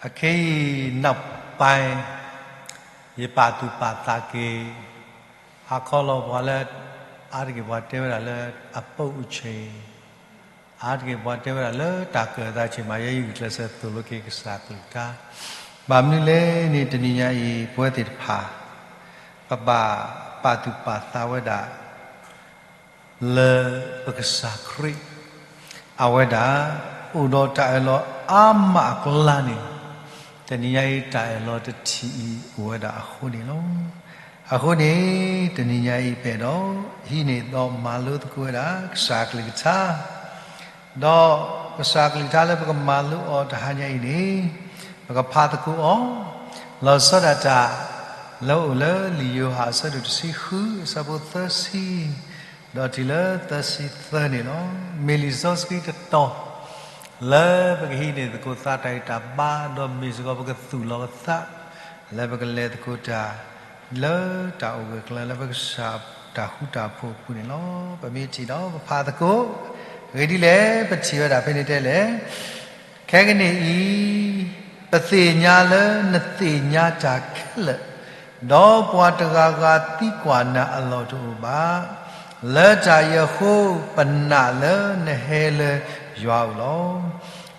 အခဲအံၤ နောက်ပိုင်း ယပာ်သူၣ်ပာ်သးက့ၤ ဟါခီလီၤပှၤလၢ အါတက့ၢ်ပှၤတဲဝဲဒၣ်လၢ အပုပ်အချိန်, အါတက့ၢ်ပှၤတဲဝဲဒၣ်လၢတၢ်ကၢၢ်သးဆ့ၣ်မး ယဲယဂုာ်ကျဲးစၢးသိၣ်လိက့ၤကစၢ်အကလုၢ်ကထါ, ဘၣ်မနုၤလဲၣ်န့ၣ် တနံၤညါအံၤ ပဝဲသ့ၣ်တဖၣ် ပဘၣ်ပာ်သူၣ်ပာ်သးဝဲဒၣ် လၢပကစၢ်ခရံာ် အဝဲဒၣ် အိၣ်ဒီးတၢ်အၢၣ်လီၤအါမးအကျါန့ၣ်, တနံၤညါအံၤတၢ်အၢၣ်လီၤတထံၣ်အံၤအိၣ်ဝဲဒၣ်အဃိန့ၣ်လီၤ. အဃိန့ၣ် တနံၤညါအံၤပအဲၣ်ဒိး ဟံးန့ၢ်ဒီးမၤလိသကိးဝဲဒၣ် ကစၢ်အကလုၢ်ကထါ ဒီးကစၢ်အကလုၢ်ကထါလၢပကမၤလိအီၤတဟါညါအံၤန့ၣ်, ပကဖးသကိးအီၤ, လီၤဆီဒၣ်တၢ် လၢအအိၣ်လၢလံာ်ယိၤဟၣ်အဆၢဒိၣ်တဆံဃု အဆၢဖိသၢဆံ ဒီးတုၤလၢသၢဆံသၢန့ၣ်လီၤ. မ့ၢ်လံာ်စီဆှံတတီၤ လၢပကဟံးန့ၢ်သကိးသးတၢ်ဂံၢ်တၢ်ဘါ ဒီးမ့ၢ်စ့ၢ်ကီးပကသူၣ်လီၤပသး လၢပကလဲၤသကိးတၢ် လၢတၢ်အိၣ်ဂၢၢ်ကျၢၤလၢပကစၢ်တၢ်ဃူတၢ်ဖိးအပူၤန့ၣ်လီၤ. ပမ့ၢ်ထံၣ်ဒီးပဖးသကိး, အဂ့ၢ်ဒ်လဲၣ် ပထံၣ်ဝဲဒၣ်ဖဲန့ၣ်တဲလဲၣ်, ခဲကနံၣ်အံၤ ပသ့ၣ်ညါလၢနသ့ၣ်ညါတၢ်ခဲလၢာ်, ဒီးပှၤတဂၤဂၤသံကွၢ်နၤအလီၢ်တအိၣ်ဘၣ်. လၢတၢ်အံၤအဃိ ပနာ်လၢနဟဲလၢယွၤအအိၣ်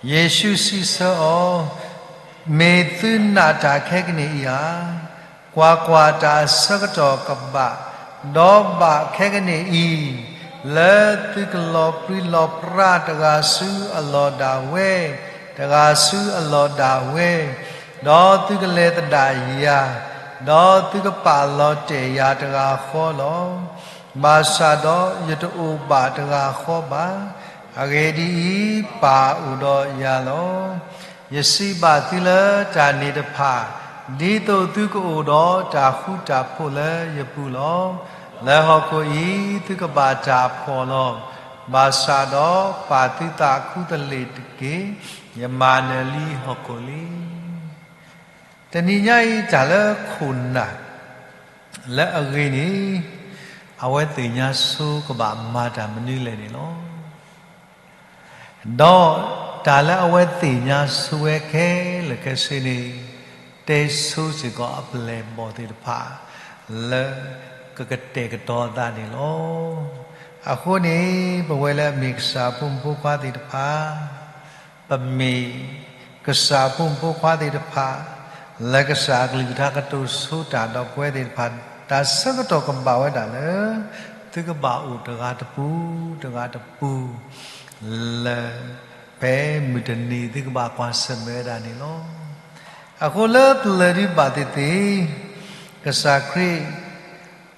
လီၤ. ယ့ၣ်ၡူးစံးဆၢအီၤ, မ့ၢ်သုနာ်တၢ်ခဲကနံၣ်အံၤဧါ. ကွၢ်ကွၢ်, တၢ်အဆၢကတီၢ်ကဘၣ်, ဒီးဘၣ်ခဲကနံၣ်အံၤ, လၢသုကလီၤပြံလီၤပြါတဂၤဆူအလီၢ်ဒၣ်ဝဲ, တဂၤဆူအလီၢ်ဒၣ်ဝဲ, ဒီးသုကလဲၤသဒၣ်ယၤ, ဒီးသုကပာ်လီၤတဲာ်ယၤတဂၤဃီလီၤ. ဘၣ်ဆၣ်ဒီးယတအိၣ်ဘၣ်တဂၤဃီဘၣ်. အဂ့ၢ်ဒ်အံၤ, ပၢ်အိၣ်ဒီးယၤလီၤ. ယစံးဘၣ်သုလၢတၢ်န့ၣ်တဖၣ်, ဒ်သိးသုကအိၣ်ဒီးတၢ်ဃူတၢ်ဖိးလၢယပူၤလီၤ. လၢဟီၣ်ခိၣ်အံၤသုကဘၣ်တၢ်ဖှီၣ်လီၤ. ဘၣ်ဆၣ်ဒီးပာ်သုသးခူသလ့ၣ်တက့ၢ်. ယမၤနၢၤလံဟီၣ်ခိၣ်လံ. တနံၤညါအံၤတၢ်လၢခိၣ်နၢ် လၢအဂ့ၤန့ၣ် အဝဲသ့ၣ်ညါဆိကဘၣ်မၤတၢ်မနုၤလဲၣ်န့ၣ်လီၤ. ဒီးတၢ်လၢအဝဲသ့ၣ်ညါဆိဝဲခဲလၢာ်ခဲဆ့န့ၣ် တဲဆိစ့ၢ်ကီးအပျဲၢ်အဘီၣ်သ့ၣ်တဖၣ် လၢကကတဲာ်ကတီၤအသးန့ၣ်လီၤ. အဃိန့ၣ် ပဝဲလၢအမ့ၢ်ကစၢ်အဖိမုၣ်ဖိခွါသ့ၣ်တဖၣ် ပမ့ၢ်ကစၢ်အဖိမုၣ်ဖိခွါသ့ၣ်တဖၣ် လၢကစၢ်အကလုၢ်ကထါကတိၤဆိတၢ်ဒီးပဝဲသ့ၣ်တဖၣ် တၢ်ဆၢကတီၢ်ကဘၣ်ဝဲဒၣ်လၢ သုကဘၣ်အိၣ်တဂၤတပူၤ တဂၤတပူၤ လၢ ဖဲမုၢ်တနံၤ သုကဘၣ်ကွၢ်ဆၢၣ်မဲာ်ဝဲဒၣ်န့ၣ်လီၤ. အဃိလၢပျၢၤဒုးဘၣ်သ့ၣ်သ့ၣ် ကစၢ်ခရံာ်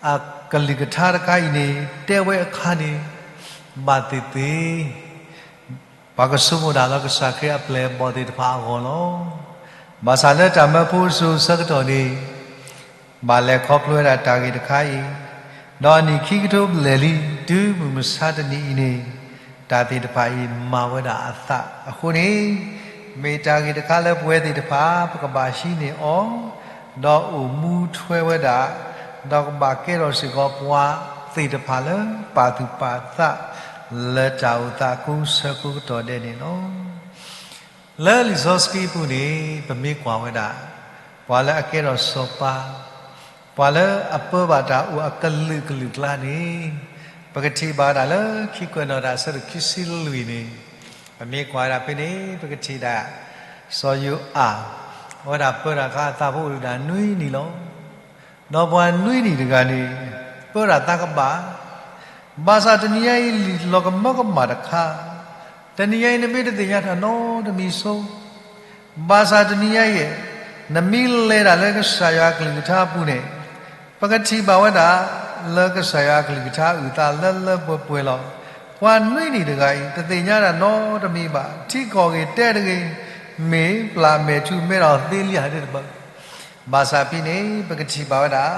အကလုၢ်ကထါတခါအံၤန့ၣ် တဲဝဲအခါန့ၣ် ဘၣ်သ့ၣ်သ့ၣ် ပှၤကဆိကမိၣ်ဒၣ်လၢကစၢ်ခရံာ်အပျဲၢ်အဘီၣ်သ့ၣ်တဖၣ်အဂီၢ်လီၤ. ဘၣ်ဆၣ်လၢတၢ်မၢဖိစိၤဆၢကတီၢ်န့ၣ် ဘၣ်လဲၤခီဖျိဝဲဒၣ်တၢ်ဂ့ၢ်တခါအံၤ ဒီးအနံၣ်ခံကထိဘျဲၣ်လံ တုၤမုၢ်မဆါတနံၤအံၤန့ၣ် တၢ်သ့ၣ်တဖၣ်အံၤမၤဝဲဒၣ်အသးအဃိန့ၣ် မ့ၢ်တၢ်ဂ့ၢ်တခါလၢပဝဲသ့ၣ်တဖၣ် ပကဘၣ်ဟံးန့ၢ်အီၤ ဒီးအိၣ်မူထွဲဝဲဒၣ် ဒီးကဘၣ်ကဲထီၣ်စ့ၢ်ကီးပှၤသ့ၣ်တဖၣ်လၢပာ်သူၣ်ပာ်သး လၢတၢ်အိၣ်သးကိးဆၢကိးကတီၢ်ဒဲးန့ၣ်လီၤ. လၢလံာ်စီဆှံအပူၤန့ၣ် ပမ့ၢ်ကွၢ်ဝဲဒၣ် ပှၤလၢအကဲထီၣ်စီၤပၤ, ပှၤလၢအပၢဘၣ်တၢ်အိၣ်အကလုာ်ကလုာ်ကျါန့ၣ် ပကထံၣ်ဘၣ်ဝဲဒၣ်လၢခံကွဲးနီၣ်တၢ်အဆၢဒိၣ်ခံဆံလွံၢ်န့ၣ် ပမ့ၢ်ကွၢ်ဝဲဒၣ်ဖဲန့ၣ် ပကထံၣ်ဒၣ် စီၤယိၤအၤ အဝဲဒၣ်ပၢတၢ်အခါ အသးဖိအိၣ်ဒၣ်နွံနံၣ်လီၤ. ဒီးပှၤနွံနံၣ်တဂၤန့ၣ် ပၢတၢ်သးကဘၣ် ဘၣ်ဆၣ်တနံၤညါအံၤ လံာ်လီၤကမၢကမၣ်တခါ, တနံၤညါအံၤ နမ့ၢ်တသ့ၣ်ညါတၢ်နီတမံၤဆိ, ဘၣ်ဆၣ်တနံၤညါအံၤ နမ့ၢ်လဲၤဒၣ်လၢကစၢ်ယွၤအကလုၢ်ကထါအပူၤန့ၣ် ပကထံၣ်ဘၣ်ဝဲဒၣ် လၢကစၢ်ယွၤအကလုၢ်ကထါအုၣ်သးလၢလၢပှဲၤပှဲၤလီၤ. ပှၤနွံနံၣ်တဂၤအံၤ တသ့ၣ်ညါတၢ်နီတမံၤဘၣ်, ထံကီၢ်ဂ့ၤတဲတဂ့ၤ, မ့ၢ်ပျၢ်မဲာ်ထူမဲာ်ဒီးသ့လံဧါဒ်တဘၣ် ဘၣ်ဆၣ်ဖဲန့ၣ် ပကထံၣ်ဘၣ်ဝဲဒၣ်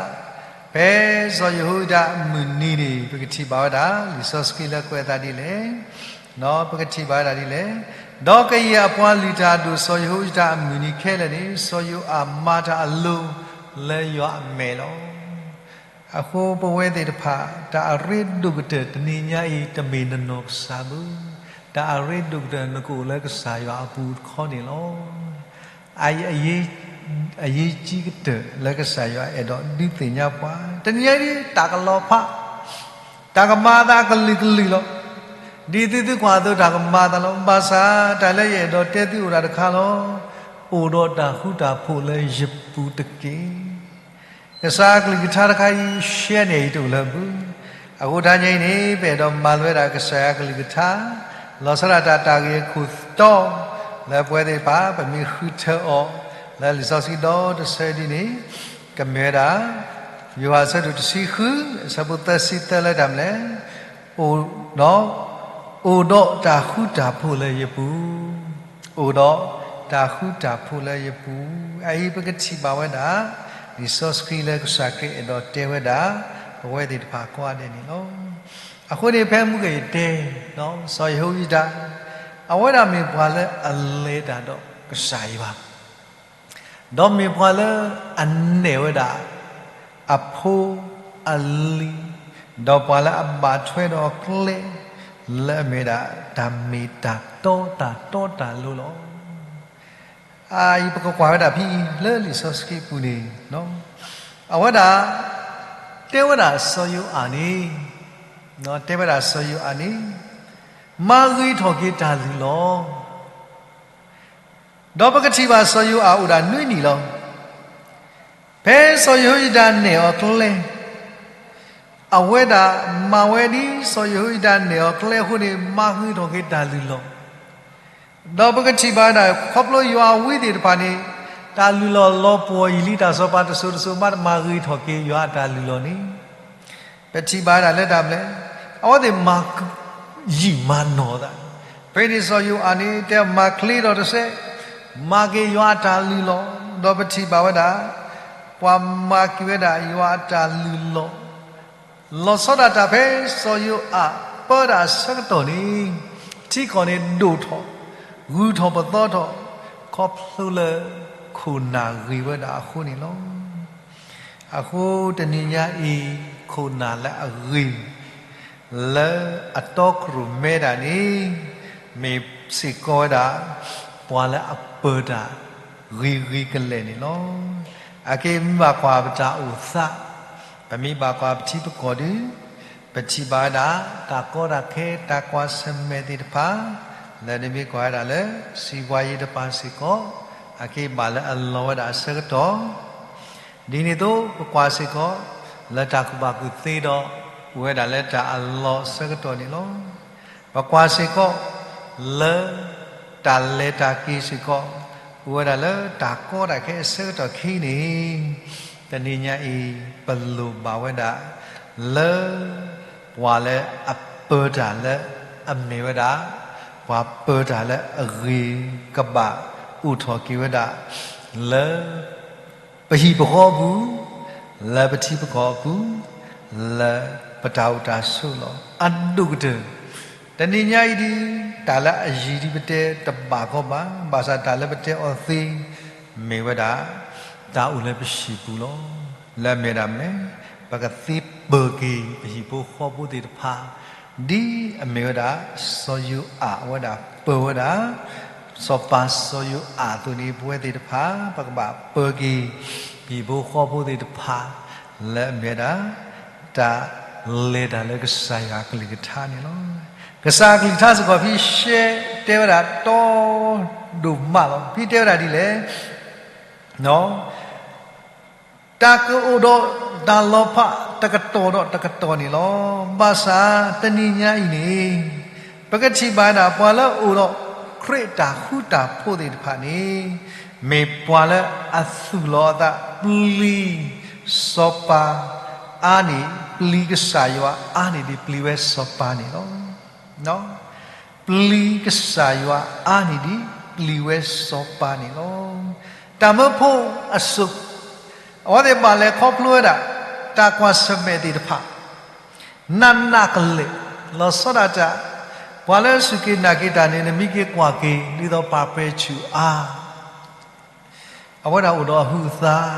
ဖဲစီၤယဟိယဒၤအမုၢ်နံၤန့ၣ် ပကထံၣ်ဘၣ်ဝဲဒၣ် လံာ်စီဆှံလၢကွဲးအသးဒ်လဲၣ်, ပကထံၣ်ဘၣ်ဝဲဒၣ်ဒ်လဲၣ်, ဒီးကယဲၢ်အပှၤလုၢ်တၢ်အဒိၣ် စီၤယဟိယဒၤအမုၢ်နံၤခဲလၢာ်န့ၣ် စီၤယိၤအၤမၤတၢ်အလိၤလၢယွၤအမဲာ်လီၤ. အဃိပဝဲသ့ၣ်တဖၣ် တၢ်အရ့ဒိၣ်ကတၢၢ်တနံၤညါအံၤ တမ့ၢ်နနီၢ်ကစၢ်ဘၣ်, တၢ်အရ့ဒိၣ်ကတၢၢ်နကအိၣ်လၢကစၢ်ယွၤအပူၤတခီန့ၣ်လီၤ. အအရေးကြီးကတၢၢ်လၢကစၢ်ယွၤအဲၣ်ဒိးဒုးသ့ၣ်ညါပှၤ, တနံၤညါအံၤ တၢ်ကလီၤဖး, တၢ်ကမၤအသးအကလုာ်ကလုာ်လီၤ. ဒ်သုသုကွၢ်အသိး တၢ်ကမၤအသးလီၤ. ဘၣ်ဆၣ်တၢ်လၢယအဲၣ်ဒိးတဲသုအိၣ်ဒၣ်တခါလီၤ. အိၣ်ဒီးတၢ်ဃူတၢ်ဖိးလၢယပူၤတက့ၢ်. ကစၢ်အကလုၢ်ကထါတခါအံၤ ရှဲန့ၢ်အံၤတအိၣ်လၢအပူၤ, အဃိတနံၤညါအံၤန့ၣ် ပအဲၣ်ဒိးမၤလိဝဲဒၣ်ကစၢ်ယွၤအကလုၢ်ကထါ, လီၤဆီဒၣ်တၢ်တၢ်ဂ့ၢ်အခိၣ်တီ လၢပဝဲသ့ၣ်တဖၣ် ပမ့ၢ်ဃုထၢအီၤ လၢလံာ်စီဆှံဒီတဆၢဒ်န့ၣ်, ကမ့ၢ်ဝဲဒၣ် ယိၤဟၣ်အဆၢဒိၣ်တဆံဃု အဆၢဖိသၢဆံသၢ လၢတၢ်မနုၤလဲၣ်, အိၣ်ဒီး အိၣ်ဒီးတၢ်ဃူတၢ်ဖိးလၢယပူၤ, အိၣ်ဒီးတၢ်ဃူတၢ်ဖိးလၢယပူၤ. အအံၤပကထံၣ်ဘၣ်ဝဲဒၣ် လံာ်စီဆှံလၢကစၢ်ခရံာ်အဲၣ်ဒိးတဲဝဲဒၣ် ပဝဲသ့ၣ်တဖၣ်ကိးဂၤဒဲးန့ၣ်လီၤ. အဃိန့ၣ် ဖဲမုၢ်ဂ့ၤယတဲ စီၤယဟိယဒၤ အဝဲဒၣ်မ့ၢ်ပှၤလၢအလဲၤတၢ်ဒီးကစၢ်ယွၤ ဒီးမ့ၢ်ပှၤလၢအနဲၣ်ဝဲဒၣ် အဖိအလံၤ, ဒီးပှၤလၢအဘၣ်ထွဲဒီးအကျဲ လၢအမ့ၢ်ဒၣ်တၢ်မ့ၢ်တၢ်တီတၢ်တီတၢ်လိၤလီၤ. အအံၤပကကွၢ်ဝဲဒၣ်ဖဲအံၤလၢလံာ်စီဆှံပူၤန့ၣ်, အဝဲဒၣ် တဲဝဲဒၣ်စီၤယိၤအၤန့ၣ်, တဲဝဲဒၣ်စီၤယိၤအၤန့ၣ် မၤဂ့ၤထီၣ်က့ၤတၢ်လုၢ်လီၤ. ဒီးပကထံၣ်ဘၣ်စီၤယိၤအၤအိၣ်ဒၣ်နွံနံၣ်လီၤ. ဖဲစီၤယဟိယဒၤနဲၣ်အီၤကျဲ, အဝဲဒၣ်မၤဝဲဒ်စီၤယဟိယဒၤနဲၣ်အီၤကျဲအဃိန့ၣ် မၤဂ့ၤထီၣ်က့ၤတၢ်လုၢ်လီၤ. ဒီးပကထံၣ်ဘၣ်ဝဲဒၣ် ခီဖျိယွၤအဝံသ့ၣ်တဖၣ်န့ၣ် တၢ်လုၢ်လီၢ်လီၤပှီၢ်ယံာ်လံ တၢ်စီၤပၤတစိၤတစိၤ မးတမၤဂ့ၤထီၣ်က့ၤယွၤအတၢ်လုၢ်လီၢ်န့ၣ် ပထံၣ်ဘၣ်ဝဲဒၣ်လၢတၢ်မနုၤလဲၣ်, အဝဲသ့ၣ်မၤယံာ်မၤနီၢ်သး. ဖဲန့ၣ်စီၤယိၤအၤန့ၣ် တဲမၤချ့ဒီးတစဲး, မၤက့ၤယွၤအတၢ်လုၢ်လီၢ်, ဒီးပထံၣ်ဘၣ်ဝဲဒၣ် ပှၤမၤက့ၤဝဲဒၣ်ယွၤအတၢ်လုၢ်လီၢ်, လီၤဆီဒၣ်တၢ်ဖဲစီၤယိၤအၤပၢတၢ်အဆၢကတီၢ်န့ၣ် ထံကီၢ်န့ၣ်ဒိၣ်ထီၣ်, ဂုၤထီၣ်ပသီထီၣ်, ခီဖျိလၢခိၣ်နၢ်ဂ့ၤဝဲဒၣ်အဃိန့ၣ်လီၤ. အဃိတနံၤညါအံၤ ခိၣ်နၢ်လၢအဂ့ၤ လၢအတီခိၣ်ရိၣ်မဲဒၣ်န့ၣ် မ့ၢ်စ့ၢ်ကီးဝဲဒၣ် ပှၤလၢအပၢၤတၢ်ဂ့ၤဂ့ၤကလဲာ်န့ၣ်လီၤ. အက့မ့ၢ်ဘၣ်ကွၢ်ပတၢ်အိၣ်သး, ပမ့ၢ်ဘၣ်ကွၢ်ပထံပကီၢ်ဒီး ပထံၣ်ဘၣ်ဝဲဒၣ် တၢ်ကီတၢ်ခဲ တၢ်ကွၢ်ဆၢၣ်မဲာ်သ့ၣ်တဖၣ်, လၢနမ့ၢ်ကွၢ်ဝဲဒၣ်လၢ စံးဘှါယ့တပၤစ့ၢ်ကီး, အက့ဘၣ်လၢအလီၤဝဲဒၣ်အဆၢကတီၢ် ဒ်န့ၣ်အသိး ပကွၢ်စ့ၢ်ကီး လၢတၢ်ကူၣ်ဘၣ်ကူၣ်သ့ဒီး အိၣ်ဝဲဒၣ်လၢတၢ်အလီၤအဆၢကတီၢ်န့ၣ်လီၤ. ပကွၢ်စ့ၢ်ကီး လၢတၢ်လဲၤတၢ်က့ၤစ့ၢ်ကီး အိၣ်ဝဲဒၣ်လၢတၢ်ကီတၢ်ခဲအဆၢကတီၢ်ခံန့ၣ် တနံၤညါအံၤ ပလိၣ်ဘၣ်ဝဲဒၣ် လၢ ပှၤလၢအပၢၤတၢ်လၢအမဲာ်ဝဲဒၣ်, ပှၤပၢၤတၢ်လၢအဂ့ၤကဘၣ်အိၣ်ထီၣ်က့ၤဝဲဒၣ် လၢ ပဟံၣ်ပဃီအပူၤ, လၢပထံပကီၢ်အပူၤ, လၢပတၢ်အိၣ်တၢ်ဆိးလီၤ. အဒိၣ်ကတၢၢ် တနံၤညါအံၤဒ် တၢ်လၢအယံၤဒ်ပတဲတဘၣ်ကီဘၣ်, ဘၣ်ဆၣ်တၢ်လၢပတဲအီၤသ့ မ့ၢ်ဝဲဒၣ် တၢ်အိၣ်လၢပဟံၣ်ပူၤလီၤ. လၢအမ့ၢ်ဝဲဒၣ်မနုၤလဲၣ်, ပကသ့ပၢၤက့ၤပဟံၣ်ဖိဃီဖိသ့ၣ်တဖၣ် ဒ်အမ့ၢ်ဝဲဒၣ် စီၤယိၤအၤအဝဲဒၣ်ပၢၤဝဲဒၣ် စီၤပၤစီၤယိၤအၤအသိးန့ၣ် ပဝဲသ့ၣ်တဖၣ် ပကဘၣ်ပၢၤက့ၤ ပဟံၣ်ဖိဃီဖိသ့ၣ်တဖၣ် လၢအမ့ၢ်ဝဲဒၣ် တၢ်လဲၤတၢ်လၢကစၢ်ယွၤအကလုၢ်ကထါန့ၣ်လီၤ. ကစၢ်အကလုၢ်ကထါစ့ၢ်ကီး ဖဲရှဲတဲဝဲဒၣ်တီဒိၣ်မးလီၤ. ဖဲတဲဝဲဒၣ်ဒ်လဲၣ် တၢ်ကအိၣ်ဒီးတၢ်လီၤဖးတကတီၢ်ဒီးတကတီၢ်န့ၣ်လီၤ. ဘၣ်ဆၣ်တနံၤညါအံၤန့ၣ် ပကထံၣ်ဘၣ်ဝဲဒၣ် ပှၤလၢအအိၣ်ဒီးခရံာ်အတၢ်ဃူတၢ်ဖိးသ့ၣ်တဖၣ်န့ၣ် မ့ၢ်ပှၤလၢအသူၣ်လီၤအသး ပျံၤစီၤပၤအါန့ၢ် ပျံၤကစၢ်ယွၤအါန့ၢ်ဒ်ပျံၤဝဲစီၤပၤန့ၣ်လီၤ. ပျံၤကစၢ်ယွၤအါန့ၢ်ဒ် ပျံၤဝဲစီၤပၤန့ၣ်လီၤ. တၢ်မၢဖိအစိၤ အဝဲသ့ၣ်ဘၣ်လဲၤခီဖျိဝဲဒၣ် တၢ်ကွၢ်ဆၢၣ်မဲာ်သ့ၣ်တဖၣ် နးနးကလဲာ် လီၤဆီဒၣ်တၢ် ပှၤလၢအစူၢ်က့ၤနာ်က့ၤတၢ်န့ၣ် နမ့ၢ်က့ၤကွၢ်က့ၤ ဒ်သိးပာ်ပြဲးဆူၣ်အါ အဝဲဒၣ်အိၣ်ဒီးအဟုးအသး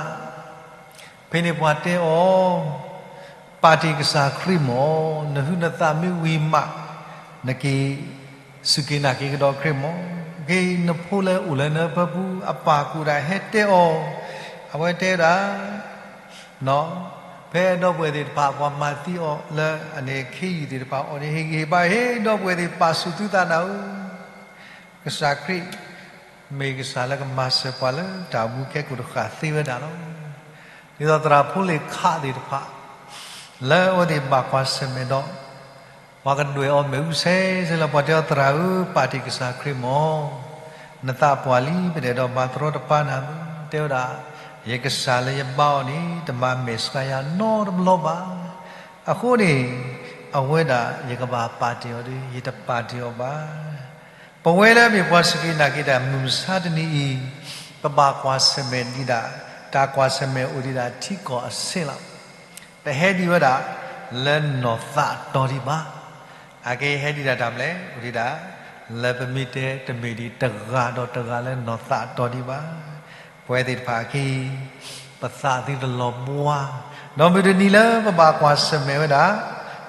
ဖဲန့ၣ်ပှၤတဲအီၤ ပာ်တ့ၢ်ကစၢ်ခရံာ်မၢ်, နဟုးနသးမ့ၢ်ဝံၤမး နက့ၤစူၢ်က့ၤနာ်က့ၤကဒီးခရံာ်မၢ်. နဖိလၢအိၣ်လၢနပၢပူၤအပၢ်ကူၣ်ဒၣ်ဟဲတဲအီၤ, အဝဲတဲဒၣ် ဖဲဒီပုၢ်ဝဲၢ်သ့ၣ်တဖၣ်ပှၤမၤသံအီၤလၢအန့ၣ်ခ့ယုၢ်သ့ၣ်တဖၣ်အီၤန့ၣ် ဟ့ၣ်ဂံၢ်ဟ့ၣ်ဘါ ဟ့ၣ်ဒီပုၢ်ဝဲၢ်သ့ၣ်ပာ်ဆူၣ်သုသးနၤဧၢ, ကစၢ်ခရံာ် မ့ၢ်ကစၢ်လၢကမၤစၢၤပှၤလၢတၢ်အိၣ်မူခဲကိာ်တဃၣ်သ့ဝဲဒၣ်လီၤ. ဒ်သိးသရၣ်ဖိလ့ၣ်ခးသ့ၣ်တဖၣ် လၢအဝဲသ့ၣ်ဘၣ်ကွၢ်ဆၢၣ်မဲာ်ဒီး ပှၤကဒွဲၣ်အီၤမ့ၣ်အူဆဲးဆဲးလၢပှၤတဲအီၤ သရၣ်ဧၢ, ပာ်တ့ၢ်ကစၢ်ခရံာ်မၢ်, နသးပှၢ်လံ ပတအဲၣ်ဒိးမၤတရီတပါနၤဘၣ်, တဲဝဲဒၣ် ယကစၢ်လၢယဘါအီၤန့ၣ် တမၤမဲာ်ဆှးယၤနီတဘျီဘၣ်. အဃိန့ၣ် အဝဲဒၣ်ယကဘၣ်ပာ်တ့ၢ်အီၤဒီး ယတပာ်တ့ၢ်အီၤဘၣ်. ပဝဲလၢအမ့ၢ်ပှၤစူၢ်က့ၤနာ်က့ၤတၢ်မုၢ်မဆါတနံၤအံၤ, ပဘၣ်ကွၢ်ဆၢၣ်မဲာ်ဒံးဒၣ် တၢ်ကွၢ်ဆၢၣ်မဲာ်အိၣ်ဒံးဒၣ်ထံကီၢ်အဆ့လီၤ. တဟဲဒံးဝဲဒၣ်လၢနီၢ်သးအတီၤဒံးဘၣ်. အကဟဲဒံးဒၣ်တၢ်မနုၤလဲၣ်, အိၣ်ဒံးဒၣ် လၢပမ့ၢ်တဲတမ့ၢ်ဒံးတဂၤဒီးတဂၤလၢနီၢ်သးအတီၤဒံးဘၣ်. ပဝဲသ့ၣ်တဖၣ်အခံ ပသးသုတလီၤဘှါ, ဒီးမုၢ်တနံၤလၢပဘၣ်ကွၢ်ဆၢၣ်မဲာ်ဝဲဒၣ်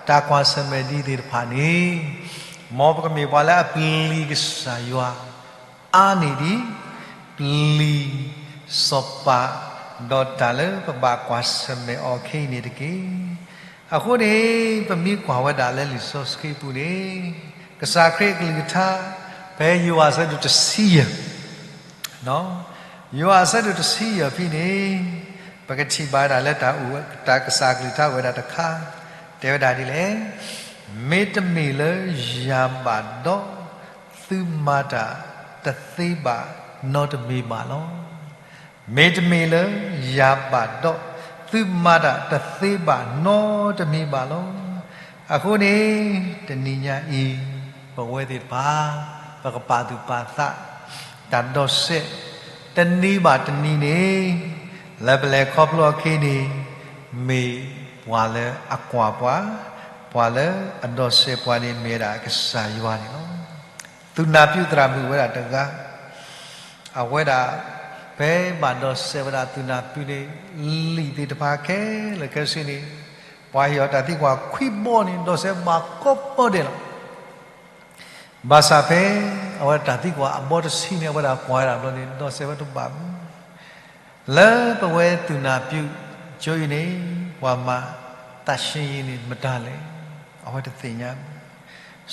တၢ်ကွၢ်ဆၢၣ်မဲာ်ဒံးသ့ၣ်တဖၣ်န့ၣ်, မ်ပကမ့ၢ်ပှၤလၢအပျံၤကစၢ်ယွၤ အါန့ၢ်ဒံး ပျံၤစီၤပၤ ဒီးတၢ်လၢပဘၣ်ကွၢ်ဆၢၣ်မဲာ်အီၤခဲအံၤန့ၣ်တက့ၢ်. အဃိန့ၣ် ပမ့ၢ်ကွၢ်ဝဲဒၣ်လၢလံာ်စီဆှံပူၤန့ၣ်, ကစၢ်ခရံာ်အကလုၢ်ကထါ ဖဲယိၤဟၣ်အဆၢဒိၣ်တဆံယဲၢ် ယိၤဟၣ်အဆၢဒိၣ်တဆံယဲၢ်ဖဲန့ၣ်, ပကထံၣ်ဘၣ်ဝဲဒၣ်လၢတၢ်အိၣ် တၢ်ကစၢ်ကလုၢ်ကထါအိၣ်ဝဲဒၣ်တခါ, တဲဝဲဒၣ်ဒ်လဲၣ်, မ့တမ့ၢ်လၢယၤဘၣ်ဒီး, သုမၤတၢ်တသ့ဘၣ်နီတမံၤဘၣ်လီၤ. မ့တမ့ၢ်လၢယၤဘၣ်ဒီး, သုမၤတၢ်တသ့ဘၣ်နီတမံၤဘၣ်လီၤ. အဃိန့ၣ် တနံၤညါအံၤ ပဝဲသ့ၣ်တဖၣ် ပကပာ်သူၣ်ပာ်သး တၢ်ဒီးစဲး တနံၤဘၣ်တနံၤန့ၣ် လၢပလဲၤခီဖျိအီၤခဲအံၤန့ၣ် မ့ၢ်ပှၤလၢအကွၢ်ပှၤ, ပှၤလၢအဒီးစဲးပှၤန့ၣ် မ့ၢ်ဝဲဒၣ်ကစၢ်ယွၤန့ၣ်လီၤ. သုးနၢ်ပၠုၣ်သရၣ်မုၣ်ဝဲဒၣ်တဂၤ အဝဲဒၣ် ဖဲဘၣ်ဒီးစဲးဝဲဒၣ်သုးနၢ်ပၠုၣ်န့ၣ် လံာ်သ့ၣ်တဖၣ်ခဲလၢာ်ခဲဆ့န့ၣ် ပှၤဟ့ၣ်အီၤတၢ်သံကွၢ်ခွံဘီန့ၣ် ဒီးစဲးဘၣ်ကိးဘီဒဲးလီၤ. ဘၣ်ဆၣ်ဖဲ အဝဲတၢ်သံကွၢ်အဘီတဆံန့ၣ် အဝဲဒၣ်ကွၢ်ဝဲဒၣ်ဘျီန့ၣ် ဒီးစဲးဝဲတဘၣ်မူ လၢပဝဲသုးနၢ်ပၠုၣ်ကၠိအံၤန့ၣ် ပှၤမၤသးဆှဲအံၤန့ၣ် မတၤလဲၣ်. အဝဲတသ့ၣ်ညါဘၣ်.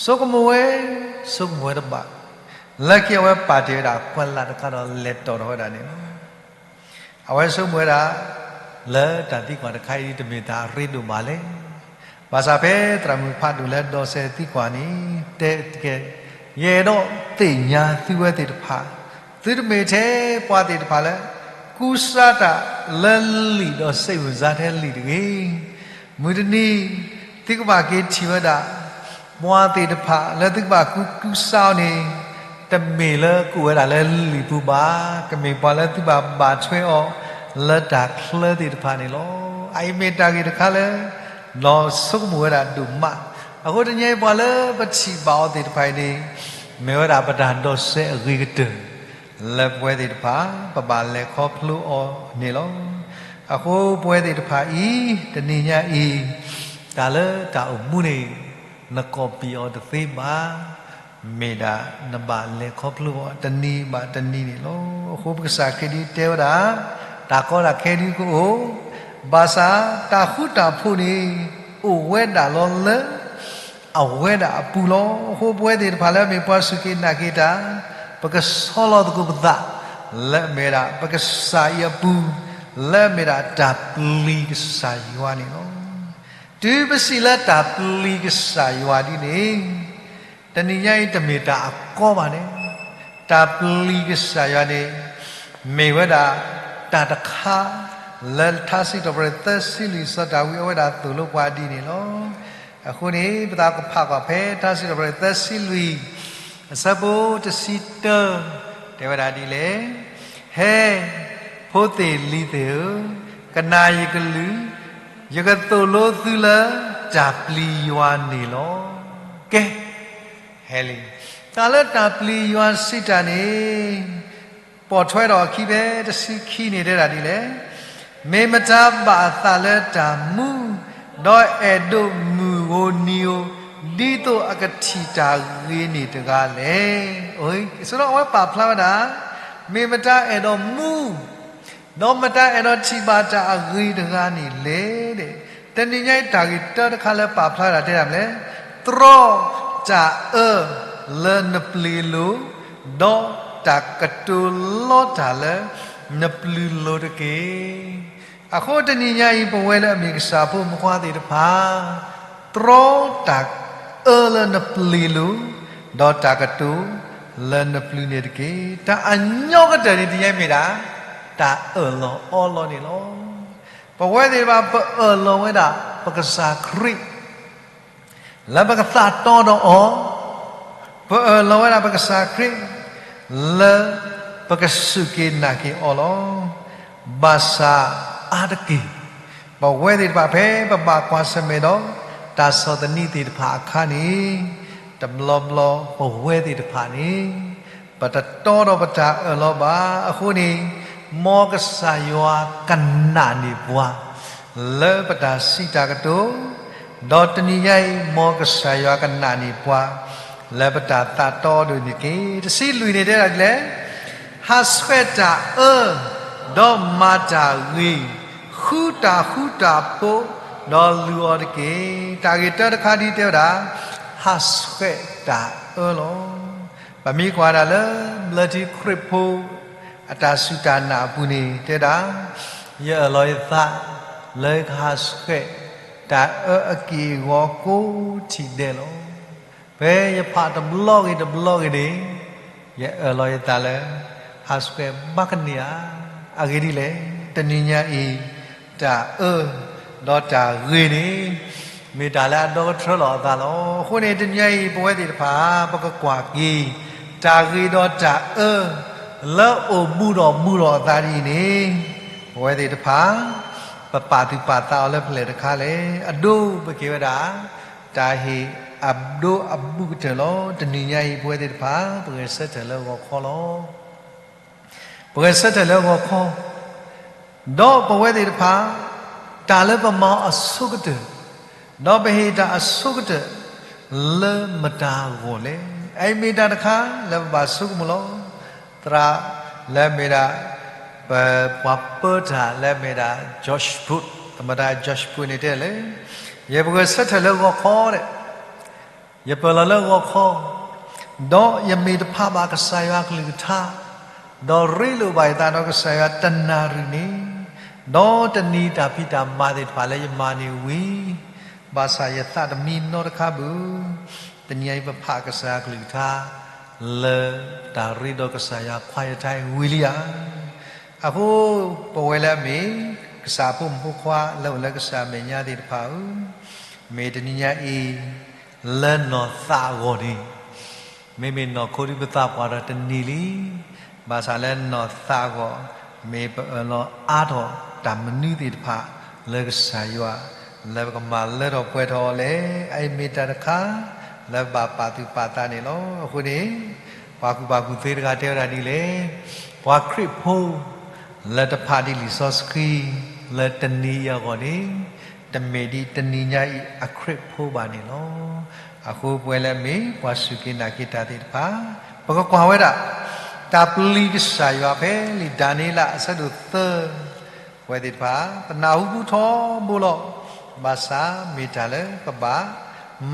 ဆိကမိၣ်ဝဲ, ဆိကမိၣ်ဝဲတဘၣ်. လၢခံအဝဲပာ်တ့ၢ်ဝဲဒၣ်ကွၢ်လၢ်တခါဒီးလဲၤတီၢ်ထီၣ်ဝဲဒၣ်န့ၣ်လီၤ. အဝဲဆိကမိၣ်ဝဲဒၣ် လၢတၢ်သံကွၢ်တခါအံၤ တမ့ၢ်တၢ်အရ့ဒိၣ်ဘၣ်လဲၣ်. ဘၣ်ဆၣ်ဖဲသရၣ်မုၣ်ဖးဒိၣ်လၢဒီးစဲးသံကွၢ်န့ၣ် တဲတကဲ, ယအဲၣ်ဒိးသ့ၣ်ညါသုဝဲသ့ၣ်တဖၣ်, သုတမ့ၢ်ထဲပှၤသ့ၣ်တဖၣ်လၢ ကူစါတၢ်လၢလံာ်ဒီးစိတ်ဝင်စားထဲလံာ်တဂ့ၤ. မုၢ်တနံၤ သုကဘၣ်က့ၤထံၣ်ဝဲဒၣ် ပှၤသ့ၣ်တဖၣ်လၢသုကဘၣ်ကူကူစါအီၤန့ၣ် တမ့ၢ်လၢကအိၣ်ဝဲဒၣ်လၢလံာ်ပူၤဘၣ်, ကမ့ၢ်ပှၤလၢသုဘၣ်ဘၣ်ထွဲအီၤ လၢတၢ်ချၢသ့ၣ်တဖၣ်န့ၣ်လီၤ. အအံၤမ့ၢ်တၢ်ဂ့ၢ်တခါလၢ လီၤဆိကမိၣ်ဝဲဒၣ်ဒိၣ်မး. အဃိတနံၤအံၤပှၤလၢပထံၣ်ဘၣ်အီၤသ့ၣ်တဖၣ်အံၤန့ၣ် မ့ၢ်ဝဲဒၣ်ပတၢ်ဒီးစဲးအဂ့ၤကတၢၢ် လၢပဝဲသ့ၣ်တဖၣ် ပဘၣ်လဲၤခီဖျိအီၤန့ၣ်လီၤ. အဃိပဝဲသ့ၣ်တဖၣ်အံၤ တနံၤညါအံၤ တၢ်လၢတၢ်အိၣ်မူန့ၣ် နကိးပံာ်အီၤတသ့ဘၣ်. မ့ၢ်ဒၣ်နဘၣ်လဲၤခီဖျိအီၤတနံၤဘၣ်တနံၤန့ၣ်လီၤ. အဃိပကစၢ်ခရံာ်ဒ်တဲဝဲဒၣ် တၢ်ကီတၢ်ခဲဒ်ကအိၣ်, ဘၣ်ဆၣ်တၢ်ဃူတၢ်ဖိးန့ၣ် အိၣ်ဝဲဒၣ်လီၤလၢ အဝဲဒၣ်အပူၤလီၤ. အဃိပဝဲသ့ၣ်တဖၣ်လၢအမ့ၢ်ပှၤစူၢ်က့ၤနာ်က့ၤတၢ် ပကဆီလီၤသကိးပသး လၢအမ့ၢ်ဒၣ်ပကစၢ်အံၤအပူၤ လၢအမ့ၢ်ဒၣ်တၢ်ပျံၤကစၢ်ယွၤန့ၣ်လီၤ. တုၤပစံးလၢတၢ်ပျံၤကစၢ်ယွၤဒ်န့ၣ် တနံၤညါအံၤတမ့ၢ်တၢ်အကီဘၣ်န့ၣ်, တၢ်ပျံၤကစၢ်ယွၤန့ၣ် မ့ၢ်ဝဲဒၣ်တၢ်တခါ လၢထါစံးထီၣ်ပတြၢၤသၢဆံလွံၢ် စီၤဒၤဝံးအဝဲဒၣ်သိၣ်လိပှၤဒ်န့ၣ်လီၤ. အဃိန့ၣ် ပသးကဖးကွၢ်ဖဲထါစံးထီၣ်ပတြၢၤသၢဆံလွံၢ် အဆၢဖိတဆံတၢ တဲဝဲဒၣ်ဒ်လဲၣ်, ဟဲ, ဖိသ့ၣ်လံၤသ့ၣ်ဧၢ, ကနၣ်ယကလုၢ်, ယကသိၣ်လိသုလၢတၢ်ပျံၤယွၤန့ၣ်လီၤ. ကဲ, ဟဲလံ, တၢ်လၢတၢ်ပျံၤယွၤစံးတၢ်န့ၣ် ပိာ်ထွဲဒီးအခံဖဲတဆံခံန့ၣ်တဲဒၣ်ဒ်လဲၣ်, မ့ၢ်မတၤဘၣ်အသးလၢတၢ်မူ, ဒီးအဲၣ်ဒိးမုၢ်ဧိၤနံၤဧိၤ ဒ်သိးအကထံၣ်တၢ်ဂ့ၤန့ၣ်တဂၤလဲၣ်. အဝဲပာ်ဖျါဝဲဒၣ်, မ့ၢ်မတၤအဲၣ်ဒိးမူ ဒီးမတၤအဲၣ်ဒိးထံၣ်ဘၣ်တၢ်အဂ့ၤတဂၤန့ၣ်လဲၣ်. တနံၤညါအံၤတၢ်ဂ့ၢ်တၢတခါလၢပာ်ဖျါဝဲဒၣ်တဲဒၣ်မနုၤလဲၣ်, တြီတၢ်အၢလၢနပျ့ၤလိၤ, ဒီးတၢ်ကတိၤလီတၢ်လၢနပျ့ၤလိၤတက့ၢ်. အဃိတနံၤညါအံၤ ပဝဲလၢအမ့ၢ်ကစၢ်ဖိမုၣ်ဖိခွါသ့ၣ်တဖၣ်, တြီတၢ်အၢလၢနပျ့ၤလိၤ, ဒီးတၢ်ကတိၤလၢနပျ့ၤန့ၣ်တက့ၢ်. တၢ်အညီကတၢၢ်န့ၣ်တနံၤညါအံၤမ့ၢ်ဒၣ် တၢ်အၢၣ်လီၤအီလီၤန့ၣ်လီၤ. ပဝဲသ့ၣ်တဖၣ် ပအၢၣ်လီၤဝဲဒၣ်ပကစၢ်ခရံာ် လၢပကသးတီဒီးအီၤ, ပအၢၣ်လီၤဝဲဒၣ်ပကစၢ်ခရံာ် လၢပကစူၢ်က့ၤနာ်က့ၤအီၤလီၤ. ဘၣ်ဆၣ်အါတက့ၢ် ပဝဲသ့ၣ်တဖၣ်ဖဲပဘၣ်ကွၢ်ဆၢၣ်မဲာ်ဒီး တၢ်ဆီၣ်သနံးသ့ၣ်တဖၣ်အခါန့ၣ်, တဘျီဘျီပဝဲသ့ၣ်တဖၣ်န့ၣ် ပတတီဒီးပတၢ်အၢၣ်လီၤဘၣ်. အဃိန့ၣ် မ်ကစၢ်ယွၤကနာ်န့ၢ်ပှၤ လၢပတၢ်စံးတၢ်ကတိၤ, ဒီးတနံၤညါအံၤ မ်ကစၢ်ယွၤကနာ်န့ၢ်ပှၤ လၢပတၢ်သးတီဒိၣ်န့ၣ်တက့ၢ်. တဆံလွံၢ်န့ၣ်တဲဒၣ်ဒ်လဲၣ်, ဟးဆှဲးတၢ်အၢ, ဒီးမၤတၢ်ဂ့ၤ, ဃုတၢ်ဃူတၢ်ဖိး, ဒီးလူၤအီၤတက့ၢ်. တၢ်ဂ့ၢ်တၢတခါဒ်တဲဝဲဒၣ်, ဟးဆှဲးတၢ်အၢလီၤ. ပမ့ၢ်ကွၢ်ဒၣ်လၢ ဘျၢထံခရံာ်ဖိ အတၢ်စူၢ်တၢ်နာ်အပူၤန့ၣ် တဲဒၣ်, ယအၢၣ်လီၤယသး လၢကဟးဆှဲး တၢ်အၢအက့ၢ်အဂီၤကိးထံၣ်ဒဲးလီၤ. ဖဲယဖးတဘျီဂ့ၤတဘျီဂ့ၤန့ၣ်, ယအၢၣ်လီၤယသးလၢ ဟးဆှဲးဘၣ်ကန့ၢ်ဧါ. အဂ့ၢ်ဒ်လဲၣ်, တနံၤညါအံၤ တၢ်အၢ ဒီးတၢ်ဂ့ၤန့ၣ် မ့ၢ်တၢ်လၢအဒီကထၢလီၤအသးလီၤ. အဃိန့ၣ် တနံၤညါအံၤ ပဝဲသ့ၣ်တဖၣ် ပကကွၢ်က့ၤ တၢ်ဂ့ၤဒီးတၢ်အၢ လၢအိၣ်ဘူးဒီးမူဒီးအသးဒ်အံၤန့ၣ်, ပဝဲသ့ၣ်တဖၣ် ပပာ်သူၣ်ပာ်သးအီၤလၢဖဲလဲၣ်တခါလဲၣ်. အဒိပက့ၤဝဲဒၣ် တၢ်ဟ့ၣ်အဒိအဘူးကတၢၢ်လီၤ. တနံၤညါအံၤ ပဝဲသ့ၣ်တဖၣ် ပဂဲၤဆၢထၢၣ်လၢဂီၤခီလီၤ. ပဂဲၤဆၢထၢၣ်လၢဂီၤခီ, ဒီးပဝဲသ့ၣ်တဖၣ် တၢ်လၢပမၤအဆိကတၢၢ်, ဒီးပဟ့ၣ်တၢ်အဆိကတၢၢ် လၢမတၤအဂီၢ်လဲၣ်. အအံၤမ့ၢ်တၢ်တခါလၢပဘၣ်ဆိကမိၣ်လီၤ. သရၣ်လၢမ့ၢ်ဒၣ် ပပှၤပၢတၢ်လၢမ့ၢ်ဒၣ် George Boot, သမ္မတ George Boot န့ၣ်တဲလၢ ယပဂဲၤဆၢထၢၣ်လၢဂီၤခီဒီး ယပၢၢ်လီၤလၢဂီၤခီ, ဒီးယမ့ၢ်တဖးဘၣ်ကစၢ်ယွၤအကလုၢ်ကထါ, ဒီးရ့လိာ်ဘၣ်ယသးဒီးကစၢ်ယွၤတနၣ်ရံၣ်န့ၣ်, ဒီးတနံၤတၢ်ဖံးတၢ်မၤသ့ၣ်တဖၣ်လၢယမၤန့ၣ်ဝံၤ, ဘၣ်ဆၣ်ယသးတမံနီတခါဘၣ်. တနံၤအံၤပဖးကစၢ်ယွၤအကလုၢ်ကထါ လၢတၢ်ရ့ဒီးကစၢ်ယွၤခွါယထါအံၤဝံၤလံဧါ. အဃိ ပဝဲလၢအမ့ၢ် ကစၢ်ဖိမုၣ်ဖိခွါလၢအိၣ်လၢကစၢ်အမဲာ်ညါသ့ၣ်တဖၣ်ဧၢ, မ့ၢ်တနံၤညါအံၤ လၢနီၢ်သးအဂီၢ်န့ၣ် မ့မ့ၢ်နီၢ်ခိဒုပသးပှၢ်ဒီးတနံၤလံ. ဘၣ်ဆၣ်လၢနီၢ်သးအဂီၢ် မ့ၢ်ပအၢၣ်လီၤအါထီၣ်တၢ်မနုၤသ့ၣ်တဖၣ်လၢကစၢ်ယွၤ လၢပကမၤလၢထီၣ်ပှဲၤထီၣ်အီၤလဲၣ်. အအံၤမ့ၢ်တၢ်တခါ လၢပဘၣ်ပာ်သူၣ်ပာ်သးန့ၣ်လီၤ. အဃိန့ၣ် ပှၤကူၣ်ဘၣ်ကူၣ်သ့တဂၤတဲဝဲဒၣ်ဒ်လဲၣ်, ပှၤခရံာ်ဖိ လၢတဖးဒံးလံာ်စီဆှံ လၢတနံၤအံၤအဂီၢ်န့ၣ် တမ့ၢ်ဒ်တနံၤညါအံၤအခရံာ်ဖိဘၣ်န့ၣ်လီၤ. အဃိပဝဲလၢအမ့ၢ်ပှၤစူၢ်က့ၤနာ်က့ၤတၢ်သ့ၣ်တဖၣ် ပကကွၢ်ဝဲဒၣ် တၢ်ပျံၤကစၢ်ယွၤဖဲလံာ်ဒၤနံးယ့လးအဆၢဒိၣ်သၢ ပဝဲသ့ၣ်တဖၣ် ပနၢ်ဟူပူၤထီဘိလီၤ. ဘၣ်ဆၣ်မ့ၢ်တၢ်လၢပဘၣ်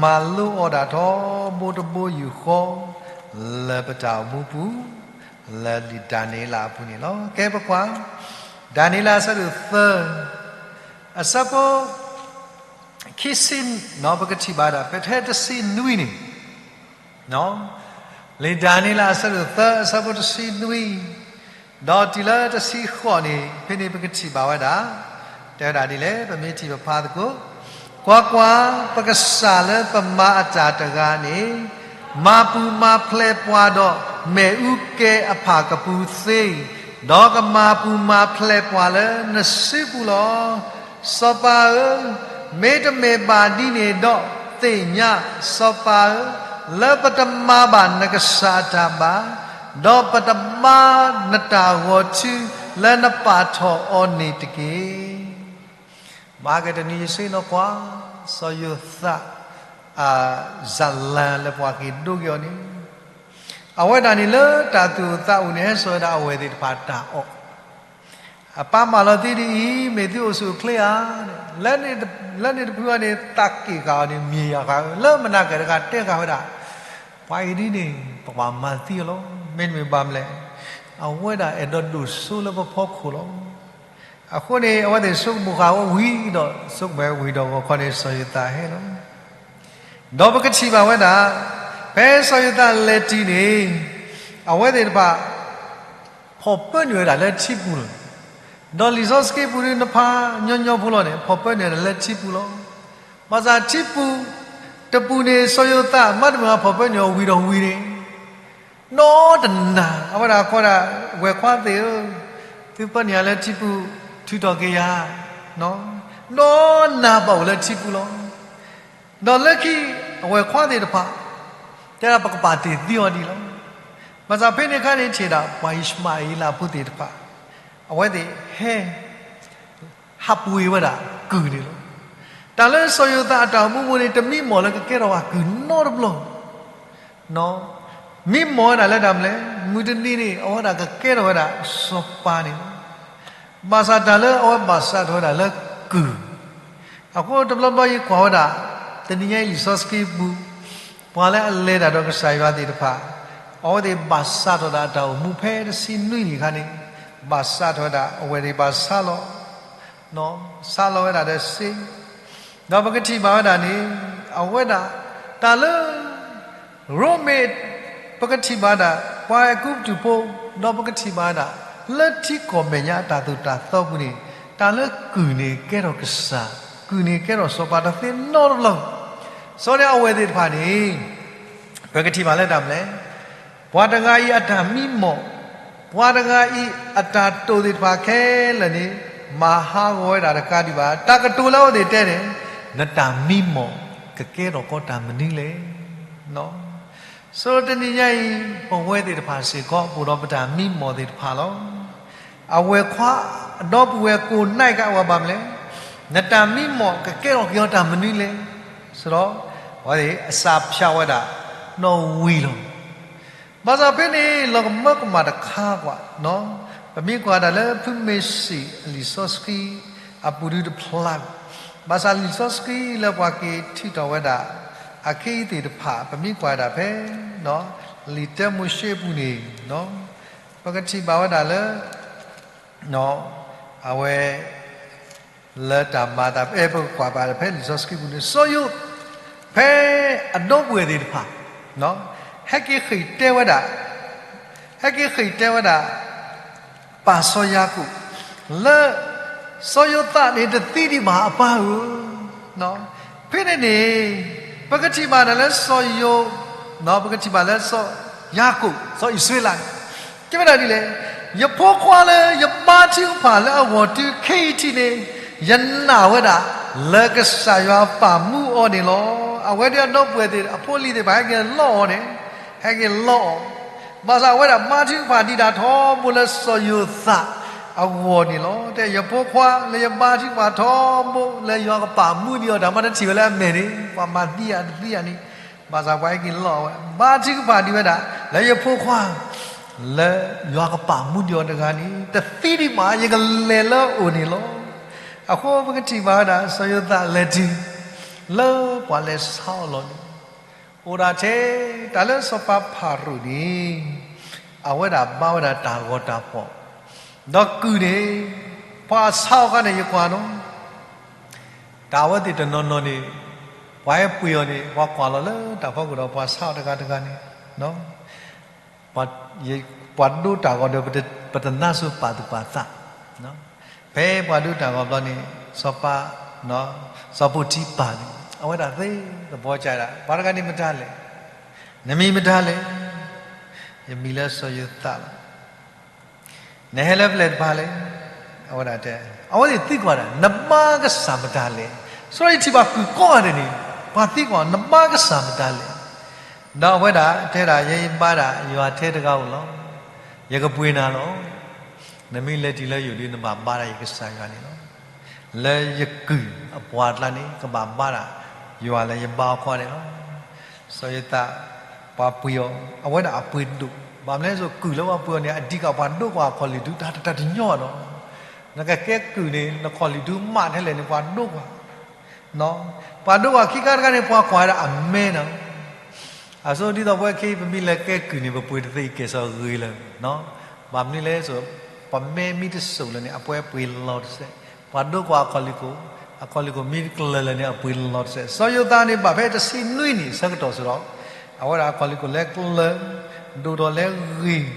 မၤလိအီၤဒၣ်ထီဘိတဘိယူၢ်ဃီ လၢပတၢ်အိၣ်မူပူၤ လၢလံာ်ဒၤနံးယ့လးအပူၤန့ၣ်လီၤ. ကဲပကွၢ် ဒၤနံးယ့လးအဆၢဒိၣ်သၢ အဆၢဖိ ခံဆံ ပကထံၣ်ဘၣ်ဒၣ် ဖဲတဆံနွံန့ၣ် လံာ်ဒၤနံးယ့လးအဆၢဒိၣ်သၢ အဆၢဖိတဆံနွံ ဒီးတုၤလၢတဆံဃိးန့ၣ် ဖဲန့ၣ်ပကထံၣ်ဘၣ်ဝဲဒၣ် တဲဝဲဒၣ်ဒ်လဲၣ် ပမ့ၢ်ထံၣ်ပဖးသကိး, ကွၢ်ကွၢ်, ပကစၢ်လၢပမၤအတၢ်တဂၤန့ၣ် မၤပူၤမၤဖျဲးပှၤဒီးမ့ၣ်အူကဲအဖၣ်ကပူၤသ့, ဒီးကမၤပူၤမၤဖျဲးပှၤလၢနစုပူၤလီၤ. စီၤပၤဧၢ, မ့တမ့ၢ်ဘၣ်ဒ်န့ၣ်ဒီးသ့ၣ်ညါ, စီၤပၤဧၢ, လၢပတမၤဘၣ်နကစၢ်အတၢ်ဘၣ်, ဒီးပတဘါနတၢ်ဂီၤထူလၢနပာ်ထီၣ်အီၤန့ၣ်တက့ၢ်. မၤကဲတနံၤယစ့နီၢ်ကွၢ်, စီၤယိၤသး အ ဇာတ်လမ်းလၢပှၤက့ၤဒိက့ၤအီၤန့ၣ်, အဝဲဒၣ်န့ၣ်လၢတၢ်သူၣ်အိၣ်သးအိၣ်န့ၣ် ဟဲစိာ်ဝဲဒၣ်အဝဲၢ်သ့ၣ်တဖၣ်တၢ်အီၣ်, အပၢ်မၢလီၤသံဒ်အံၤ, မ့ၢ်သုအိၣ်ဆူၣ်အိၣ်ချ့ဧါ, လၢန့ၣ်တဖုအံၤန့ၣ် သးက့ၣ်ဃာ်အီၤန့ၣ် မ့ၢ်ယၤဃာ်ဧၢ, လၢမနၤကဲတဂၤတဲဃာ်ဝဲဒၣ်, ပှၤအံၤဒ်န့ၣ် ပကဘၣ်မၤသံအီၤလီၤ, မ့တမ့ၢ်ဘၣ်မနုၤလဲၣ်, အဝဲဒၣ်အဲၣ်ဒိးဒိၣ်စိလၢပဖီခိၣ်လီၤ. အဃိန့ၣ် အဝဲသ့ၣ်ဆိကမိၣ်ဃာ်ဝဲဝံၤဒီး ဆိကမိၣ်ဝံၤဒီးဂီၤခီန့ၣ် စီၤယိၤသးဟဲလီၤ. ဒီးပကထံၣ်ဘၣ်ဝဲဒၣ်, ဖဲစီၤယိၤသးလဲၤတုၤန့ၣ်, အဝဲသ့ၣ်တဖၣ် ဖီၣ်ပၢနုာ်ဝဲဒၣ်လၢထံပူၤလီၤ. ဒီးလံာ်စီဆှံပူၤဒုးနဖးညီညီဖိလီၤန့ၣ် ဖီၣ်ပၢနုာ်ဝဲဒၣ်လၢထံပူၤလီၤ. ဘၣ်ဆၣ်ထံပူၤတပူၤန့ၣ် စီၤယိၤသးမၤတမုာ်ဘၣ်ဖီၣ်ပၢနုာ်အီၤဝံၤဒီးဝံၤန့ၣ် နီတနၤ အဝဲဒၣ်ကိးဒၣ် ဝဲၢ်ခွါသ့ၣ်ဧၢ, သုပၢနုာ်ယၤလၢထံပူၤ ထုးထီၣ်က့ၤယၤ, နီတနၤဘၣ်အိၣ်လၢထံပူၤလီၤ. ဒီးလၢခံ အဝဲၢ်ခွါသ့ၣ်တဖၣ် တဲဒၣ်ပကပာ်တ့ၢ်သံအီၤဒံးလီၤ. ဘၣ်ဆၣ်ဖဲန့ၣ်အခါန့ၣ် ထံၣ်ဒၣ်ပှၤအံၣ်ၡမၤအ့လးဖိသ့ၣ်တဖၣ် အဝဲသ့ၣ်ဟဲ ဟးပှ့ၤဝဲဒၣ်ကုၢ်န့ၣ်လီၤ. တၢ်လၢစီၤယိၤသးအတၢ်အိၣ်မူပူၤန့ၣ် တမံမီၢ်လၢကကဲထီၣ်ဘၣ်ကုၢ်နီတဘျီ မံမီၢ်ဝဲဒၣ်လၢတၢ်မနုၤလဲၣ်, မုၢ်တနံၤန့ၣ် အဝဲဒၣ်ကကဲထီၣ်ဝဲဒၣ်စီၤပၤန့ၣ်လီၤ. ဘၣ်ဆၣ်တၢ်လၢအဝဲဘၣ်စးထီၣ်ဝဲဒၣ်လၢကုၢ်, အဃိတဘျီဘျီယကွၢ်ဝဲဒၣ် တနံၤညါအံၤလံာ်စီဆှံပူၤ ပှၤလၢအလဲၤတၢ်ဒီးကစၢ်ယွၤသ့ၣ်တဖၣ် အဝဲသ့ၣ်ဘၣ်စးထီၣ်ဒၣ်အတၢ်အိၣ်မူဖဲတဆံနွံနံၣ်အခါန့ၣ် ဘၣ်စးထီၣ်ဝဲဒၣ် အဝဲသ့ၣ်ဘၣ်ဆါလီၤ ဆါလီၤဝဲဒၣ်ဒီးစ့, ဒီးပကထံၣ်ဘၣ်ဝဲဒၣ်န့ၣ် အဝဲဒၣ် တၢ်လၢ ရိမ့ၤ ပကထံၣ်ဘၣ်ဒၣ် ပှၤအဲၤကူပတူးဖိ ဒီးပကထံၣ်ဘၣ်ဝဲဒၣ် လၢထံကီၢ်မဲာ်ညါအတၢ်သိၣ်တၢ်သီပူၤန့ၣ် တၢ်လၢကုၢ်န့ၣ်ကဲထီၣ်ကစၢ်, ကုၢ်န့ၣ်ကဲထီၣ်စီၤပၤတသ့နီတဘျီ, စီၤန့ၣ်အဝဲသ့ၣ်တဖၣ်န့ၣ် ပကထံၣ်ဘၣ်လၢတၢ်မနုၤလဲၣ်, ပှၤတဂၤအံၤအတၢ်မံမီၢ်, ပှၤတဂၤအံၤအတၢ်တိာ်သ့ၣ်တဖၣ်ခဲလၢာ်န့ၣ် မၤဟးဂီၤဝဲဒၣ်တကးဒံးဘၣ်. တၢ်ကတိၤလၢအဝဲသ့ၣ်တဲန့ၣ် နတၢ်မံမီၢ်ကကဲထီၣ်ကီးတၢ်မနုၤလဲၣ်. ဆိတနံၤညါအံၤ ပဝဲသ့ၣ်တဖၣ်စ့ၢ်ကီး ပအိၣ်ဒီးပတၢ်မံမီၢ်သ့ၣ်တဖၣ်လီၤ. အဝဲၢ်ခွါ ဒီပုၢ်ဝဲၢ်ကိးနံၤကဝဲဘၣ်မနုၤလဲၣ်, နတၢ်မံမီၢ်ကကဲထီၣ်က့ၤအီၤတၢ်မနုၤလဲၣ်. ဆိဒီး အဝဲသ့ၣ်အစးဖျါဝဲဒၣ် နီၣ်ဝံၤလီၤ. ဘၣ်ဆၣ်ဖဲန့ၣ် လီၤကမၢကမၣ်တခါကွၢ်, ပမ့ၢ်ကွၢ်ဒၣ်လၢဖုမ့ၢ်စံၣ်အလံာ်စီဆှံအပူၤဒုတဖျါ, ဘၣ်ဆၣ်လံာ်စီဆှံလၢပှၤက့ၤထုးထီၣ်ဝဲဒၣ် အခ့အံၤသ့ၣ်တဖၣ် ပမ့ၢ်ကွၢ်ဒၣ်ဖဲ လံာ်တၢမိၤၡ့အပူၤန့ၣ် ပကထံၣ်ဘၣ်ဝဲဒၣ်လၢ အဝဲ လၢတၢ်မၤအသး အဲ ပကကွၢ်ဘၣ်ဖဲလံာ်စီဆှံပူၤန့ၣ် စီၤယိၤ ဖဲအဒီပုၢ်ဝဲၢ်သ့ၣ်တဖၣ် ဟဲက့ၤဃ့ၢ်တဲဝဲဒၣ်, ဟဲက့ၤဃ့ၢ်တဲဝဲဒၣ် ပၢ်စီၤယၤကိာ် လၢ စီၤယိၤသးန့ၣ်တသံဒံးဘၣ်အပၢ်ဧၢ, ဖဲန့ၣ်န့ၣ် ပကထံၣ်ဘၣ်ဒၣ်လၢစီၤယိၤ ပကထံၣ်ဘၣ်လၢစီၤယၤကိာ် စီၤအံၣ်စရ့လးန့ၣ် တဲဝဲဒၣ်ဒ်လဲၣ်, ယဖိခွါလၢယဘါထုကဖၣ်လၢအဂီၢ်တုၤခဲအံၤထံးန့ၣ် ယနာ်ဝဲဒၣ် လၢကစၢ်ယွၤပာ်မူအီၤန့ၣ်လီၤ. အဝဲဒၣ်အဒီပုၢ်ဝဲၢ်သ့ၣ် အဖိအလံၤသ့ၣ်တဖၣ် ဟဲက့ၤလီအီၤန့ၣ်, ဟဲက့ၤလီအီၤ, ဘၣ်ဆၣ်အဝဲဒၣ်ဘါထုကဖၣ်ဒံးဒၣ်ထီဘိလၢစီၤယိၤသးအဂီၢ်န့ၣ်လီၤ. တဲယဖိခွါလၢယဘါထုကဖၣ်ထီဘိလၢယွၤကပာ်မူဒံးအီၤ တၢ်မၤတထံၣ်ဝဲလၢအမဲာ်န့ၣ် ပှၤမၤသံယၤတသံယၤန့ၣ်, ဘၣ်ဆၣ်ပှၤဟဲက့ၤလီအီၤဝဲ ဘါထုကဖၣ်ဒံးဝဲဒၣ် လၢယဖိခွါ လၢယွၤကပာ်မူဒံးအီၤတဂၤန့ၣ် တသံဒံးဘၣ် ယကလဲၤလၢအအိၣ်န့ၣ်လီၤ. အဃိပကထံၣ်ဘၣ်ဝဲဒၣ် စီၤယိၤသးလဲၤတုၤ လၢပှၤလဲၤဆါအီၤလီၤန့ၣ် အိၣ်ဒၣ်ထဲ တၢ်လၢစီၤပၤဖၤရိၤန့ၣ် အဝဲဒၣ်ဘါဝဲဒၣ်တၢ်ဂီၤတၢ်ဖီၣ်, ဒီးကုၢ်န့ၣ် ပှၤဆါအီၤအခါန့ၣ် ယကွၢ်နီၤ တၢ်အဝဲသ့ၣ်တနီၤနီၤန့ၣ် ပှၤဟဲပှ့ၤအီၤန့ၣ် ပှၤကွၢ်လီၤလၢတၢ်ဖီခိၣ်ဒီး ပှၤဆါအီၤတဂၤတဂၤန့ၣ် ပှၤဒိတၢ်ဂီၤဒီး ပတနါစိၤပာ်သူၣ်ပာ်သး, ဖဲပှၤဒိတၢ်ဂီၤဘျီန့ၣ် စီၤပၤ စီၤပိၤတံဖၤန့ၣ် အဝဲဒၣ်သ့သဘီကဒါ ပှၤတဂၤန့ၣ်မတၤလဲၣ်, နမံၤမတၤလဲၣ်, ယမံၤလၢစီၤယိၤသးလီၤ. နဟဲလၢပျဲၢ်တဖၣ်လဲၣ်, အဝဲဒၣ်တဲ, အဝဲသ့ၣ်သံကွၢ်ဒၣ် နဘါကစၢ်မတၤလဲၣ်, စီၤယိၤသးထံၣ်ဘၣ်ကုၢ်ကိးဂၤဒဲးန့ၣ် ပှၤသံကွၢ် နဘါကစၢ်မတၤလဲၣ်, ဒီးအဝဲဒၣ်တဲဒၣ် ယဲယဘါဒၣ်ယွၤထဲတဂၤဧိၤလီၤ. ယကပှ့ၤနၤလီၤ. နမ့ၢ်လဲၤတုၤလၢယအိၣ်ဒီး နဘၣ်ဘါဒၣ်ယကစၢ်ယွၤန့ၣ်လီၤ. လၢယကုၢ်အပှၤအကျါန့ၣ် ကဘၣ်ဘါဒၣ် ယွၤလၢယဘါအီၤခီန့ၣ်လီၤ. စီၤယိၤသး ပှၤပှ့ၤအီၤ အဝဲဒၣ်အပှ့ၤဒိၣ်, ဘၣ်မနုၤလဲၣ် စိၤကုၢ်လၢပှၤပှ့ၤအီၤန့ၣ် အဒံးကပှၤဒိကွၢ်အခီၣ်လံၣ်ဒု တၢ်တတၢ်တညီနီၤ. နကကဲကုၢ်န့ၣ် နခီၣ်လံၣ်ဒုမးထဲလဲၣ်န့ၣ် ပှၤဒိကွၢ် ပှၤဒိကွၢ်ခံခါတခါန့ၣ် ပှၤကွၢ်ဝဲဒၣ်အမဲနီၤ. အဆိဒ်သိးပဝဲခဲအံၤ ပမ့ၢ်လဲၤကဲကုၢ်န့ၣ် ပပှ့ၤတသ့ကဲၢ်ဆိးဂ့ၤလၢၤ, ဘၣ်မနုၤလဲၣ်စိၤ ပမဲမ့ၢ်တစိၢ်လၢၤန့ၣ် အပှ့ၤပှ့ၤလီၤတစဲး, ပှၤဒိကွၢ်အခီၣ်လံၣ်ခိၣ်, အခီၣ်လံၣ်ခိၣ်မ့ၢ်တကျၢၤလၢၤန့ၣ် အပှ့ၤလီၤတစဲး. စီၤယိၤသးန့ၣ် ဘၣ်ဖဲတဆံနွံနံၣ်အဆၢကတီၢ်စ့ၢ်ကီး အဝဲဒၣ်အခီၣ်လံၣ်ခိၣ်လဲၤကျၢၤ ဒိၣ်ထီၣ်လဲၤဂ့ၤ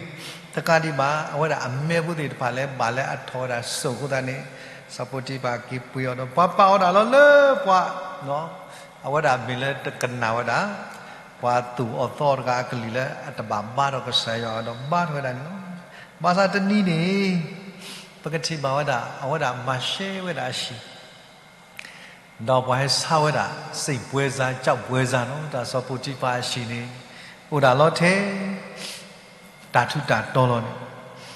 တကးဒံးဘၣ် အဝဲဒၣ်အမဲဖိသ့ၣ်တဖၣ်လဲၤဘၣ်လၢအထီၣ်ဝဲဒၣ်စိၤအဃိသတးန့ၣ် စီၤပီတံဖၤက့ၤပှ့ၤအီၤဒီး ပှၤပာ်အီၤဒၣ်လီၤလၢပှၤ အဝဲဒၣ်မ့ၢ်လၢတကနၣ်ဝဲဒၣ် ပှၤသူၣ်အီၣ်သီအီၤတဂၤအကလုၢ်လၢအတဘၣ်ဘါထီၣ်ကစၢ်ယွၤအီၤဒီးဘါထီၣ်ဝဲဒၣ်န့ၣ်လီၤ. ဘၣ်ဆၣ်တနံၤန့ၣ် ပကထံၣ်ဘၣ်ဝဲဒၣ် အဝဲဒၣ်မၤရှဲဝဲဒၣ်အဟံၣ် ဒီးပှၤဟဲဆါဝဲဒၣ် စံာ်ပှဲၤစါ ကၠီၣ်ပှဲၤစါနီၤ တၢ်စီၤပီတံဖၤအဟံၣ်န့ၣ် အိၣ်ဒၣ်လီၤထဲ တၢ်ထူးတၢ်တီၤလီၤန့ၣ်,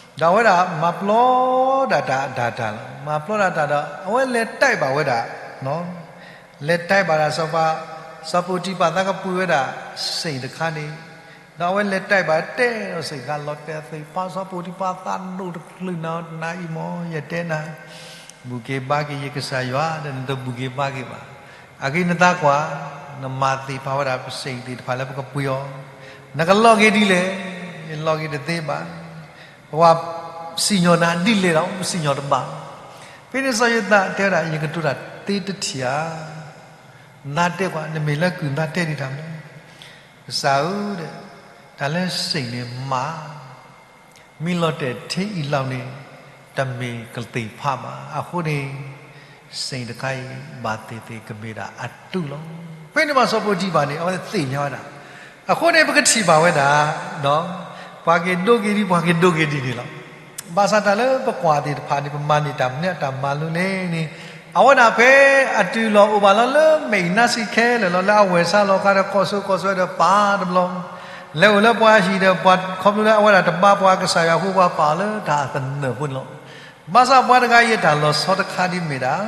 ဒီးအဝဲဒၣ်မၤပျီဒၣ်တၢ်အတၢ်တၢ်လီၤ. မၤပျီဒၣ်တၢ်ဒီး အဝဲလဲၤတဲဘၣ်ဝဲဒၣ် လဲၤတဲဘၣ်ဒၣ်စီၤပၤ, စီၤပီတံဖၤသးကပှ့ၤဝဲဒၣ် စံာ်တခါန့ၣ်, ဒီးအဝဲလဲၤတဲဘၣ်တဲဒီးစံာ်တခါ လီၤတဲာ်သ့ၣ်ဖး စီၤပီတံဖၤသးဒိၣ်တချုးနၤ နၤအံၤမ့ၢ် ယတဲနၤ ဘူၣ်က့ၤဘါက့ၤယကစၢ်ယွၤ ဒီးနတဘူၣ်က့ၤဘါက့ၤဘၣ်. အဂ့ၢ်နသးကွၢ်, နမၤသ့ၣ်ဖးဝဲဒၣ်ပစံာ်သ့ၣ်တဖၣ်လၢပကပှ့ၤအီၤ, နကလီၤက့ၤဒ်လဲၣ်, ယလီၤက့ၤတသ့ဘၣ်. ပှၤစံၣ်ညီၣ်နၤဒ်လဲၣ်ဒီး ပစံၣ်ညီၣ်တဘၣ်. ဖဲန့ၣ်စီၤယိၤသးတဲဝဲဒၣ် ယကတိၤတၢ်သ့တထံၣ်ဧါ. နတဲကွၢ် နမ့ၢ်လၢကုၢ်နတဲဒံးတၢ်မနုၤ. ကစၢ်ဧၢ, တၢ်လၢစံာ်န့ၣ်မး မ့ၢ်လီၤတဲာ်ထဲအံၤလီၤန့ၣ် တမ့ၢ်ကသ့ၣ်ဖးဘၣ်. အဃိန့ၣ် စံာ်တခါအံၤ ဘၣ်သ့ၣ်သ့ၣ်ကမ့ၢ်ဒၣ်အတုလီၤ. ဖဲန့ၣ်ဘၣ်စီၤပီတံဖၤန့ၣ် အဝဲသ့ၣ်ညါဝဲဒၣ်. အဃိန့ၣ် ပကထံၣ်ဘၣ်ဝဲဒၣ် ပှၤက့ၤဒိက့ၤဒ် ပှၤက့ၤဒိက့ၤဒ်န့ၣ်လီၤ. ဘၣ်ဆၣ်တၢ်လၢပကွၢ်သ့ၣ်တဖၣ်န့ၣ် ပမၤန့ၢ်တၢ်မနုၤအတၢ်မၤလိလဲၣ်န့ၣ်, အဝဲဒၣ်ဖဲအတုၤလီၤအိၣ်ဘၣ်လီၤလၢမဲာ်အံၤနါစံးခဲလၢာ်လီၤ လၢအဝဲၢ်ဆါလီၤခါဒီး ကိးစိကိးဆွဲဒီးပာ်တဘျီ လဲၤအိၣ်လၢပှၤဟံၣ်ဒီး ပှၤခီဖျိလၢအဝဲဒၣ်တဘါပှၤကစၢ်ယွၤအဃိ ပှၤပာ်အီၤလၢတၢ်အသနၢၣ်ဖိန့ၣ်လီၤ. ဘၣ်ဆၣ်ပှၤတဂၤအံၤအတၢ်လီၤဆီတခါဒ်မ့ၢ်ဒၣ်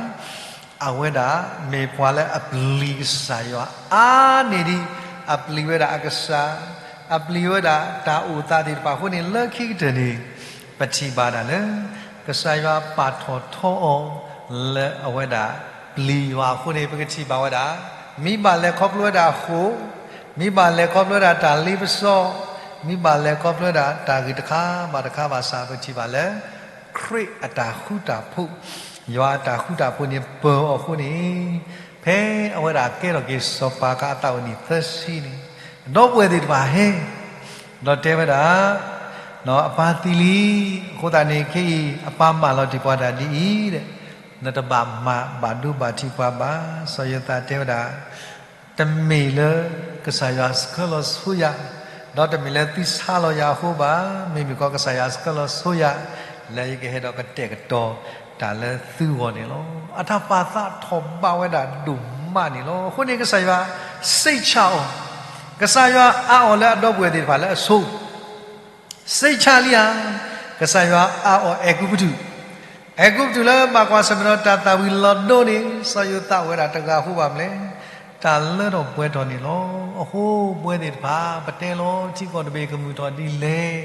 အဝဲဒၣ်မ့ၢ်ပှၤလၢအပျံၤကစၢ်ယွၤအါန့ၢ်ဒံး အပျံၤဝဲဒၣ်အကစၢ်, အပျံၤဝဲဒၣ်တၢ်အိၣ်သးသ့ၣ်တဖၣ်အဃိန့ၣ် လၢခံကတၢၢ်န့ၣ် ပထံၣ်ဘၣ်ဒၣ်လၢ ကစၢ်ယွၤပာ်ထီၣ်ထီအီၤ လၢအဝဲဒၣ်ပျံၤယွၤအဃိန့ၣ် ပကထံၣ်ဘၣ်ဝဲဒၣ် မ့ၢ်ဘၣ်လဲၤခီဖျိဝဲဒၣ်အဃိ, မ့ၢ်ဘၣ်လဲၤခီဖျိဝဲဒၣ်တၢ်လ့ပစီ, မ့ၢ်ဘၣ်လဲၤခီဖျိဝဲဒၣ်တၢ်ဂ့ၢ်တခါဘၣ်တခါဘၣ်ဆၣ် ပထံၣ်ဘၣ်လၢ ခရံာ်အတၢ်ဃူတၢ်ဖိး, ယွၤအတၢ်ဃူတၢ်ဖိးန့ၣ်ပၢၤအီၤအဃိန့ၣ်, ဖဲအဝဲဒၣ်ကဲထီၣ်က့ၤစီၤပၤအခါအသးအိၣ်နံၣ်သၢဆံန့ၣ်, ဒီပုၢ်ဝဲၢ်သ့ၣ်တဖၣ်ဟဲ ဒီးတဲဝဲဒၣ်, အပၢ်သံလံ, အဃိသတးန့ၣ် ခဲအံၤ အပၢ်မၢလီၤတ့ၢ်ပှၤဒၣ်ဒ်အံၤ, နတဘၣ်မၤဘၣ်ဒိဘၣ်ထံးပှၤဘၣ်. စီၤယိၤသးတဲဝဲဒၣ်, တမ့ၢ်လၢကစၢ်ယွၤဆှၢလီၤဆိယၤ, ဒီးတမ့ၢ်လၢသုဆါလီၤယၤအဃိဘၣ်, မ့မ့ၢ်ကီးကစၢ်ယွၤဆှၢလီၤဆိယၤ လၢယကဟဲဒီးကတဲာ်ကတီၤတၢ်လၢသုဂီၢ်န့ၣ်လီၤ. အတၢ်ပာ်သးထီၣ်ဘးဝဲဒၣ်ဒိၣ်မးန့ၣ်လီၤ. အဃိန့ၣ်ကစၢ်ယွၤစံးဆၣ်အီၤ, ကစၢ်ယွၤအါအီၤလၢအဒီပုၢ်ဝဲၢ်သ့ၣ်တဖၣ်လၢအဆိ စံးဆၣ်လံဧါ, ကစၢ်ယွၤအါအီၤအဲၤကူပတူး, အဲၤကူပတူးလၢဘၣ်ကွၢ်ဆၢၣ်မဲာ်ဒီးတၢ်သၣ်ဝံၤလီၤဒိန့ၣ် စီၤယိၤသးအိၣ်ဝဲဒၣ်တဂၤအဃိဘၣ်မလဲၣ်, တၢ်လၢထီၣ်ပှဲၤထီၣ်န့ၣ်လီၤ. အဃိပဝဲသ့ၣ်တဖၣ် ပတဲလီၤထံကီၢ်တဘ့ၣ်ကမုာ်ထီၣ်ဒ်လဲၣ်,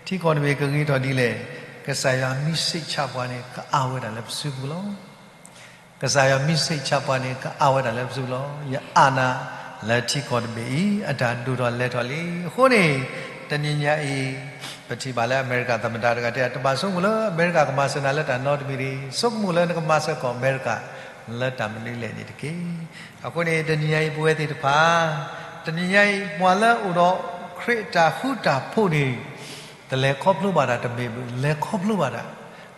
ထံကီၢ်တဘ့ၣ်ကဂ့ၤထီၣ်ဒ်လဲၣ်, ကစၢ်ယွၤမ့ၢ်စံးဆၣ်ပှၤန့ၣ် ကအါဝဲဒၣ်လၢပစုပူၤလီၤ. ကစၢ်ယွၤမ့ၢ်စံးဆၣ်ပှၤန့ၣ် ကအါဝဲဒၣ်လၢပစုပူၤလီၤ. ယအၣ်နၤလၢထံကီၢ်တဘ့ၣ်အံၤ အတၢ်ဒိၣ်ထီၣ်လဲၤထီၣ်လံ. အဃိန့ၣ် တနံၤညါအံၤ ပထံၣ်ဘၣ်လၢအမဲရကၤသမ္မတတဂၤတဲ တဘၣ်ဆိကမိၣ်လၢအမဲရကၤကမၤစၢၤနၤလၢတၢ်နီတမံၤတဂ့ၤ, ဆိကမိၣ်လၢနကမၤစၢၤကီၢ်အမဲရကၤလၢတၢ်မနုၤလဲၣ်န့ၣ်တက့ၢ်. အဃိန့ၣ် တနံၤညါအံၤပဝဲသ့ၣ်တဖၣ် တနံၤညါအံၤ ပှၤလၢအိၣ်ဒီးခရံာ်အတၢ်ဃူတၢ်ဖိးန့ၣ် တလဲၤခီဖျိဘၣ်တၢ်တမ့ၢ်ဘၣ်, လဲၤခီဖျိဘၣ်တၢ်,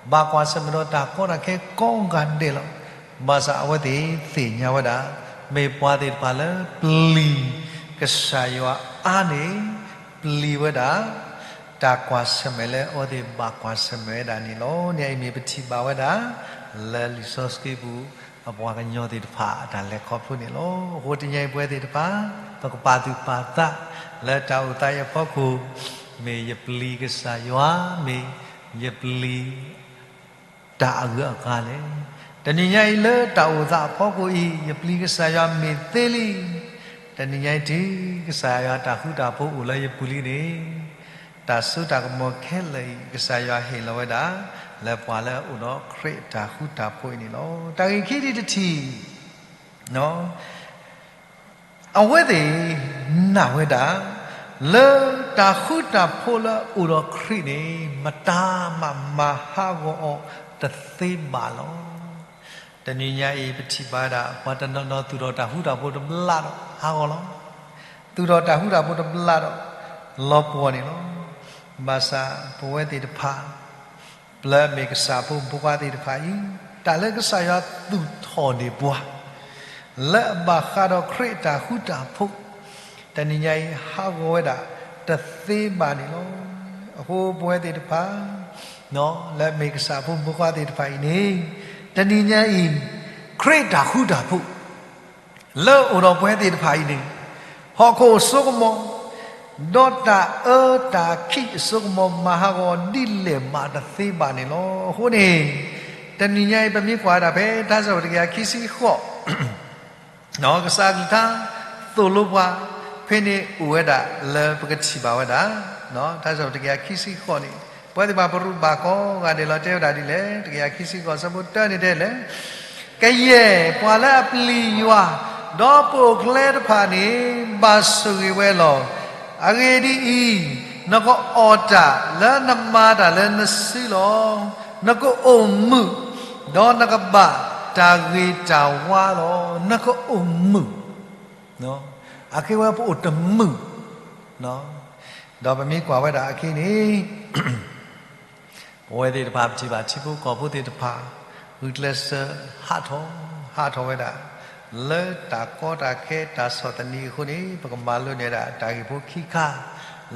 ဘၣ်ကွၢ်ဆၢၣ်မဲာ်ဒီးတၢ်ကီတၢ်ခဲကိးဂၤဒဲးလီၤ. ဘၣ်ဆၣ်အဝဲသ့ၣ်သ့ၣ်ညါဝဲဒၣ် မ့ၢ်ပှၤသ့ၣ်တဖၣ်လၢပျံၤကစၢ်ယွၤအါန့ၣ် ပျံၤဝဲဒၣ် တၢ်ကွၢ်ဆၢၣ်မဲာ်လၢအဝဲသ့ၣ်ဘၣ်ကွၢ်ဆၢၣ်မဲာ်ဝဲဒၣ်န့ၣ်လီၤ. န့ၣ်အံၤမ့ၢ်ပထံၣ်ဘၣ်ဝဲဒၣ် လၢလံာ်စီဆှံပူၤ အပှၤကညီသ့ၣ်တဖၣ်အတၢ်လဲၤခီဖျိန့ၣ်လီၤ. အဃိတနံၤညါအံၤပဝဲသ့ၣ်တဖၣ် ပကပာ်သူၣ်ပာ်သး လၢတၢ်အိၣ်သးအံၤအဖီခိၣ် မ့ၢ်ယပျံၤကစၢ်ယွၤ မ့ၢ်ယပျံၤ တၢ်အဂုၤအဂၤလဲၣ်. တနံၤညါအံၤလၢတၢ်အိၣ်သးအဖီခိၣ်အံၤ ယပျံၤကစၢ်ယွၤမ့ၢ်သ့လံ. တနံၤညါအံၤတုၤ ကစၢ်ယွၤတၢ်ဃူတၢ်ဖိးအိၣ်လၢယပူၤလံန့ၣ်, တၢ်စိတၢ်ကမီၤခဲလၢာ်အံၤ ကစၢ်ယွၤဟ့ၣ်လီၤဝဲဒၣ် လၢပှၤလၢအအိၣ်ဒီးခရံာ်တၢ်ဃူတၢ်ဖိးအံၤန့ၣ်လီၤ. တၢ်ဂ့ၢ်ခံဒံးတထံၣ် အဝဲသ့ၣ်နာ်ဝဲဒၣ် လၢတၢ်ဃူတၢ်ဖိးလၢအအိၣ်ဒီးခရံာ်န့ၣ် မတၤမးမၤဟးဂီၤအီၤတသ့ဘၣ်လီၤ. တနံၤညါအံၤ ပထံၣ်ဘၣ်ဝဲဒၣ် ပှၤတနီၤနီၤသူၣ်ထီၣ်တၢ်ဃူတၢ်ဖိးတဘျီဒီးဟးဂီၤလီၤ. သူၣ်ထီၣ်တၢ်ဃူတၢ်ဖိးတဘျီဒီး လီၤပှီၢ်န့ၣ်လီၤ. ဘၣ်ဆၣ်ပဝဲသ့ၣ်တဖၣ် ပျၢၤအမ့ၢ်ကစၢ်ဖိမုၣ်ဖိခွါသ့ၣ်တဖၣ်အံၤ, တၢ်လၢကစၢ်ယွၤသူၣ်ထီၣ်န့ၢ်ပှၤ လၢအဘၣ်ဃးဒီးခရံာ်အတၢ်ဃူတၢ်ဖိး, တနံၤညါအံၤ ဟးဂီၤဝဲဒၣ်တသ့ဘၣ်န့ၣ်လီၤ. အဃိပဝဲသ့ၣ်တဖၣ် လၢအမ့ၢ်ကစၢ်ဖိမုၣ်ဖိခွါသ့ၣ်တဖၣ်အံၤန့ၣ်, တနံၤညါအံၤ ခရံာ်တၢ်ဃူတၢ်ဖိး လၢအအိၣ်ဒီးပဝဲသ့ၣ်တဖၣ်အံၤန့ၣ်, ဟီၣ်ခိၣ်အစိကမီၤ, ဒီးတၢ်အၢတၢ်ခံးအစိကမီၤ မၤဟးဂီၤဒ်လဲၣ်မးတသ့ဘၣ်န့ၣ်လီၤ. အဃိန့ၣ်, တနံၤညါအံၤ ပမ့ၢ်ကွၢ်ဝဲဒၣ်ဖဲ ထါစံးပတြၢၤတကယၤခံဆံဃိး, ကစၢ်အကလုၢ်ကထါ သိၣ်လိပှၤ, ဖဲန့ၣ်အိၣ်ဝဲဒၣ်လၢပကထံၣ်ဘၣ်ဝဲဒၣ်, ထါစံးပတြၢၤတကယၤခံဆံဃိးန့ၣ်, ပဝဲသ့ၣ်တဖၣ်ပရူးဘၣ်ကိးဂၤဒဲးလီၤ. တဲဝဲဒၣ်ဒ်လဲၣ်, တကယၤခံဆံဃိး အဆၢဖိတၢန့ၣ်တဲလဲၣ်, ကယဲၢ်ပှၤလၢအပျံၤယွၤ, ဒီးပအိၣ်ဖျဲၣ်တဖၣ်န့ၣ် ဘၣ်ဆိၣ်ဂ့ၤဝဲလီၤ. အဂ့ၢ်ဒ်အံၤ, နကအီၣ်တၢ်လၢနမၤတၢ်လၢနစုလီၤ. နကအိၣ်မုာ်, ဒီးနကဘၣ်တၢ်ဂ့ၤတၢ်ဝါလီၤ. နကအိၣ်မုာ်, အကဲဝဲပအိၣ်တမုာ်, ဒီးပမ့ၢ်ကွၢ်ဝဲဒၣ်အခံန့ၣ် ပဝဲသ့ၣ်တဖၣ် ပထံၣ်ဘၣ်ထံဖိကီၢ်ဖိသ့ၣ်တဖၣ် ဂုာ်ကျဲးစၢးဟးထီၣ်, ဟးထီၣ်ဝဲဒၣ် လၢတၢ်ကီတၢ်ခဲတၢ်ဆီၣ်သနံးအဃိန့ၣ် ပကမၤလိန့ၢ်ဒၣ်တၢ်ဂ့ၢ်ဖိခံခါ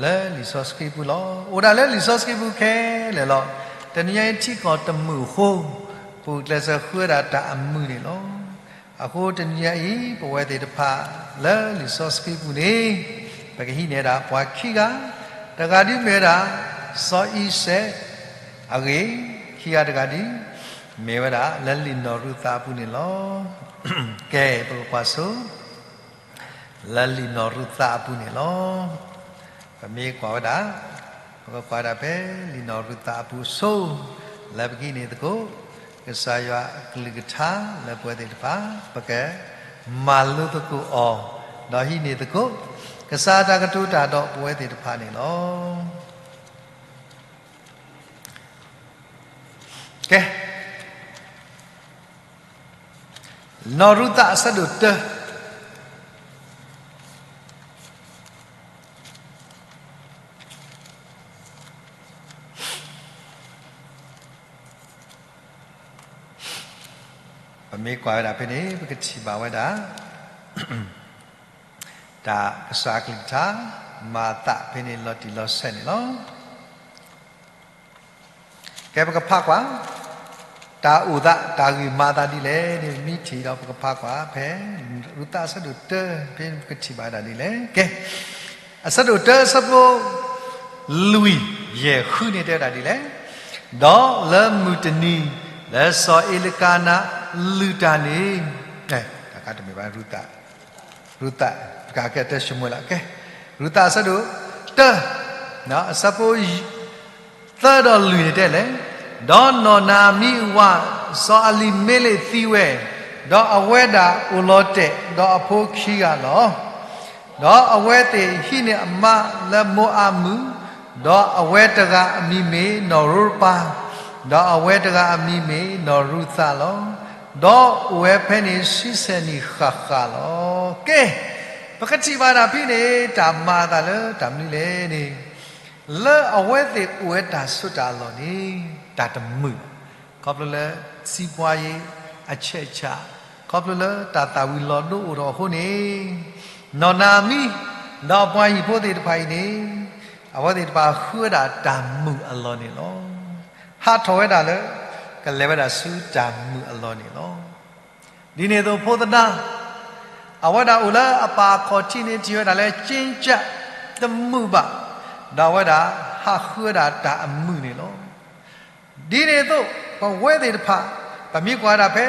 လၢလံာ်စီဆှံပူၤလီၤ. အိၣ်ဒၣ်လၢလံာ်စီဆှံပူၤခဲလၢာ်လီၤ. တနံၤညါအံၤထံကီၢ်တမုာ်အဃိ ပဂုာ်ကျဲးစၢးဃုဝဲဒၣ်တၢ်အမုာ်န့ၣ်လီၤ. အဃိတနံၤညါအံၤ ပဝဲသ့ၣ်တဖၣ် လၢလံာ်စီဆှံပူၤန့ၣ် ပကဟံးန့ၢ်ဒၣ်ပှၤခံဂၤ, တဂၤဒုးမ့ၢ်ဝဲဒၣ် စီၤအံၤစဲးအဂ့ၢ်, ခံဂၤတဂၤဒုး မ့ၢ်ဝဲဒၣ်လၢလံာ်နီၢ်ရူၤသးအပူၤန့ၣ်လီၤ. ကဲ ပကကွၢ်ဆိ လၢလံာ်နီၢ်ရူၤသးအပူၤန့ၣ်လီၤ. ပမ့ၢ်ကွၢ်ဝဲဒၣ်, ပကကွၢ်ဒၣ်ဖဲလံာ်နီၢ်ရူၤသးအပူၤဆိ, လၢပကဟံးန့ၢ်သကိး ကစၢ်ယွၤအကလုၢ်ကထါလၢပဝဲသ့ၣ်တဖၣ် ပကမၤလိသကိးအီၤ, ဒီးဟံးန့ၢ်သကိး ကစၢ်တၢ်ကတိၤတၢ်ဒီးပဝဲသ့ၣ်တဖၣ်န့ၣ်လီၤ. ကဲ နီၢ်ရူၤသးအဆၢဒိၣ်တၢ ပမ့ၢ်ကွၢ်ဝဲဒၣ်ဖဲန့ၣ် ပကထံၣ်ဘၣ်ဝဲဒၣ် တၢ်ကစၢ်အကလုၢ်ကထါ မၤအသးဖဲန့ၣ်လီၤတံၢ်လီၤဆဲးန့ၣ်လီၤ. ကဲ ပကဖးကွၢ် တၢ်အိၣ်သးတၢ်ဂ့ၢ်မၤအသးဒ်လဲၣ်န့ၣ် မ့ၢ်ထံၣ်ဒီး ပကဖးကွၢ်ဖဲ ရူၤသးအဆၢဒိၣ်တၢ ဖဲပကထံၣ်ဘၣ်ဒၣ်ဒ်လဲၣ်. ကဲ အဆၢဒိၣ်တၢ အဆၢဖိ လွံၢ်ယဲၢ်ဃုန့ၣ်တဲဝဲဒၣ်ဒ်လဲၣ်, ဒီးလၢမုၢ်တနံၤ လၢစီၤအ့လကၤနၤလုၢ်တၢ်န့ၣ်, တၢ်ခါတမ့ၢ်ဘၣ် ရူၤသး, ရူၤသး တကးကဲတၢၡမူၤအ့လး ကဲ ရူၤသးအဆၢဒိၣ်တၢ အဆၢဖိ သၢဒီးလွံၢ်န့ၣ်တဲလဲၣ်, ဒီးနီၢ်နၤအမံအဝၤ စီၤအလံၤမ့လ့းသံဝဲ, ဒီးအဝဲဒၣ်အိၣ်လီၤတဲာ်ဒီးအဖိခံဂၤလီၤ. ဒီးအဝဲသ့ၣ်ဟံးန့ၢ်အမါလၢမိၤအၤမုၣ်, ဒီးအဝဲတဂၤအမံၤမ့ၢ်နီၢ်ရိပၤ, ဒီးအဝဲတဂၤအမံၤမ့ၢ်နီၢ်ရူၤသးလီၤ. ဒီးအိၣ်ဝဲဖဲန့ၣ်ဆံဆဲၣ်နံၣ်ဃၣ်ဃၣ်လီၤ. ကဲ ပကထံၣ်ဘၣ်တၢ်ဖဲန့ၣ် တၢ်မၤအသးလၢတၢ်မနုၤလဲၣ်န့ၣ် လၢအဝဲသ့ၣ်အိၣ်ဝဲတၢ်စိတၢ်အလီၢ်န့ၣ် တၢ်တမုာ်ဘၣ်. ခီဖျိလၢ စံးပှၤယံၤအဆဲးဆး, ခီဖျိလၢတၢ်သၣ်ဝံၤလီၤဒိအိၣ်ထီၣ်အဃိန့ၣ်, နီၢ်နၤအမံ ဒီးအပှၤဟံၣ်ဖိသ့ၣ်တဖၣ်အံၤန့ၣ် အဝဲသ့ၣ်တဖၣ်ဃုဝဲဒၣ်တၢ်မုာ်အလီၢ်န့ၣ်လီၤ. ဟးထီၣ်ဝဲဒၣ်လၢ ကလဲၤဝဲဒၣ်ဆူတၢ်မုာ်အလီၢ်န့ၣ်လီၤ. ဒ်န့ၣ်အသိးဖိသဒါ အဝဲဒၣ်အိၣ်လၢအပၢ်အခီၣ်ထံးန့ၣ် ထံၣ်ဝဲဒၣ်လၢ ကၠ့ကၠၣ် တမုာ်ဘၣ်, ဒီးအဝဲဒၣ်ဟးဃုဝဲဒၣ်တၢ်အမုာ်န့ၣ်လီၤ. ဒ်န့ၣ်အသိး ပဝဲသ့ၣ်တဖၣ် ပမ့ၢ်ကွၢ်ဒၣ်ဖဲ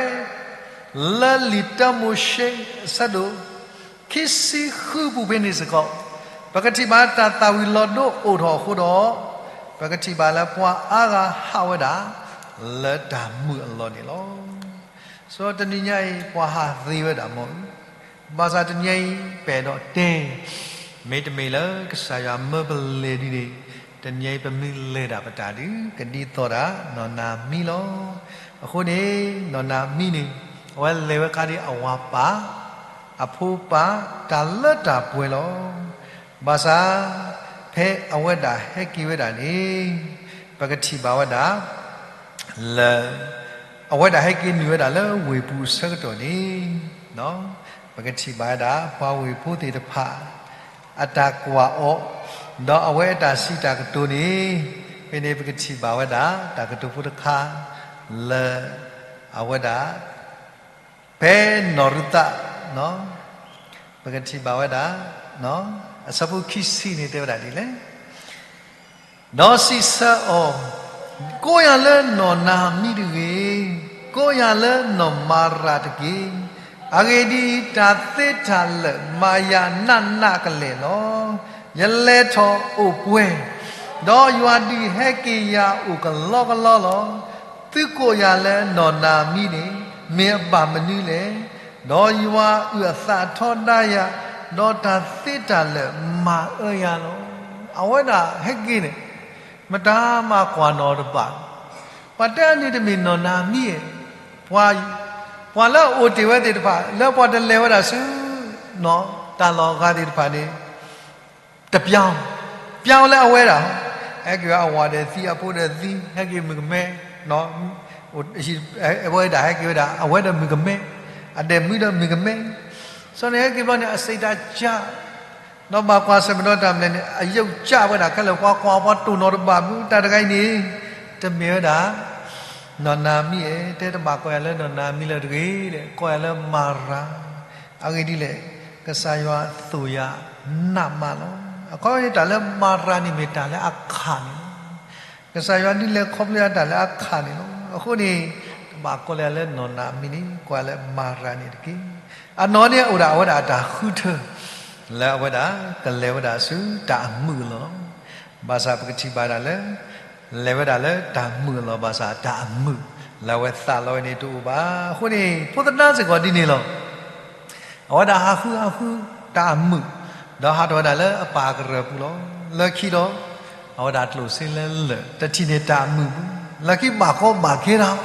လၢလံာ်တၢမိၤၡ့ အဆၢဒိၣ် ခံဆံဃုပူၤဖဲန့ၣ်စ့ၢ်ကီး, ပကထံၣ်ဘၣ်တၢ်သၣ်ဝံၤလီၤဒိအိၣ်ထီၣ်အဃိဒီး, ပကထံၣ်ဘၣ်လၢပှၤအါဂၤဟးဝဲဒၣ် လၢတၢ်မုာ်အလီၢ်န့ၣ်လီၤ. စီၤတနံၤညါအံၤ ပှၤဟးသ့ဝဲဒၣ်မ့ၢ်, ဘၣ်ဆၣ်တနံၤညါအံၤ ပအဲၣ်ဒိးတဲ မ့တမ့ၢ်လၢကစၢ်ယွၤမၢပလဲၤဒ်န့ၣ်, တနံၤညါအံၤပမ့ၢ်လဲၤဒၣ်ပတၢ်ဒုး ကဒ်သိးဒၣ်နီၢ်နၤမံလီၤ. အဃိန့ၣ် နီၢ်နၤမံန့ၣ် အဝဲလဲၤဝဲခါဒ်အဝၤပာ်, အဖိပာ်, တၢ်လၢတၢ်ပှဲၤလီၤ. ဘၣ်ဆၣ် ဖဲအဝဲဒၣ်ဟဲက့ၤဝဲဒၣ်န့ၣ် ပကထံၣ်ဘၣ်ဝဲဒၣ် လၢ အဝဲဒၣ်ဟဲက့ၤနုာ်ဝဲဒၣ်လၢဝ့ၢ်ပူၤအဆၢကတီၢ်န့ၣ်, ပကထံၣ်ဘၣ်ဝဲဒၣ် ပှၤဝ့ၢ်ဖိသ့ၣ်တဖၣ် အတၢ်ကွၢ်အီၤ, ဒီးအဝဲအတၢ်စံးတၢ်ကတိၤန့ၣ်, ဖဲန့ၣ်ပကထံၣ်ဘၣ်ဝဲဒၣ် တၢ်ကတိၤဖိတခါ လၢ အဝဲဒၣ် ဖဲနီၢ်ရူၤသး ပကထံၣ်ဘၣ်ဝဲဒၣ် အဆၢဖိခံဆံန့ၣ်တဲဝဲဒၣ်ဒ်လဲၣ်. ဒီးစံးဆၢအီၤ, ကိးယၤလၢနီၢ်နၤမံတဂ့ၤ, ကိးယၤလၢနီၢ်မၤရၤတက့ၢ်. အဂ့ၢ်ဒ်အံၤ, တၢ်သ့တၢ်လၢာ်မၤယၤနးနးကလဲာ်လီၤ. ယလဲၤထီၣ်အိၣ်ပှဲၤ, ဒီးယွၤဒုးဟဲက့ၤယၤအိၣ်ကလီကလီလီၤ. သုကိးယၤလၢနီၢ်နၤမံန့ၣ် မ့ၢ်အဘၣ်မနုၤလဲၣ်. ဒီးယွၤအုၣ်အသးထီဒါယၤ, ဒီးတၢ်သ့တၢ်လၢာ်မၤအၢယၤလီၤ. အဝဲဒၣ်ဟဲက့ၤန့ၣ် မတၤမၤကွၢ်နီၣ်တဘၣ်, ပှၤတဲအန့ၣ်တမ့ၢ်နီၢ်နၤမံဧါ. ပှၤလၢအအိၣ်တ့ၢ်ဝဲသ့ၣ်တဖၣ် လၢပှၤတလဲၤဝဲဒၣ်ဆူ တၢ်လီၢ်အဂၤသ့ၣ်တဖၣ်န့ၣ် တပျၢ်, ပျၢ်လၢအဝဲဒၣ်, ဟဲက့ၤဝဲအဝၤဒီးသံ အဖိဒီးသံ ဟဲက့ၤမုၣ်ကမဲ, အဝဲဒၣ်ဟဲက့ၤဝဲဒၣ် အဝဲဒီးမုၣ်ကမဲ, အဒဲးမုၣ်ဒီးမုၣ်ကမဲ, စီၤန့ၣ်ဟဲက့ၤဘျီန့ၣ် အစံးတၢ်ကၢ် ဒီးဘၣ်ကွၢ်ဆၢၣ်မဲာ်ဒီးတၢ်မနုၤလဲၣ်န့ၣ် အယုၢ်ကၢ်ဝဲဒၣ်ခဲလၢာ် ပှၤကွၢ်ပှၤတိၢ်နီၣ်တဘၣ်ဘၣ် တၢ်တဂၤအံၤန့ၣ် တမ့ၢ်ဝဲဒၣ် နီၢ်နၤမံဧါ, တဲတဘၣ်ကိးယၤလၢနီၢ်နၤမံလၢၤတဂ့ၤ, ကိးယၤလၢမၤရၤ, အဂ့ၢ်ဒ်လဲၣ်, ကစၢ်ယွၤသိၣ်ယၤနးမးလီၤ. အခီပညီတၢ်လၢမၤရၤန့ၣ်မ့ၢ်တၢ်လၢအခးန့ၣ်လီၤ. ကစၢ်ယွၤဒုးလဲၤခီဖျိယၤတၢ်လၢအခးန့ၣ်လီၤ. အဃိန့ၣ် တဘၣ်ကိးလၢယၤလၢနီၢ်နၤမံန့ၣ် ကိးယၤလၢမၤရၤန့ၣ်တက့ၢ်. အနီၢ်န့ၣ်အိၣ်ဒၣ်အဝဲဒၣ်အတၢ်ဃုထၢ လၢအဝဲဒၣ် ကလဲၤဝဲဒၣ်ဆူတၢ်အမုာ်အလီၢ်လီၤ. ဘၣ်ဆၣ်ပကထံၣ်ဘၣ်ဒၣ်လၢ လဲၤဝဲဒၣ်လၢတၢ်မုာ်အလီၢ် ဘၣ်ဆၣ်တၢ်အမုာ် လၢအဝဲသးလီဝဲန့ၣ်တအိၣ်ဘၣ်. အဃိန့ၣ် ဖိသဒါစ့ၢ်ကီးဒ်န့ၣ်လီၤ. အဝဲဒၣ်ဟးဃုဟးဃုတၢ်အမုာ်, ဒီးဟးထီၣ်ဝဲဒၣ်လၢအပၢ်ကရၢၢ်ပူၤလီၤ. လၢခံဒီး အဝဲဒၣ်ကျိၣ်စ့လၢလၢာ် တထံၣ်န့ၢ်တၢ်အမုာ်ပူၤ, လၢခံဘၣ်ကီဘၣ်ခဲတၢ်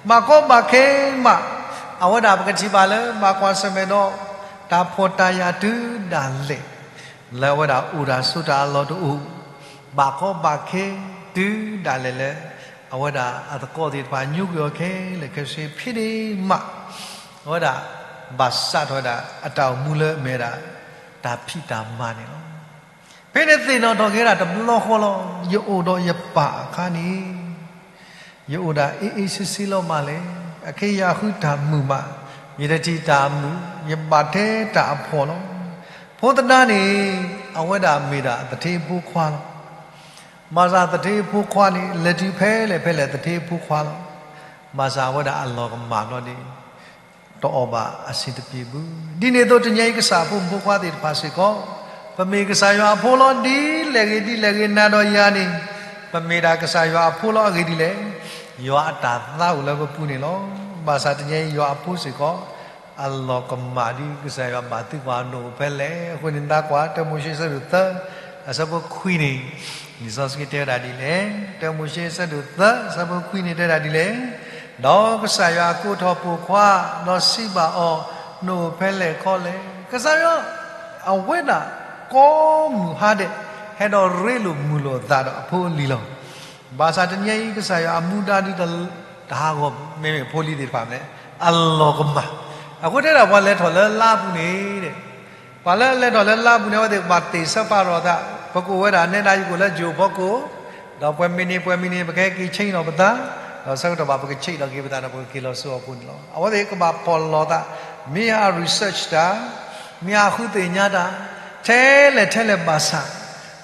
ဘၣ်ကီဘၣ်ခဲမး, အဝဲဒၣ်ပကထံၣ်ဘၣ်လၢ ဘၣ်ကွၢ်ဆၢၣ်မဲာ်ဒီး တၢ်ဖှီၣ်တၢ်ယာ်တုၤဒၣ်လဲာ်, လၢအဝဲဒၣ်အိၣ်တၢ်ဆိးတၢ်အလီၢ်တအိၣ်, ဘၣ်ကီဘၣ်ခဲတုၤဒၣ်လဲာ်လၢ အဝဲဒၣ်အသကိးသ့ၣ်တဖၣ်ညိကွံာ်အီၤခဲလၢာ်ခဲဆ့ ဖဲန့ၣ်မး, အဝဲဒၣ် ဘၣ်စးထီၣ်ဝဲဒၣ်အတၢ်အိၣ်မူလၢအမ့ၢ်ဝဲဒၣ် တၢ်ဖံးတၢ်မၤန့ၣ်လီၤ. ဖဲန့ၣ်သ့ၣ်နီၣ်ထီၣ်က့ၤဝဲဒၣ်တဘျီဃီလီၤ. ယအိၣ်ဒီးယပၢ်အခါန့ၣ် ယအိၣ်ဒၣ်အ့ၣ်အ့ၣ်ဆ့ဆ့လီၤမးလဲၣ်. အခဲအံၤယဃုတၢ်မုာ်မး, ယတထံၣ်တၢ်အမုာ်, ယဘၣ်ထဲတၢ်အဖှီၣ်လီၤ. ဖိသဒါန့ၣ် အဝဲဒၣ်မ့ၢ်ဒၣ်သထ့ဖိခွါလီၤ. ဘၣ်ဆၣ်သထ့ဖိခွါန့ၣ် လဲၤတုၤဖဲလဲၣ်ဖဲလဲၣ်သထ့ဖိခွါလီၤ. ဘၣ်ဆၣ်အဝဲဒၣ်အလီၢ်ကမၣ်ဘျီန့ၣ် တအီၣ်ဘၣ်အဆင်တပြေဘၣ်. ဒ်န့ၣ်အသိးတနံၤအံၤကစၢ်အဖိမုၣ်ဖိခွါသ့ၣ်တဖၣ်စ့ၢ်ကီး, ပမ့ၢ်ကစၢ်ယွၤအဖိလီၤ. ဒ်လဲၣ်ဂ့ၤဒ်လဲၣ်ဂ့ၤနၤဒီးယၤန့ၣ်, ပမ့ၢ်ဒၣ်ကစၢ်ယွၤအဖိလီၤ. အဂ့ၢ်ဒ်လဲၣ်, ယွၤအတၢ်သးအိၣ်လၢပပူၤန့ၣ်လီၤ. ဘၣ်ဆၣ်တနံၤအံၤယွၤအဖိစ့ၢ်ကီး အလီၢ်ကမၣ်ဒ်ကစၢ်ယွၤဘၣ်သုပှၤအဒိၣ်ဖဲလဲၣ်. အဃိန့ၣ် နကွၢ်တၢမိၤၡ့အဆၢဒိၣ်သၢ အဆၢဖိခွံန့ၣ်, လံာ်စီဆှံတဲဝဲဒၣ်ဒ်လဲၣ်. တၢမိၤၡ့အဆၢဒိၣ်သၢ အဆၢဖိခွံန့ၣ်တဲဒၣ်ဒ်လဲၣ်. ဒီးကစၢ်ယွၤကိးထီၣ်ပိာ်ခွါ, ဒီးစံးဘၣ်အီၤ, နအိၣ်ဖဲလဲၣ်ခီလဲၣ်. ကစၢ်ယွၤ အဝဲဒၣ် ကိးမုၢ်ဟါဒဲး ဟဲဒီးရ့လိာ်မုာ်လိာ်အသးဒီးအဖိအလံၤလီၤ. ဘၣ်ဆၣ်တနံၤအံၤ ကစၢ်ယွၤအမူဒါဒ် တဟးဂီၤ မ့မ့ၢ်ဖိလံၤသ့ၣ်တဖၣ်န့ၣ် အလီၢ်ကမၣ်. အဃိတဲဒၣ်ပှၤလဲၤထီၣ်လၢလါပူၤန့ၣ် ပှၤလၢအလဲၤထီၣ်လၢလါပူၤန့ၣ် အဝဲသ့ၣ်ကဘၣ်သ့ၣ်ဆၢပာ်ထီၣ်အသး, ပကအိၣ်ဝဲဒၣ်နဲဒၣ် ယကအိၣ်လၢယိၤဖီခိၣ်, ဒီးပှဲၤမံၤန့ၣ် ပှဲၤမံၤန့ၣ် ပကဟဲက့ၤဆ့ၣ်နီၤပသး, ဒီးဆၢကတီၢ်ဘၣ် ပကဆ့ၣ်နီၤက့ၤပသးဒီး ပကက့ၤလီၤဆူအပူၤန့ၣ်လီၤ. အဝဲသ့ၣ်ကဘၣ်ဖီၣ်လီၤသး, မ့ၢ်အ research တၢ်, မ့ၢ်အဃုသ့ၣ်ညါတၢ်, ထဲလဲၣ်ထဲလဲၣ်ဘၣ်ဆၣ်,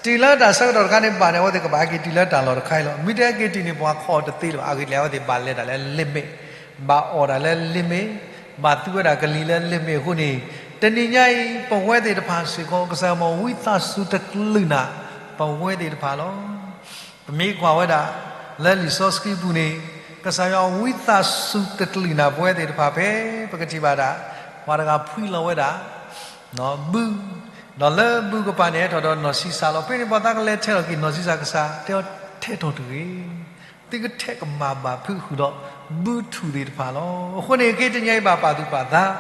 တုၤလၢတၢ်ဆၢကတီၢ်တခါန့ၣ်ဘၣ်န့ၣ် အဝဲသ့ၣ်ကဘၣ်ဟဲက့ၤတုၤလၢတၢ်လီၢ်တခါအံၤလီၤ. မ့ၢ်တဟဲက့ၤတုၤန့ၣ် ပှၤခိးတသ့လၢၤဘၣ်. အဂ့ၢ်ဒ်လဲၣ် အဝဲသ့ၣ်ဘၣ်လဲၤတၢ်လၢ limit ဘၣ်အီၣ်ဒၣ်လၢလ့မ့ၢ်, ဘၣ်သူဝဲဒၣ်ကလံၤလၢလ့မ့ၢ်အဃိန့ၣ်, တနံၤညါအံၤ ပဝဲသ့ၣ်တဖၣ်စ့ၢ်ကီး ကစၢ်ယွၤမ့ၢ်ဝံသးစူၤတကလုာ်နၤ ပဝဲသ့ၣ်တဖၣ်လီၤ. ပမ့ၢ်ကွၢ်ဝဲဒၣ် လၢလံာ်စီဆှံပူၤန့ၣ်, ကစၢ်ယွၤဝံသးစူၤတကလုာ်နၤ ပဝဲသ့ၣ်တဖၣ်ဖဲ ပကထံၣ်ဘၣ်ဒၣ် ပှၤတဂၤဖှံလီၤဝဲဒၣ် ဘု, ဒီးလၢဘုကပၤန့ၣ် ဟဲထီၣ်ဒီးနီၢ်ဆံးစၢ်လီၤ. ဖဲန့ၣ်ပှၤသးကလဲၤထဲထီၣ်က့ၤနီၢ်ဆံးစၢ်, ကစၢ်တဲအီၤ ထဲထီၣ်တဂ့ၤ, သုကထဲကမၣ်ဘၣ်ဖုးဃုာ်ဒီး ဘုထူၣ်သ့ၣ်တဖၣ်လီၤ. အဃိန့ၣ် က့တနံၤညါအံၤဘၣ်ပာ်သူၣ်ပာ်သး,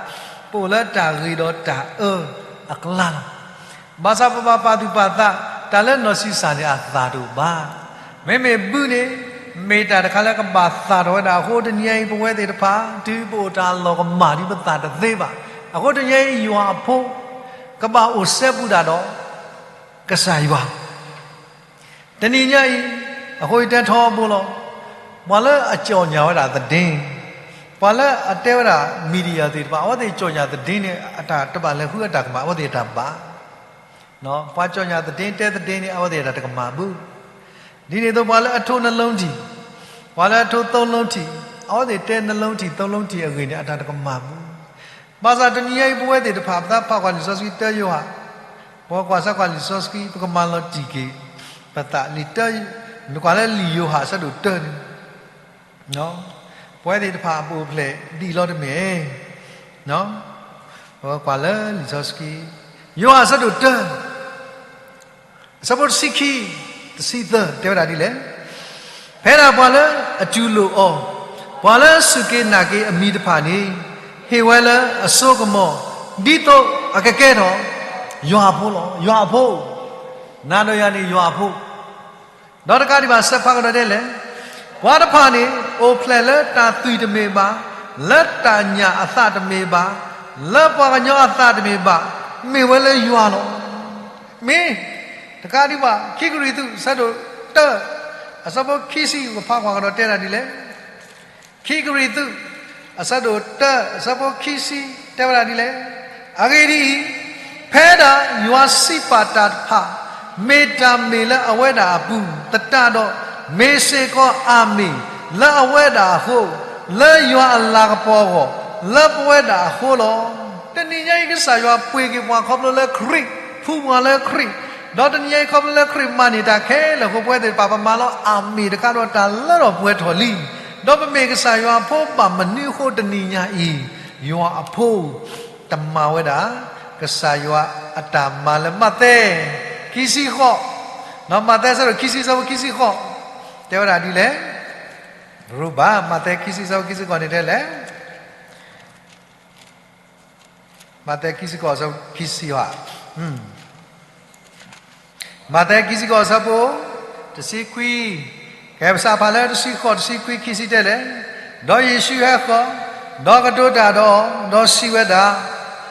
ပအိၣ်လၢတၢ်ဂ့ၤဒီးတၢ်အၢအကျါလီၤ. ဘၣ်ဆၣ်ပဘၣ်ပာ်သူၣ်ပာ်သး, တၢ်လၢနီၢ်ဆံးစၢ်န့ၣ် အသၣ်တအိၣ်ဘၣ်. မ့မ့ၢ်ဘုန့ၣ် မ့ၢ်တၢ်တခါလၢကဘၣ်သၣ်ထီၣ်ဝဲဒၣ်အဃိ တနံၤညါအံၤ ပဝဲသ့ၣ်တဖၣ် တုၤပအိၣ်တၢ်လီၢ်ကမၣ်ဒ်ပသၣ်တသ့ဘၣ်. အဃိတနံၤညါအံၤ ယွၤအဖိ ကဘၣ်အိၣ်စဲဘူးဒၣ်ဒီး ကစၢ်ယွၤ တနံၤညါအံၤ, အဃိယတဲထီဘိလီၤ. ပှၤလၢအကၠီၣ်ညၣ်ဝဲဒၣ်သဒ့, ပှၤလၢအတဲဝဲဒၣ် media သ့ၣ်တဖၣ် အဝဲသ့ၣ်ကၠီၣ်ညၣ်သဒ့န့ၣ် အတၢ်တဘၣ်လဲၤဃုအတၢ်ကမၣ် အဝဲသ့ၣ်အတၢ်ဘၣ်. ပှၤကၠီၣ်ညၣ်သဒ့တဲသဒ့န့ၣ် အဝဲသ့ၣ်အတၢ်တကမၣ်ဘၣ်. ဒ်န့ၣ်အသိးပှၤလၢအထိ နှလုံးထီၣ်, ပှၤလၢအထိ သုံးလုံးထီၣ်, အဝဲသ့ၣ်တဲ နှလုံးထီၣ် သုံးလုံးထီၣ် အဂ့ၢ်န့ၣ် အတၢ်တကမၣ်ဘၣ်. ဘၣ်ဆၣ်တနံၤညါအံၤ ပဝဲသ့ၣ်တဖၣ် ပသးဖးကွၢ်လံာ်စီဆှံတၢယိၤဟၣ်, ပဝဲကွၢ်စၢ်ကွၢ်လံာ်စီဆှံ ပကမၤလီၤတံၢ်က့ၤ ပသးလံာ်တၢ, နကွၢ်လၢလံာ်ယိၤဟၣ်အဆၢဒိၣ်တၢန့ၣ် ပဝဲသ့ၣ်တဖၣ်အပူၤဖျဲးဒ်အံၤလီၤတမ့ၢ်. ပဝဲကွၢ်လၢလံာ်စီဆှံ, ယိၤဟၣ်အဆၢဒိၣ်တၢ, အဆၢဖိတဆံခံ, တဆံသၢ တဲဝဲဒၣ်ဒ်လဲၣ်. ဖဲဒၣ်ပှၤလၢအတူၢ်လိာ်အီၤ, ပှၤလၢစူၢ်က့ၤနာ်က့ၤအမံၤတဖၣ်န့ၣ်, ဟ့ၣ်ဝဲလၢအစိကမီၤ, ဒ်သိးအကကဲထီၣ် ယွၤအဖိလီၤ. ယွၤအဖိ, နၤဒီးယၤန့ၣ်ယွၤအဖိ ဒီးတကးဒံးဘၣ် ဆၢဖးကဒီးဒ်လဲၣ်, ပှၤတဖၣ်န့ၣ် အိၣ်ဖျဲၣ်လၢတၢ်သွံၣ်တမ့ၢ်ဘၣ်, လၢတၢ်ညၣ်အသးတမ့ၢ်ဘၣ်, လၢပှၤကညီအသးတမ့ၢ်ဘၣ်, မ့ၢ်ဝဲလၢယွၤလီၤ. မ့ၢ်တကးဒံးဘၣ် ခံကရံၣ်သူး အဆၢဒိၣ်တၢ အဆၢဖိခံဆံ ပဖးကွၢ်ကဒီးတဲဒၣ်ဒ်လဲၣ်. ခံကရံၣ်သူး အဆၢဒိၣ်တၢ အဆၢဖိခံဆံ တဲဝဲဒၣ်ဒ်လဲၣ်. အဂ့ၢ်ဒ်အံၤ, ဖဲဒၣ်ယွၤစံးပာ်တၢ်တဖၣ် မ့ၢ်တၢ်မ့ၢ်လၢအဝဲဒၣ်အပူၤသတးဒီး, မ့ၢ်စ့ၢ်ကီးအၤမ့ၣ်လၢအဝဲဒၣ်အဃိ, လၢယွၤအလၤကပီၤအဂီၢ်, လၢပဝဲဒၣ်အဃိလီၤ. တနံၤညါအံၤ ကစၢ်ယွၤပှ့ၤက့ၤပှၤခီဖျိလၢခရံာ်, ဖှူပှၤလၢခရံာ်, ဒီးတနံၤညါအံၤ ခီဖျိလၢခရံာ်မၤန့ၢ်တၢ်ခဲလၢာ်အဃိ ပဝဲသ့ၣ်တဖၣ် ပမၤလီၤအၤမ့ၣ်တခါဒီးတၢ်လၢထီၣ်ပှဲၤထီၣ်လံ. ဒီးပမ့ၢ်ကစၢ်ယွၤအဖိဘၣ်မနုၤအဃိ တနံၤညါအံၤ ယွၤအဖိ တမၤဝဲဒၣ် ကစၢ်ယွၤအတၢ်မၤလၢ မးသဲ ခံဆံဃိး, မးသဲအဆၢဒိၣ်ခံဆံ အဆၢဖိခံဆံဃိး တဲဝဲဒၣ်ဒ်လဲၣ်. ရူဘၣ် မးသဲခံဆံ အဆၢဖိခံဆံဃိးန့ၣ်တဲလဲၣ်. မးသဲခံဆံဃိး အဆၢဖိခံဆံဃိး, မးသဲခံဆံဃိး အဆၢဖိ တဆံခွံ, ကဲ ပစးဖးလၢတဆံဃိး တဆံခွံ ခံဆံတဲလဲၣ်. ဒီးယ့ၣ်ၡူးဟဲဃီၤ, ဒီးကတိၤတၢ်ဒီးအီၤ, ဒီးစံးဝဲဒၣ်,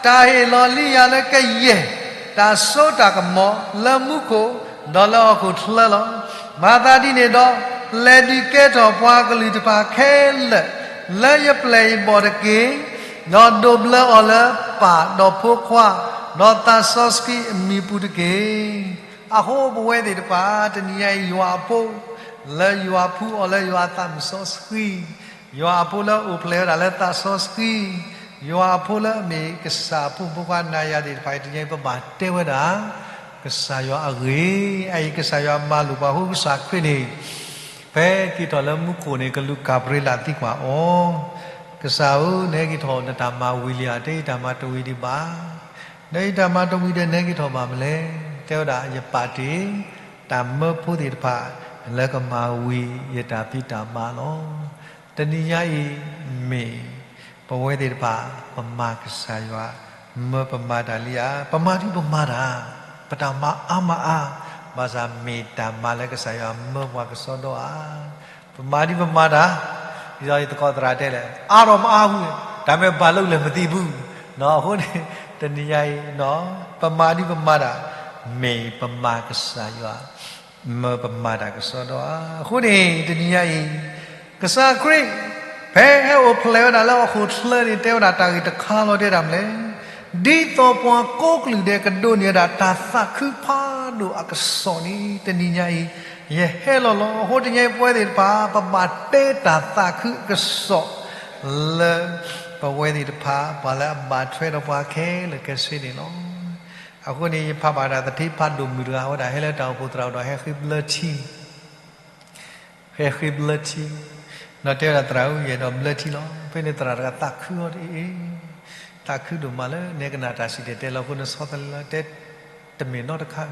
တၢ်ဟ့ၣ်လီၤလံယၤလၢကယဲၢ်တၢ်စိတၢ်ကမီၤလၢမူခိၣ် ဒီးလၢဟီၣ်ခိၣ်ချၢလီၤ. မၤသးဒ်န့ၣ်ဒီး, လဲၤဒုးကဲထီၣ်ပှၤကလုာ်တဖၣ်ခဲလၢာ် လၢယပျဲၢ်ယဘီၣ်တက့ၢ်. ဒီးဒိးဘျၢအီၤလၢပၢ်ဒီးဖိခွါ ဒီးသးစီဆှံအမံၤပူၤတက့ၢ်. အဃိပဝဲသ့ၣ်တဖၣ် တနံၤညါအံၤ ယွၤအဖိ လၢယွၤဖှူအီၤလၢယွၤအသးမုၣ်စီဆှံ, ယွၤအဖိလၢအိၣ်ဖျဲၣ်ဝဲဒၣ်လၢသးစီဆှံ, ယွၤအဖိလၢအမ့ၢ်ကစၢ်အဖိမုၣ်ဖိခွါနၤယၤသ့ၣ်တဖၣ်အံၤ တနံၤညါအံၤ ပဘၣ်တဲဝဲဒၣ် ကစၢ်ယွၤအဂ့ၢ်. အအံၤ ကစၢ်ယွၤမၤလိာ်ပှၤဃိ ကစၢ်ခရံာ်န့ၣ် ဖဲက့ၤထီၣ်လၢမူခိၣ်န့ၣ် ကလူးကၤဘြ့လးသံကွၢ်အီၤ, ကစၢ်ဧၢ, နဟဲက့ၤထီၣ် နတၢ်မၤဝံၤလံဧါ. တဲ ယတၢ်မၤတဝံၤဒံးဘၣ်. ဒီးယတၢ်မၤတဝံၤဒီး နဟဲက့ၤထီၣ်ဘၣ်မနုၤလဲၣ်. တဲဝဲဒၣ် ယပာ်တ့ၢ် တၢ်မၢဖိသ့ၣ်တဖၣ် လၢကမၤဝံၤယတၢ်ဖံးတၢ်မၤလီၤ. တနံၤညါအံၤ မ့ၢ်ပဝဲသ့ၣ်တဖၣ် ပမၤကစၢ်ယွၤ မၢပမၤတၢ်လံဧါ. ပမၤဒ်ပမၤတၢ်, ပတၢ်မၤအါမးအါ, ဘၣ်ဆၣ်မ့ၢ်တၢ်မၤလၢကစၢ်ယွၤမၢပှၤကစီဒီဧါ. ပမၤဒ်ပမၤတၢ်, ဒ်သိးယသကိးသရၣ်တဲလဲၣ်, အါထီၣ်မအါဟူ, တၢ်မ့ၢ်ဘၣ်လၢလဲၣ်မသံဘူး. အဃိန့ၣ် တနံၤညါအံၤ ပမၤဒ်ပမၤတၢ်, မ့ၢ်ပမၤကစၢ်ယွၤ မၢပမၤတၢ်ကစီဒီဧါ. အဃိန့ၣ် တနံၤညါအံၤ ကစၢ်ခရံာ် ဖဲဟဲအိၣ်ဖျဲၣ်ဝဲဒၣ်လၢဟီၣ်ခိၣ်ချၢန့ၣ် တဲဝဲဒၣ်တၢ်ဂ့ၢ်တခါလီၤ တဲဒၣ်မနုၤလဲၣ်. ဒ်သိးပှၤကိးကလုာ်ဒဲးကဒိးန့ၢ်ဝဲဒၣ်တၢ်သးခုဖးဒိၣ်အကစီၣ်န့ၣ် တနံၤညါအံၤ ယဟဲလီၤလီၤ. အဃိတနံၤညါအံၤ ပဝဲသ့ၣ်တဖၣ် ပဘၣ်တဲတၢ်သးခုအကစီၣ် လၢပဝဲသ့ၣ်တဖၣ် ပှၤလၢအဘၣ်ထွဲဒီးပှၤခဲလၢာ်ခဲဆ့န့ၣ်လီၤ. အဃိန့ၣ် ယဖးဘၣ်တၢ်သထ့ဖးဒိၣ်မုၢ်တဂၤ အဝဲဒၣ်ဟဲလၢတၢ်အိၣ်ဖှိၣ်သရၣ်အိၣ်ဒီး ဟဲဃ့ဘျၢထံ ဟဲဃ့ဘျၢထံ, ဒီးတဲဝဲဒၣ်သရၣ်ဧၢ ယအဲၣ်ဒိးဘျၢထံလီၤ. ဖဲန့ၣ်သရၣ်တဂၤသးခုအီၤအ့ၣ်, သးခုဒိၣ်မးလၢနဲကနၣ်တၢ်စံၣ်တဲၤတဲလီၤအဃိ နဆီတလဲလီၤ တဲတမ့ၢ်နီတခါ,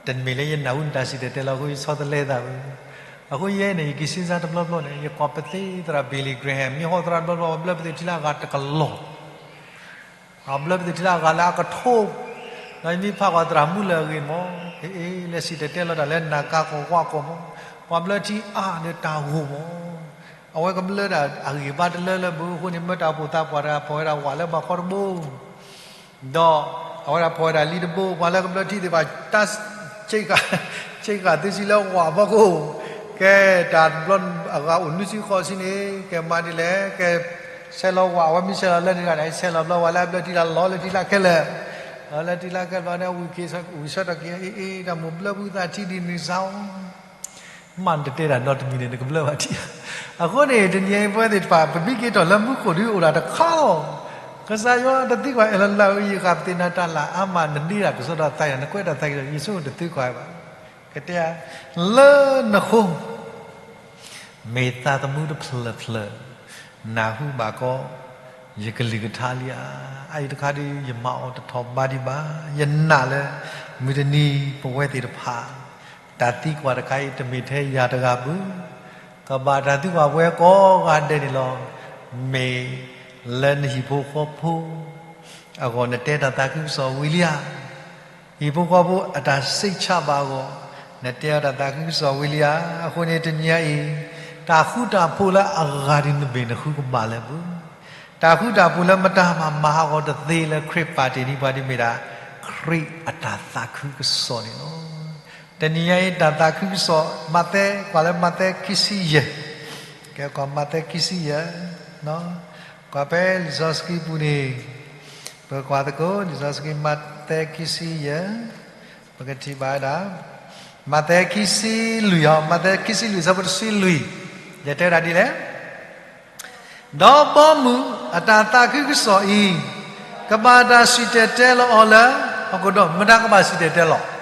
တမ့ၢ်လၢယနၢ်ဟူနတၢ်စံၣ်တဲၤတဲလီၤအဃိ ယဆီတလဲသးဘၣ်. အဃိယဲန့ၣ် ယက့ၤစ့စါတဘျီဘျီန့ၣ် ယကွၢ်ပသ့သရၣ် Billy Graham မ့ၢ်ဟီသရၣ်တဘျီဘျီ ပှၤဘျၢပသ့ၣ်ထံလၢအဂၤတကလီၤ အဘျၢပသ့ၣ်ထံလၢအဂၤလၢအကထိ, ဒီးယမ့ၢ်ဖးကွၢ်သရၣ်မူလၢအဂ့ၢ်မး, အ့ၣ် လဲၤစံၣ်တဲၤတဲလီၤတၢ်လၢနၢ်ကါကဝါကီၢ်မး, ပှၤဘျၢထံအါဒီးတၢ်ဂိၢ်မး, အဝဲကဘျၢဒၣ်အဂံၢ်ဘါတလၢလၢဘၣ်အဃိန့ၣ် မၢတၢ်အိၣ်ဖှိၣ်သးပှၢ်တဂၤဖီၣ်ဝဲဒၣ်ဝးလၢဘးခီတဘိ ဒီးအဝဲဒၣ်ဖီၣ်ဝဲဒၣ်လံတဘိ ပှၤလၢကဘျၢထံသ့ၣ်တဖၣ် တၢ် ဆ့ကၤသုးဆံလၢဝးဖီခိၣ်, ကဲတၢ်တဘျီအဂၤအိၣ်နွံဆံဃိးဆံန့ၣ် ကဲမၤဒ်လဲၣ် ကဲ ဆဲးလီၤဝး အဝဲမ့ၢ်ဆဲးလီၤလၢတဂၤန့ၣ် ဆဲးလီၤဘျီဝးလၢအဘျၢထံလၢလီၤလၢထံလၢခဲလၢာ်, လီၤလၢထံလၢခဲလၢာ်ဘျီန့ၣ် ဝံၤဆၢထီၣ်က့ၤ အ့ၣ် အ့ၣ် တၢ်မိၣ်ဘျၢဖုသးထံဒ်န့ၣ်စ့ၢ် မ့ၢ်နတတဲတၢ်နီတမံၤန့ၣ် နကဘျၢဘၣ်ထံဧါ. အဃိန့ၣ် တနံၤအံၤပဝဲသ့ၣ်တဖၣ် ပမ့ၢ်က့ၤထီၣ်လၢမူခိၣ်ဒုးအိၣ်ဒၣ်တခါလီၤ. ကစၢ်ယွၤတသံကွၢ်အဲၣ်လီၤလၢအံၤ ယဃၣ်ပသ့ၣ်နၤတၢ်လၢအါမး နဒ့တၢ်ကစီဒီသးအံၤ နကွဲးတၢ်သးကံၢ်ဒီး ယဆိကမိၣ်တသံကွၢ်ဘၣ်. ကတဲ လၢနဃိ မ့ၢ်သးသမူတဖျၢၣ်ဖျၢၣ် နၢ်ဟူဘၣ်ကီ ယကလုၢ်ကထါလံဧါ. အအံၤတခါဒုး ယမၤအီၤတထီၣ်ဘါဒံးဘၣ်. ယနာ်လၢ မုၢ်တနံၤပဝဲသ့ၣ်တဖၣ် တၢ်သံကွၢ်တခါအံၤ တမ့ၢ်ထဲယၤတဂၤဘၣ်, ကဘၣ်တၢ်သံကွၢ်ပဝဲကိးဂၤဒဲးန့ၣ်လီၤ. မ့ၢ်လၢနဟံၣ်ဖိဃီဖိအဂီၢ် နတဲတၢ်သးခုကစီၣ်ဝံၤလံဧါ. ဟံၣ်ဖိဃီဖိအတၢ်စိတ်ချဘၣ်အဂီၢ် နတဲအီၤတၢ်သးခုကစီၣ်ဝံၤလံဧါ. အဃိန့ၣ် တနံၤအံၤ တၢ်ဃူတၢ်ဖိးလၢအဂၤဒ်နဘ့ၣ်နဃုကဘၣ်လၢၤဘၣ်, တၢ်ဃူတၢ်ဖိးလၢမတၤမၤမၤဟးဂီၤတသ့လၢ ခရံာ်ပာ်တ့ၢ်န့ၢ်ပှၤဒ်မ့ၢ်ဒၣ် ခရံာ်အတၢ်သးခုကစီၣ်န့ၣ်လီၤ. တနံၤညါအံၤ တၢ်သးခုကစီၣ် မးသဲ ကွၢ်လၢမးသဲခံဆံယဲၢ်, ကဲကွၢ်မးသဲခံဆံယဲၢ်, ကွၢ်ဖဲလံာ်စီဆှံပူၤန့ၣ် ပကွၢ်သကိး လံာ်စီဆှံမးသဲခံဆံယဲၢ်, ပကထံၣ်ဘၣ်ဝဲဒၣ် မးသဲခံဆံလွံၢ်အီၤ, မးသဲခံဆံလွံၢ် ဆၢဖိတဆံလွံၢ်, ယတဲဝဲဒၣ်ဒ်လဲၣ်, ဒီးဘီမုၢ်အတၢ်သးခုကစီၣ်အံၤ ကဘၣ်တၢ်စံၣ်တဲၤတဲလီၤအီၤလၢ ဟီၣ်ခိၣ်ဒီဘ့ၣ်, မတၤကဘၣ်စံၣ်တဲၤတဲလီၤ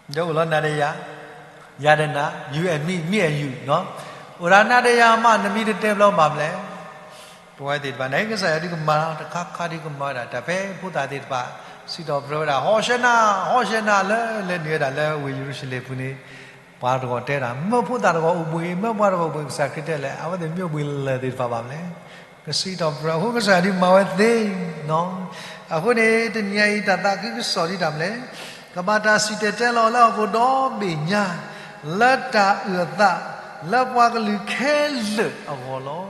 ဒီးအိၣ်လီၤနၤဒီးယၤ, ယၤဒီးနၤ, you and me, me and you, အိၣ်ဒီးနၤဒီးယၤမး နမ့ၢ်တတဲဘျီဘၣ်မလဲၣ်. ပဝဲသ့ၣ်တဖၣ်န့ၣ် ကစၢ်ယွၤဒုးကမၤ တခါခါဒုးကမၤဝဲဒၣ် တၢ်ဖဲဖိသၣ်သ့ၣ်တဖၣ် စံးထီၣ်ပတြၢၤဝဲဒၣ် ဟောရှေးနၤ, ဟောရှေးနၤ လၢလဲၤနုာ်ဝဲဒၣ်လၢဝ့ၢ်ယရူၤၡလ့ၣ်ပူၤန့ၣ်, ပှၤတဂီၢ်တဲဒၣ် မၢဖိသၣ်တဂီၢ်အိၣ်ဘှံး, မၢပှၤတဂီၢ်အိၣ်ဘှံး, ကစၢ်ခရံာ်တဲလဲၣ် အဝဲသ့ၣ်မ့ၢ်အိၣ်ဘှံးလၢာ်သ့ၣ်တဖၣ်ဘၣ်မလဲၣ်. ကစံးထီၣ်ပတြၢၤ အဃိကစၢ်ယွၤဒုးမၤဝဲသ့ အဃိန့ၣ် တနံၤအံၤတၢ်သးခုကစီၣ်ဒ်တၢ်မလဲၣ်, ကဘၣ်တၢ်စံၣ်တဲၤတဲလီၤလၢဟီၣ်ခိၣ်ဒီဘ့ၣ်ညါ, လၢတၢ်အုၣ်အသး, လၢပှၤကလုာ်ခဲလၢာ်အဂီၢ်လီၤ.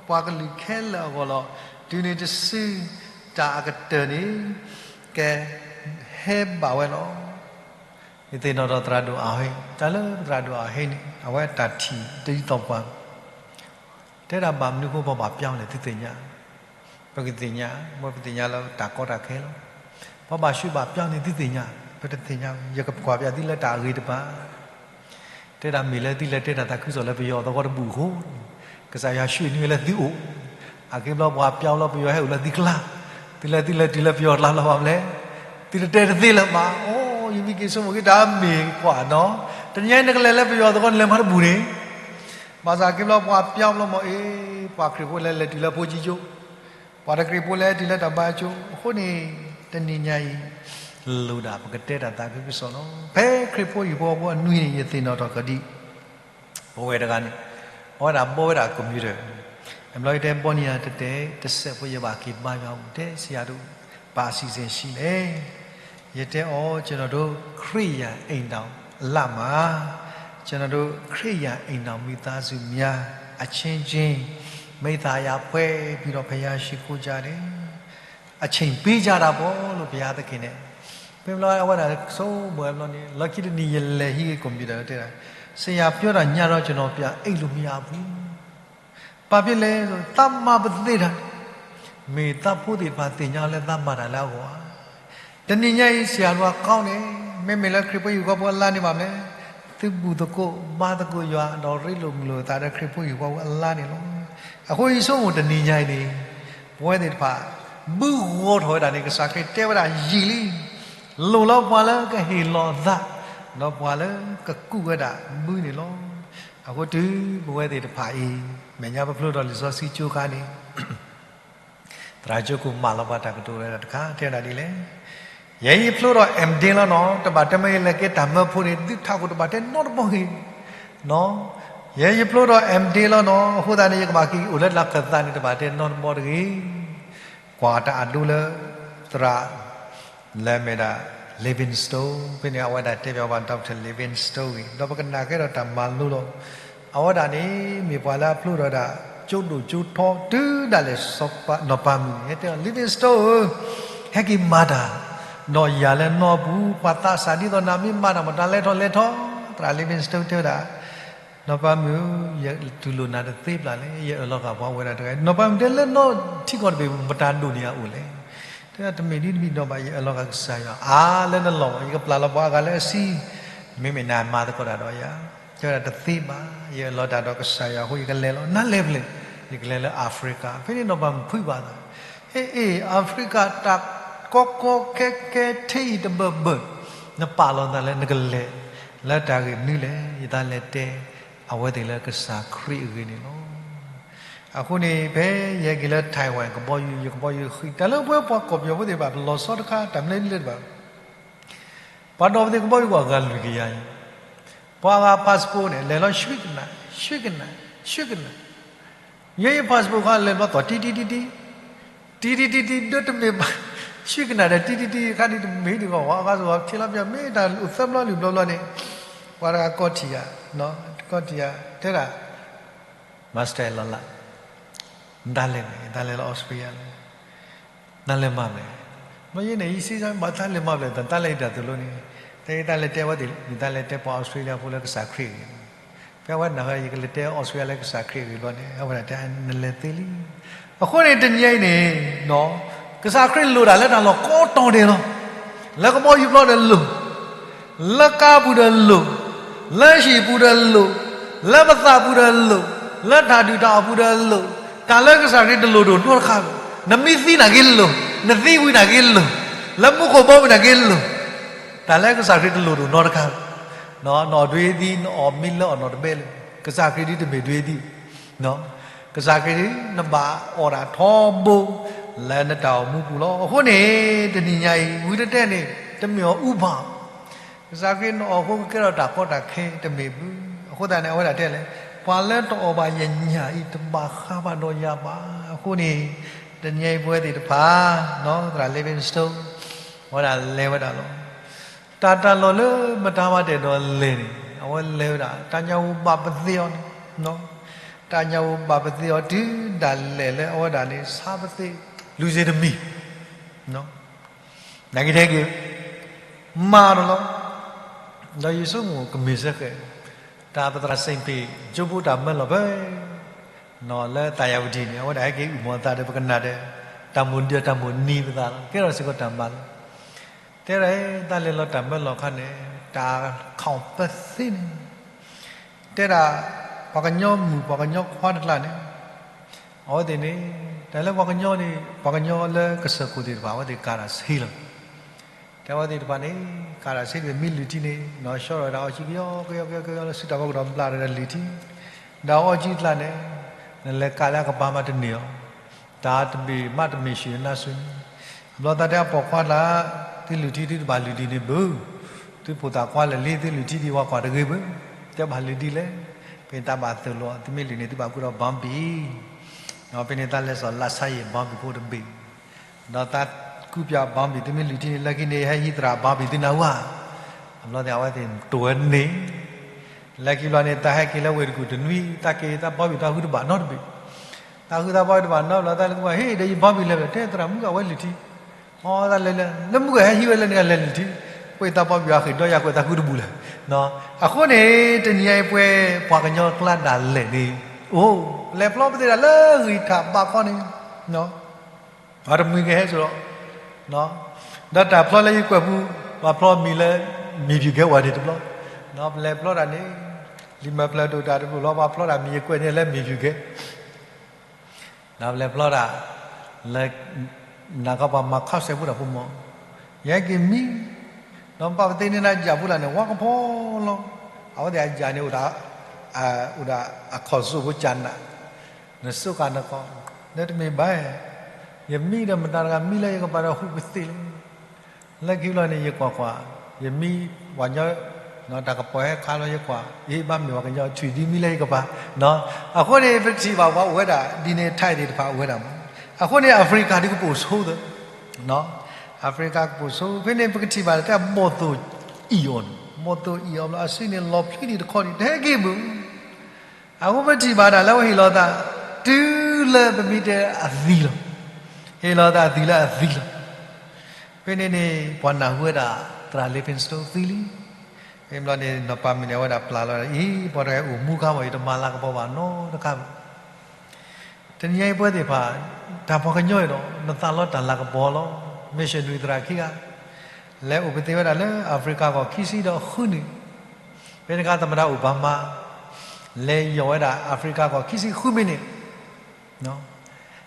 ပှၤကလုာ်ခဲလၢာ်အဂီၢ်လီၤ. တုၤန့ၣ်တစု တၢ်အကတၢၢ်န့ၣ် ကဟဲဘၣ်ဝဲလီၤ. ယသ့ၣ်နီၣ်ထီၣ်သရၣ်ဒိၣ်အဟ့ၣ်, တၢ်လၢသရၣ်ဒိၣ်အဟ့ၣ်န့ၣ် အဝဲတၢ်ထံၣ်တယုၢ်သီၣ်ပှၤ တဲဒၣ်ဘၣ်မနုၤအဃိ ပှၤဘၣ်ပျီန့ၣ် သုသ့ၣ်ညါ, ပကသ့ၣ်ညါ, ပကသ့ၣ်ညါလၢတၢ်ကီတၢ်ခဲလီၤ. ပှၤဘၣ်ဆှုဘၣ်ပျီန့ၣ် သုသ့ၣ်ညါ, ပတသ့ၣ်ညါ, ယကကွၢ်ပျီသုလၢတၢ်အဂ့ၤတဖၣ် တဲဒၣ်မ့ၢ်လၢသုလဲၤတဲတၢ်သးခုကစီၣ်လၢပယီၤအသဝီတဘူၣ်အဃိ, ကစၢ်ယွၤဆှၢန့ၢ်ဝဲလၢသုအိၣ်, အက့ဘျီပှၤပျီလၢပယီၤဟဲအိၣ်လၢသုကျါ, သုလဲၤသုလဲၤတုၤလၢပယီၤကျါလီၤဘၣ်မလဲၣ်, သုတတဲတသ့လၢၤမး, အိ ယမ့ၢ်က့ၤဆိကမိၣ်က့ၤတၢ်မ့ၢ်ကွၢ်နီၤ, တနံၤအံၤနကလဲၤလၢပယီၤအသဝီန့ၣ် လဲၤမၤတဘူၣ်န့ၣ် ဘၣ်ဆၣ်က့ဘျီပှၤပျီဘျီမ့ၢ်အ့ၣ် ပှၤခရံာ်ဖိလဲၤလဲၤတုၤလၢဖိကၠံကၠိ, ပှၤတခရံာ်ဖိလဲၤတုၤလၢတၢ်ဘါကၠိ, အဃိန့ၣ် တနံၤညါအံၤ လိၣ်ဒၣ်ပကတဲတၢ်သးခုကစီၣ်လီၤ. ဖဲခရံာ်ဖိဟံၣ်ဖိဃီဖိအနွံန့ၣ် ယသ့ၣ်နီၣ်ထီၣ်ကဒံး ပဝဲတဂၤန့ၣ် အဝဲဒၣ်ဘီဝဲဒၣ် computer, အဘျီယတဲဘီန့ၣ်ယၤတတဲ တစဲးဖိယဘၣ်က့ၤဘါယွၤအိၣ် တဲဆရာတို့ ဘာအစီအစဉ်ရှိလဲၣ်. ယတဲအီၤ ကျွန်တော်တို့ ခရစ်ယာန်အိမ်ထောင်လမှာ ကျွန်တော်တို့ခရစ်ယာန်အိမ်ထောင်မိသားစုများ အချင်းချင်း မိတ်သရာဖွဲ့ပြီးတော့ ဘုရားရှိခိုးကြတယ်. အချိန်ပေးကြတာပေါ့လို့ ဘုရားသခင်နဲ့ ဖဲဘျီအဝဲဒၣ် ဆိမိၣ်ဝဲဘျီန့ၣ် လီၢ်ခံတနံၤ ယလဲၤဟံးဂ့ၤ computer တဲဒၣ် ဆရာပြောတာညတော့ ကျွန်တော်ပြန်အိပ်လို့မရဘူး. ဘာဖြစ်လဲဆို သးမၤပသ့တၢ်န့ၣ် မ့ၢ်သးဖိသ့ၣ်တဖၣ်သ့ၣ်ညါလၢသးမၤတၢ်လၢအဂီၢ်ဧါ. တနံၤညါအံၤ ဆရာတော်က ကောင်းတယ်, မ့မ့ၢ်လၢခရံာ်ဖိဟံၣ်ဖိဃီဖိအလါန့ၣ်ဘၣ်မလဲၣ်, သုဘူၣ်သကိးဘါသကိးယွၤ ဒီးရ့လိာ်မုာ်လိာ်သးဒီးခရံာ်ဖိဟံၣ်ဖိဃီဖိအလါန့ၣ်လီၤ. အဃိယဆိကမိၣ်တနံၤညါအံၤန့ၣ် ပဝဲသ့ၣ်တဖၣ် ဘုဂီၤထီၣ်ဝဲဒၣ်န့ၣ် ကစၢ်ခရံာ်တဲဝဲဒၣ်ယံာ်လံ, လိၣ်လၢပှၤလၢကဟ့ၣ်လီၤအသး ဒီးပှၤလၢကကူးဝဲဒၣ်ဘုန့ၣ်လီၤ. အဃိတုၤပဝဲသ့ၣ်တဖၣ်အံၤ မဲာ်ညါပဖျိထီၣ်လံာ်စီဆှံကၠိခါန့ၣ် သရၣ်ကၠိခိၣ်မၢလီၤပှၤတၢ်ကတိၤဝဲဒၣ်တခါ တဲဝဲဒၣ်ဒ်လဲၣ်, ယဲယဖျိထီၣ် M.Div လီၤနီၤ, တဘၣ်တဲမ့ၢ်ယလဲၤကဲတၢ်မၢဖိန့ၣ် သုထးခိၣ်တဘၣ်တဲနီတဘီတဂ့ၤ. ယဲယဖျိထီၣ် M.Div လီၤနီၤ, အဃိသတးန့ၣ် ယကဘၣ်က့ၤအိၣ်လၢတၢ်ခၢၣ်သးန့ၣ် တဘၣ်တဲနီတဘီတဂ့ၤ. ကွၢ်တၢ်အဒိလၢ သရၣ် လၢအမ့ၢ်ဒၣ် Livingstone ဖဲန့ၣ် အဝဲဒၣ်တဲဘၣ်ပှၤ Doctor Livingstone ဂ့ၤ, ဒီးပကနၣ်ကဲထီၣ်တၢ်မၤလိလီၤ. အဝဲဒၣ်န့ၣ် မ့ၢ်ပှၤလၢအဖျိထီၣ်ဝဲဒၣ် ကၠိဒိၣ်ကၠိထီ တုၤဒၣ်လဲာ် စီၤပၤ နီၢ်ပၤမုၣ်န့ၣ် ဟဲတဲအီၤ Livingstone ဧၢ, ဟဲက့ၤမၤတၢ် ဒီးယၤလၢနီၢ်ပူၤ ပှၤသးစၢ်ဒ်သိးနၤ မ့ၢ်မၤတၢ်မတၤလဲၤထီၣ်လဲၤထီၣ်, သရၣ် Livingstone တဲဝဲဒၣ် နီၢ်ပၤမုၣ်ဧၢ, ယတူၢ်လိာ်နၤတသ့ဘၣ်လဲၣ်, ယအၢၣ်လီၤဂာ်ပှၤဝဲဒၣ်တဂၤ, နီၢ်ပၤမုၣ်တဲလၢနီၢ်ထံကီၢ်တဘ့ၣ် မတၤဒိၣ်န့ၢ်အအိၣ်လဲၣ်, တဲဒၣ်တမ့ၢ်ဒ်တမံၤဒီးဘၣ် ယအၢၣ်လီၤဂာ်ကစၢ်ယွၤ အါလၢနလီၢ်ဘၣ်, ယကပျၢ်လီၤပှၤအဂၤလၢအဆံ, မ့မ့ၢ်နမၤသကိးတၢ်ဒီးယၤ, တဲဝဲဒၣ်တသ့ဘၣ်, ယအၢၣ်လီၤတၢ်ဒီးကစၢ်ယွၤအဃိ ယကလဲၤလီၤ, နလဲၤဖဲလဲၣ်, ယကလဲၤလၢ Africa ဖဲန့ၣ်နီၢ်ပၤမုၣ်ဖုးဘၣ်သး, ဟ့ၣ်အ့ၣ် Africa တၢ်ကီကီခဲခဲထံအံၤတဘၢၣ်ဘၢၣ်, နပာ်လီၤသးလၢနကလဲၤ လၢတၢ်ဂ့ၢ်မနုၤလဲၣ်, ယသးလဲၤတဲ အဝဲသ့ၣ်လၢကစၢ်ခရံာ်အဂ့ၢ်န့ၣ်လီၤ. အဃိန့ၣ် ဖဲယဟဲက့ၤလၢ Taiwan ကဘီယူၤ ယကဘီယူၤဃံ, တၢ်လၢပဝဲပှၤကီၢ်ပယီၤဖိသ့ၣ်တဖၣ် ပလီၤဆီတခါ တၢ်မနုၤလဲၣ်တဘၣ်, ပှၤဒီးပသ့ၣ်ကဘီယူၤကွၢ်ဂၤလွံၢ်ကယၤအံၤ, ပှၤဂၤ passport န့ၣ် လဲၤလီၤ ရွှေ့ကနၣ်, ရွှေ့ကနၣ်, ရွှေ့ကနၣ်, ယဲယ passport ခါလဲၤဘျီသီၣ် တံတံတံတံ, တံတံတံတံ ဒိတမ့ၢ်ဘၣ်, ရွှေ့ကနၣ်ဒီး တံတံတံတံ ခါန့ၣ်တမ့ၢ်ဒံးဂီၢ်ဝဲ အဂၤစ့ၢ်ကီး ထံၣ်လီၤပျၢၤ မ့ၢ်တၢ်အိၣ်သၢဘျီလွံၢ်ဘျီဘျီန့ၣ်, ပှၤတဂၤကီၢ်ထံၣ်ယၤ, ကီၢ်ထံၣ်ယၤ တဲဒၣ် Master လီၤလၢ်, နတၢ်လဲၤမ့ၢ် နတၢ်လဲၤလၢ Australia လီၤ, နတၢ်လဲၤမၤမ့ၢ်, မ့ၢ်ယဲန့ၣ် ယစံးဘၣ်တၢ်လဲၤမၤဘျဲၣ် တၢ်လဲၤတၢ်သိၣ်လိန့ၣ်, တဲယတၢ်လဲၤတဲဝဲသ့ၣ် ယတၢ်လဲၤတဲပှၤ Australia ဖိလၢကစၢ်ခရံာ်အဂ့ၢ်, ဖဲအဝဲနာ်ဝဲ ယကလဲၤတဲ Australia လၢကစၢ်ခရံာ်အဂ့ၢ်ဘျီန့ၣ် အဝဲဒၣ်တဲ နလဲၤသ့လံ. အဃိန့ၣ် တနံၤအံၤန့ၣ် ကစၢ်ခရံာ်လိၣ်တၢ်လၢတၢ်လီၢ်ကိးတီၤဒဲးလီၤ. လၢကဘီယူၤပျီဒီးလိၣ်, လၢကါပူၤဒီးလိၣ်, လၢဟံၣ်ပူၤဒီးလိၣ်, လၢပသးပူၤဒီးလိၣ်, လၢတၢ်ဒုၣ်တၢ်အီၣ်ပူၤဒီးလိၣ်, တၢ်လၢကစၢ်ခရံာ်တလိၣ်ဒိၣ်နီတခါဘၣ်. နမ့ၢ်သံနာ်က့လိၣ်, နသံဝံၤနာ်က့လိၣ်, လၢမူခိၣ်ဘီမုၢ်နာ်က့လိၣ်, တၢ်လၢကစၢ်ခရံာ်တလိၣ်ဒိၣ်နီတခါဘၣ်. နအီၣ်ဒွဲသံ နအီၣ်မ့ၢ်လၢအီၣ်နီၢ်တဘဲလၢၤ, ကစၢ်ခရံာ်ဒ်တမ့ၢ်ဒွဲသံ ကစၢ်ခရံာ်ဒ်နဘၣ်အီၣ်တၢ်ထီဘိ လၢနတၢ်အိၣ်မူပူၤလီၤ. အဃိန့ၣ် တနံၤညါအံၤ ဝံတတဲန့ၣ် တမ့ၢ်အီၤအူဘၣ်, ကစၢ်ခရံာ်နအီၣ်ဃိကကဲထီၣ်တၢ်ကီတၢ်ခဲတမ့ၢ်ဘၣ်. အဃိသတးန့ၣ် အဝဲဒၣ်တဲလဲၣ်, ပှၤလၢတအီၣ်ဘၣ်ယညၣ်အံၤ တဘၣ်ဃးဘၣ်ဒီးယၤဘၣ်. အဃိန့ၣ် တနံၤညါအံၤပဝဲသ့ၣ်တဖၣ် သရၣ် Livingstone အဝဲဒၣ်လဲၤဝဲဒၣ်လီၤ. တၢ်တၢ်လီၢ်လၢမတၤမၤတအဲၣ်ဒိးလဲၤန့ၣ် အဝဲလဲၤဝဲဒၣ် တၢ်ညၣ်ဧိၤဘၣ်ပသ့အီၤန့ၣ်, တၢ်ညၣ်ဧိၤဘၣ်ပသ့အီၤတုၤဒၣ်လဲာ်လၢအဝဲဒၣ်န့ၣ် ဆါပသ့ လူၤစ့တမံၤ နာ်က့ထဲက့ၤ မၤဒီးလီၤ. ဒီးယဆိကမိၣ်ကမ့ၢ်စ့ၢ်ကီး တၢ်ပသရၣ်စ့ၣ်ပ့း ကၠိဖိတၢ်မၢလီၤဖဲ လၢသးယၤဝတံၣ်န့ၣ် အဝဲဒၣ်ဟဲက့ၤအုၣ်မၤသးဒီး ပကနၣ်ဒီး တၢ်မိၣ်ဒံးတၢ်မိၣ်နံၤပသးလီၤ. ကဲထီၣ်စ့ၢ်ကီးတၢ်မၤလီၤ. တဲဒၣ် တၢ်လဲၤလီၤတၢ်မၢလီၤအခါန့ၣ် တၢ်ခီၣ်ပသ့န့ၣ် တဲဒၣ် ပှၤကညီမုၣ်ပှၤကညီခွါတကျါန့ၣ် အဝဲသ့ၣ်န့ၣ် တၢ်လၢပှၤကညီန့ၣ် ပှၤကညီလၢကစၢၢ်ခိၣ်သ့ၣ်တဖၣ် အဝဲသ့ၣ်ကၤတၢ်ဆ့လီၤ. တဲအဝဲသ့ၣ်တဖၣ်န့ၣ် ကၤတၢ်ဆ့တဘ့ၣ် မ့ၢ်လုၢ်ထံန့ၣ် နဆှီထီၣ်ဝဲဒၣ်အီၣ်ကၠံကယီကယီကယီလၢစုတၢ်ဖီကဒီးဘျးဒီးလုၢ်ထံ ဒီးအီၣ်ကၠံတကျါန့ၣ် နလဲၤကၤလၢအကပၤမးတန့ၢ်အီၤ တၢ်တဘ့ၣ်မးတမ့ၢ်ဆှၢနါစုန့ၣ် အဘျီသးတဲအပိာ်ခွါတကျါ သုလုၢ်ထံသုတဘၣ်လုၢ်ဒံးန့ၣ်ဘၣ် သုဖိသၣ်ခွါလၢာ်လံ သုလုၢ်ထံဒံးဝဲကွၢ်တဂ့ၤဘၣ် တဲဘၣ်လုၢ်ဒံးလဲၣ် ဖဲန့ၣ်တၢ်ဘၣ်သိၣ်လိ သုမ့ၢ်လုၢ်န့ၣ် သုဘၣ်ဃုဒီး Bombay ဒီးဖဲန့ၣ်တၢ်လဲၤစိာ်လၢဆါယံာ် Bombay ဖိတဘ့ၣ် ဒီးတၢ်ကူးပၠး Bombay သုမ့ၢ်လုၢ်ထံန့ၣ် လၢခံန့ၣ် ဟဲဟံးသရၣ် Bombay သုနၢ်ဟူဧါ အဘျီသ့ၣ်အဝဲသ့ၣ်တိၢ်ဝဲန့ၣ် လၢခံဘျီန့ၣ် တၢ်ဟဲက့ၤလၢဝ့ၢ်တကူၣ်တနွံ တၢ်က့ၤတၢ် Bombay တၢ်ဃုတဘၣ်နီတဘ့ၣ် တၢ်ဃုတၢ် Bombay တဘၣ်နီတဘျီ တၢ်လဲၤကွၢ် ဟ့ၣ် ဒီးယ Bombay လဲၤဖဲလဲၣ် တဲသရၣ်မုၣ်ကဝဲလုၢ်ထံ အီတၢ်လဲၤလဲၤ လၢမုၣ်ကဟဲဟံးဝဲလၢန့ၣ် အလဲၤလုၢ်ထံ ပှ့ၤတၢ် Bombay အဃ့ၢ်ဒီးယၤကွဲးတၢ်ဃုတဘူၣ်လဲၣ် အဃိန့ၣ် တနံၤအံၤပှဲၤပှၤကညီကျါဒၣ်လဲာ်န့ၣ် အိၣ် လဲၤဖျီပသ့ၣ်တၢ်လၢဂံၢ်ထၣ်ဘးခီန့ၣ် ပှၤတမှံၤကဟဲစိာ်ဒီး ဒီးတၢ်ဖျီလၢယကွဲးပူၤ ပှၤဖျီမံၤလၢ မံၤဖံးကဲဝဲန့ၣ်တဘျီ ဒီးပလဲၤဖျီတၢ်န့ၣ် လံာ်မဲာ်ဖျၢၣ်ဒိၣ်တၢ်တဘျုးလီၤ ပှၤဖျီတၢ်မံၤယကွဲးန့ၣ်လၢမံၤဖုၣ်ကဲ ဒီးပလဲၤဖျီတၢ် လၢ နၢ်ကပှၤမၤခးစဲးဖိတၢ်ဖိမီၤ ယဟဲက့ၤမံ ဒီးပာ်ပသ့န့ၢ်နၤယၤဖိလၢ်န့ၣ် ဝါကဖီလီၤ အဝဲသ့ၣ်အယၤန့ၣ် အိၣ်ဒၣ်အခီၣ်စိဖိကနး နစိကၤနခီ လၢတမ့ၢ်ဘၣ် ယမံဒီးမတၤတဂၤမံလၢယကပၤဒီးဟူးကသ့ၣ်လၢ လၢခံဘျီန့ၣ် ယကွၢ်ကွၢ် ယမံ ပှၤကညီ တၢ်ကပီၤဟဲခးလီၤယကွၢ် အ့ ဘၣ်မ့ၢ်ပှၤကညီထွံၣ်ဒ်မံလၢယကပၤ အဃိန့ၣ် ပထံၣ်ဘၣ်ပှၤအိၣ်ဝဲဒၣ် ဒ်န့ၣ် ထၢၣ်သ့ၣ်တဖၣ်အိၣ်ဝဲဒၣ်မး အဃိန့ၣ် အဖရံကၤဒ်ကပိာ်ဆိသ အဖရံကၤကပိာ်ဆိ ဖဲန့ၣ် ပကထံၣ်ဘၣ်တၢ်ဘီၣ်သိၣ်အံၣ်အီၤန့ၣ် ဘီၣ်သိၣ်အံၣ်အီၤဘျီ အစုန့ၣ်လီၤဖျံဒံးတခီဒံး တဟဲက့ၤမုာ် အဃိပထံၣ်ဘၣ်ဒၣ်လၢဝဲဟ့ၣ်လီၤသး တုၤလၢပမ့ၢ်တဲအသံလီၤ ဟ့ၣ်လီၤသးအသံလၢအသံလီၤ ဖဲန့ၣ်န့ၣ် ပှၤနၢ်ဟူဝဲဒၣ် သရၣ် Livingstone သံလံ ဖဲန့ၣ်ဘျီန့ၣ် နီၢ်ပၤမုၣ်န့ၣ် အဝဲဒၣ်ပျၢ်လီၤ အံၤ ပှၤတဂၤအိၣ်မူခါမး ယတမၤလၤကပီၤဘၣ်နီတခါဘၣ် တနံၤညါအံၤပဝဲသ့ၣ်တဖၣ် တၢ်ပှၤကညီအံၤဒီး နသးလီတၢ်လၤကပီၤလီၤ missionary သရၣ်ခံဂၤ လဲၤအိၣ်ပသ့ၣ်ဝဲဒၣ်လၢ အၤဖရံကၤကီၢ်ခံဆံဒီးဃုနံၣ် ဖဲန့ၣ်အခါ သမ္မတ Obama လဲၤယီၢ်ဝဲဒၣ်အၤဖရံကၤကီၢ်ခံဆံဃုမံးနံး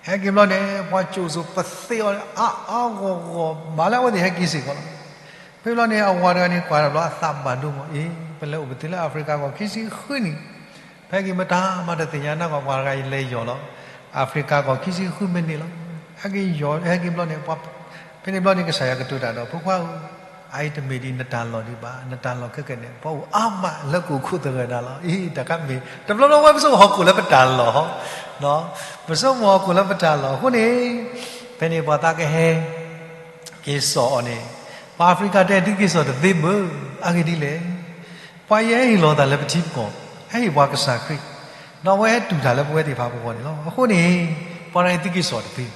ဟဲက့ၤဘျီန့ၣ် ပှၤကၠိၣ်စိၤပသ့အီၤန့ၣ် အါအါဂီၢ်ဂီၢ် မၤလၢအဝဲသ့ၣ်ဟဲက့ၤစ့ၢ်ကီးလီၤ. ဖဲဘျီန့ၣ် အဝၤတဂၤန့ၣ် ကွၢ်တဘျီအသးဘၣ်ဒိမး အ့ ပလဲၤအိၣ်ပသ့ၣ်လၢအၤဖရံကၤကီၢ်ခံဆံဃုနံၣ် ဖဲက့ၤမတၤမၤတသ့ၣ်ညါနၢ်ကီၢ် ပှၤတဂၤအံၤလဲၤယီၢ်လီၤ အၤဖရံကၤကီၢ်ခံဆံဃုမံးနံးလီၤ. ဟဲက့ၤယီၢ် ဟဲက့ၤဘျီန့ၣ် ဖဲန့ၣ်ဘျီန့ၣ် ကစၢ်ယွၤကတိၤတၢ်ဒီး ဖိခွါဧၢ, အအံၤတမ့ၢ်ဒ်နတၢ်လီၢ်ဒံးဘၣ်, နတၢ်လီၢ်ခဲကနံၣ်န့ၣ် ပှၤအိၣ်အါမးလၢကအိၣ်ခိးသဂၢၢ်နၤလီၤ. အံၤ တၢ်ခါမ့ၢ် တဘျီဘျီဝဲပစိဟီၣ်ခိၣ်လၢပတၢ်လီၢ် ပစိမ့ၢ်ဟီၣ်ခိၣ်လၢပတၢ်လီၢ်အဃိန့ၣ် ဖဲန့ၣ်ပှၤသးကဟဲ က့ၤစိာ်အီၤန့ၣ် ပှၤအၤဖရံကၤတဲသုက့ၤစိာ်တသ့ဘၣ်, အဂ့ၢ်ဒ်လဲၣ်, ပှၤအံၤဟဲဟ့ၣ်လီၤသးလၢပထံပကီၢ်, ဟဲဟ့ၣ်ပှၤကစၢ်ခရံာ်, ဒီးအဝဲဟဲတူၢ်တၢ်လၢပဝဲသ့ၣ်တဖၣ်ပဂီၢ်န့ၣ်လီၤ. အဃိန့ၣ် ပှၤတဂၤအံၤသုက့ၤစိာ်တသ့ဘၣ်.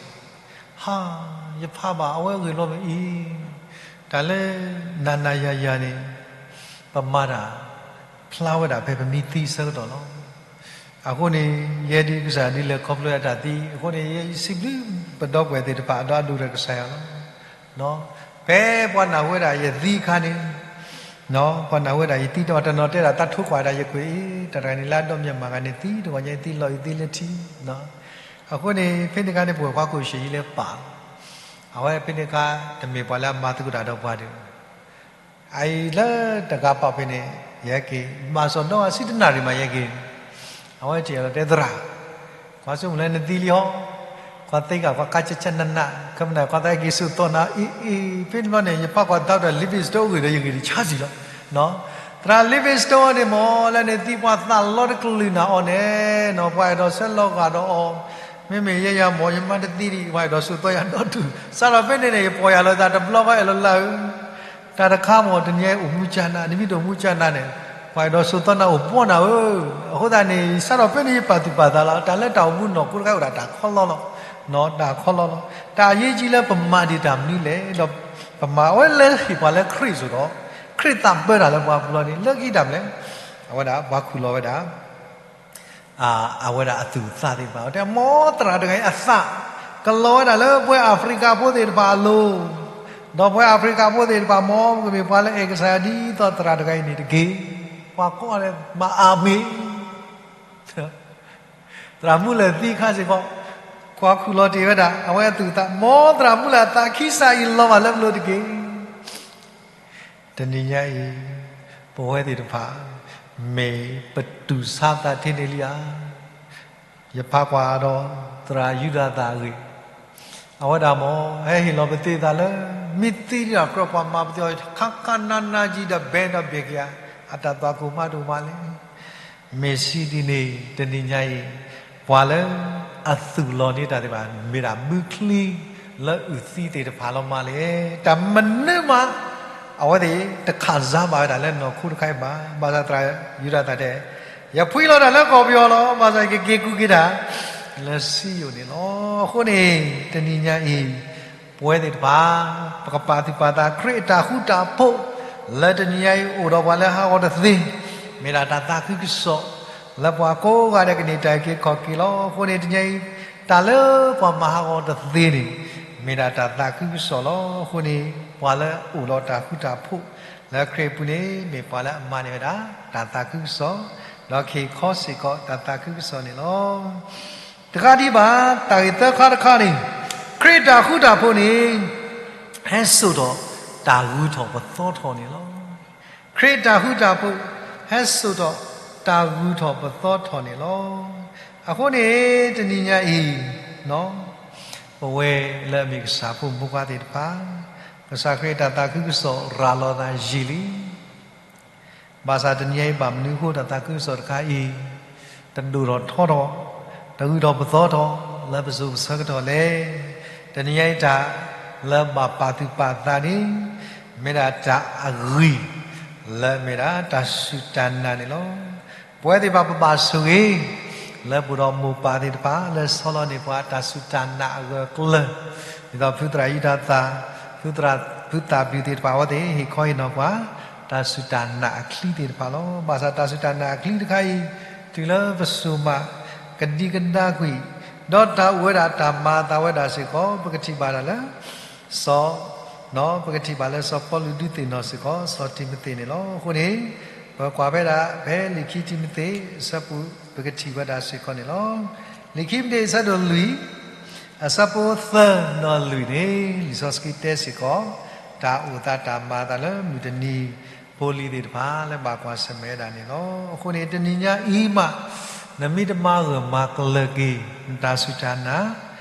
ဟါ, ယဖးဘၣ်အဝဲဂ့ၢ်လီၤမ့ၢ်အံၤ, တၢ်လၢနၤနၤယၤယၤန့ၣ် ပမၤတၢ် ဖျါဝဲဒၣ်ဖဲပမ့ၢ်သံအဆၢကတီၢ်လီၤ. အဃိန့ၣ် ယဲဒ်ကစၢ်ဒ်လဲၣ်ခီဖျိအတၢ်သံအဃိန့ၣ် ယစံးဘျုးပဒီပုၢ်ဝဲၢ်သ့ၣ်တဖၣ် ဒီးအဒိၣ်ဒီးကစၢ်ယွၤလီၤ. ဖဲပှၤနၢ်ဟူဝဲဒၣ်ယသံအခါန့ၣ်, ပှၤနၢ်ဟူဝဲဒၣ်ယသံတမံၤ တနီၤတဲဒၣ်တၢ်ထိခွါဒၣ်ယကွဲးအံၤ တၢ်တဂၤန့ၣ်လၢအဒီမၠဲၣ်မၤဂၤန့ၣ်သံ တဂီၤညါအံၤသံလီၤအံၤသံလၢထံ အဃိန့ၣ် ဖဲန့ၣ်အခါန့ၣ် ပဝဲပှၤကိးဆံးယံလၢပၢ်လီၤ. အဝဲဖဲန့ၣ်အခါ တမ့ၢ်ပှၤလၢအမၤသကိးတၢ်ဒီးပှၤဒံး အအံၤလၢတဂၤပာ်ဖဲန့ၣ် ယဟဲက့ၤ မၤစီၣ်ဒီးအဆံတနၣ်ရံၣ်မးယဟဲက့ၤ, အဝဲတ့ၢ်လီၤတဲသရၣ်, ကွၢ်ဆိကမိၣ်လၢနသံလံဟီ, ကွၢ်သ့ကၤကွၢ်ကါကၠၢ်ကၠၢ်နးနး ခဲမနၤကွၢ်သးဟဲက့ၤစိာ်သီနၤအံၤအံၤ ဖဲန့ၣ်ဘျီန့ၣ် ယဖးကွၢ်သးဒီး Livingstone အဂ့ၢ်ဒီးယဂ့ၢ်န့ၣ်ဆါဆံးလီၤ. သရၣ် Livingstone န့ၣ်မ့ၢ်လၢနသံပှၤသးလီတကလုာ်နၤအီၤန့ၣ်နီၤ ပှၤအဲၣ်ဒိးဆဲးလီၤဂာ်ဒီးအီၤ, မ့မ့ၢ်ယဲယၤမ့ၢ် ယမၤတသံဒံး ပှၤအဲၣ်ဒိးစိာ်သီယၤဒီဒူၣ် စးထီၣ်ဖဲန့ၣ်န့ၣ် ယပီၢ်ယၢ်လီၤသးတဘျီဃီအဲၣ်လီၤလၢအၢ တၢ်တခါမ့ၢ် တနံၤအံၤအိၣ်မူကၢ်နၤ နမ့ၢ်တအိၣ်မူကၢ်နၤန့ၣ် ပှၤအဲၣ်ဒိးစိာ်သီနၤအိၣ်ဘှီနၤဧၢ. အဃိသတးန့ၣ် စးထီၣ်ဖဲန့ၣ်ယပာ်သူၣ်ပာ်သးလီၤ တၢ်လၢတၢ်အိၣ်မူနီၢ်ခိတခါအိၣ်ဒၣ်တၢ်ခီလီလီၤ. တၢ်ခီလီလီၤ. တၢ်အရေးကြီးလၢပမၤဒံးတၢ်မနုၤလဲၣ် ဒီးပမၤအဝဲလၢဟ့ၣ်ပှၤလၢခရံာ်အသိးဒီး ခရံာ်သးပၢတၢ်လၢပှၤပူၤလီၤန့ၣ် လၢခံတၢ်မနုၤလဲၣ် အဝဲဒၣ်ပှၤခူၣ်လီၤဝဲဒၣ် အဝဲဒၣ်အသူၣ်အသးသ့ၣ်တဖၣ် တဲ မ်သရၣ်တဂၤအံၤအသး ကလီၤဝဲဒၣ်လၢပဝဲအၤဖရံကၤဖိသ့ၣ်တဖၣ်အလိၤ, ဒီးပဝဲအၤဖရံကၤဖိသ့ၣ်တဖၣ် မ်ပကမ့ၢ်ပှၤလၢအဲၣ်ကစၢ်ယွၤဒ်သိးသရၣ်တဂၤအံၤန့ၣ်တက့ၢ်. ပှၤကိးဂၤဒဲးမၤအၤမ့ၣ် သရၣ်မူလၢၢ်သံခါစ့ၢ်ကီး ကွၢ်ခူၣ်လီၤတ့ၢ်ဝဲဒၣ် အဝဲအသူၣ်အသး မ်သရၣ်မူလၢၢ်အသးခံစးအံၤလီၤဘၣ်လၢပလိၤတက့ၢ်. တနံၤညါအံၤ ပဝဲသ့ၣ်တဖၣ် မ့ၢ်ပတူၢ်ဆါသးထဲန့ၣ်လံဧါ. ယဖးကွၢ်ဒီး သရၣ်ယူဒၤသၣ်အဂ့ၢ် အဝဲဒၣ်မ့ၢ် ဟဲဟ့ၣ်လီၤပသ့ၣ်သးလၢ မ့ၢ်သံဒ်ဒီးကြၢးပှၤမၤပသ့ၣ်အီၤ ခါခါနၤနၤကံဒီးဘဲဒီးဘဲကယၤ အတၢ်သွၣ်ခိၣ်မၤဒိၣ်မးလဲၣ်. မ့ၢ်စံးဒ်န့ၣ် တနံၤညါအံၤ ပှၤလၢအသူၣ်လီၤန့ၢ်တၢ်သ့ၣ်တဖၣ် မ့ၢ်ဒၣ်မုၢ်ချံလၢအုၣ်သံသ့ၣ်တဖၣ်လီၤမးလဲၣ်. တၢ်မနုၤမး အဝဲသ့ၣ်တခးစါဘၣ်ဝဲဒၣ်လၢနီၢ်ခိတခါအံၤဘၣ်. ဘၣ်ဆၣ်သရၣ်ယူဒၤသၣ်တဲ ယဖှံလီၤတၢ်လၢကီၢ်ပယီၤလီၤ. ဘၣ်ဆၣ်ယကက့ၤကူးက့ၤတၢ် လၢစံယိၣ်န့ၣ်လီၤ. အဃိန့ၣ် တနံၤညါအံၤ ပဝဲသ့ၣ်တဖၣ် ပကပာ်သူၣ်ပာ်သးခရံာ်အတၢ်ဃူတၢ်ဖိး လၢတနံၤညါအံၤအိၣ်ဒီးပှၤလၢဟးဂီၤတသ့ မ့ၢ်ဒၣ်တၢ်သးခုကစီၣ် လၢပှၤကိးဂၤဒဲးကန့ၢ်တၢ်အုၣ်က့ၤခီၣ်က့ၤလီၤ. အဃိန့ၣ် တနံၤညါအံၤ တၢ်လၢပှၤမၤဟးဂီၤတသ့န့ၣ် မ့ၢ်ဒၣ်တၢ်သးခုကစီၣ်လီၤ. အဃိန့ၣ် ပှၤလၢအအိၣ်ဒီးတၢ်ဃူတၢ်ဖိး လၢခရံာ်အပူၤန့ၣ် မ့ၢ်ပှၤလၢအမၤန့ၢ်ဝဲဒၣ် တၢ်သးခုကစီၣ်, ဒီးကဟ့ၣ်ခီစ့ၢ်ကီးတၢ်သးခုကစီၣ်န့ၣ်လီၤ. တကးဒံးဘၣ် တၢ်ဂ့ၢ်သၢခါတခါန့ၣ်, ခရံာ်တၢ်ဃူတၢ်ဖိးန့ၣ် ဟဲစိာ်ထီၣ်တၢ်ဂုၤထီၣ်ပသီထီၣ်န့ၣ်လီၤ. ခရံာ်တၢ်ဃူတၢ်ဖိး ဟဲစိာ်ထီၣ်တၢ်ဂုၤထီၣ်ပသီထီၣ်န့ၣ်လီၤ. အဃိန့ၣ် တနံၤညါအံၤ ပဝဲလၢအမ့ၢ်ကစၢ်ဖိမုၣ်ဖိခွါသ့ၣ်တဖၣ်, ကစၢ်ခရံာ်တၢ်သးခုကစီၣ်ရၤလီၤသးယံာ်လံ. ဘၣ်ဆၣ်တနံၤညါအံၤ ဘၣ်မနုၤအဃိတၢ်သးခုကစီၣ်တခါအံၤ တဒိၣ်ထီၣ်ထီထီၣ်, တဂုၤထီၣ်ပသီထီၣ် လၢပစိၤပဆၢကတီၢ်လဲၣ်. တနံၤညါအံၤတၢ်လၢဘၣ်ပာ်သူၣ်ပာ်သးန့ၣ် မ့ၢ်ဒၣ်တၢ်အဂံၢ် လၢအမ့ၢ်ဒၣ်တၢ်စူၢ်တၢ်နာ်န့ၣ်လီၤ. ပဝဲသ့ၣ်တဖၣ်ပဘၣ်ဆိၣ်ဂ့ၤ လၢပအိၣ်ဒီးမိၢ်ပၢ်သ့ၣ်တဖၣ် လၢဆီလီၤန့ၢ်ပှၤတၢ်စူၢ်တၢ်နာ်အဂၢၢ်အကျၢၤ, ဒ်သိးဖုသရၣ်အံၤတၢ်သၣ်, ဖုသရၣ်ဖုသၣ်ဘျုးသ့ၣ်တဖၣ်အဝဲသ့ၣ် ဟ့ၣ်ခီဟ့ၣ်နီၤပှၤ တၢ်စူၢ်တၢ်နာ်အချံသ့ၣ်တဖၣ်လီၤ. ဘၣ်ဆၣ်တၢ်စူၢ်တၢ်နာ်အချံတခါအံၤ တုၤလၢပစိၤမး ကဒံကဒါကွံာ်, ဒီးတၢ်အိၣ်ဝဲဒၣ်တၢ်မၤအသးဝဲဒၣ်စ့ၢ်ကီး ပကထံၣ်ဘၣ်ဒၣ်လၢ စီၤ ပကထံၣ်ဘၣ်လၢစီၤပီလူးဒုးသ့ၣ်နီၣ်စ့ၢ်ကီး စီၤတံၤမသ့းန့ၣ်လီၤ. အဃိန့ၣ် ပကွၢ်ဖဲဒၣ် ဖဲလံာ်ခံတံၤမသ့း အဆၢပူၤ ပကထံၣ်ဝဲဒၣ်စ့ၢ်ကီးန့ၣ်လီၤ. လံာ်ခံတံၤမသ့းအဆၢဒိၣ်လွံၢ် အဆၢဖိသၢဒီးလွံၢ်န့ၣ် လံာ်စီဆှံတဲစ့ၢ်ကီး တၢ်အိၣ်သးတၢ်မၤအသးလၢမုၢ်တနံၤ ဖိလံၤသ့ၣ်တဖၣ်လၢဘၣ်ကွၢ်ဆၢၣ်မဲာ်ဝဲဒၣ်န့ၣ်လီၤ. အဃိန့ၣ် တနံၤညါအံၤမး နမ့ၢ်တမၤဂၢၢ်မၤကျၢၤက့ၤ နတၢ်စူၢ်တၢ်နာ်,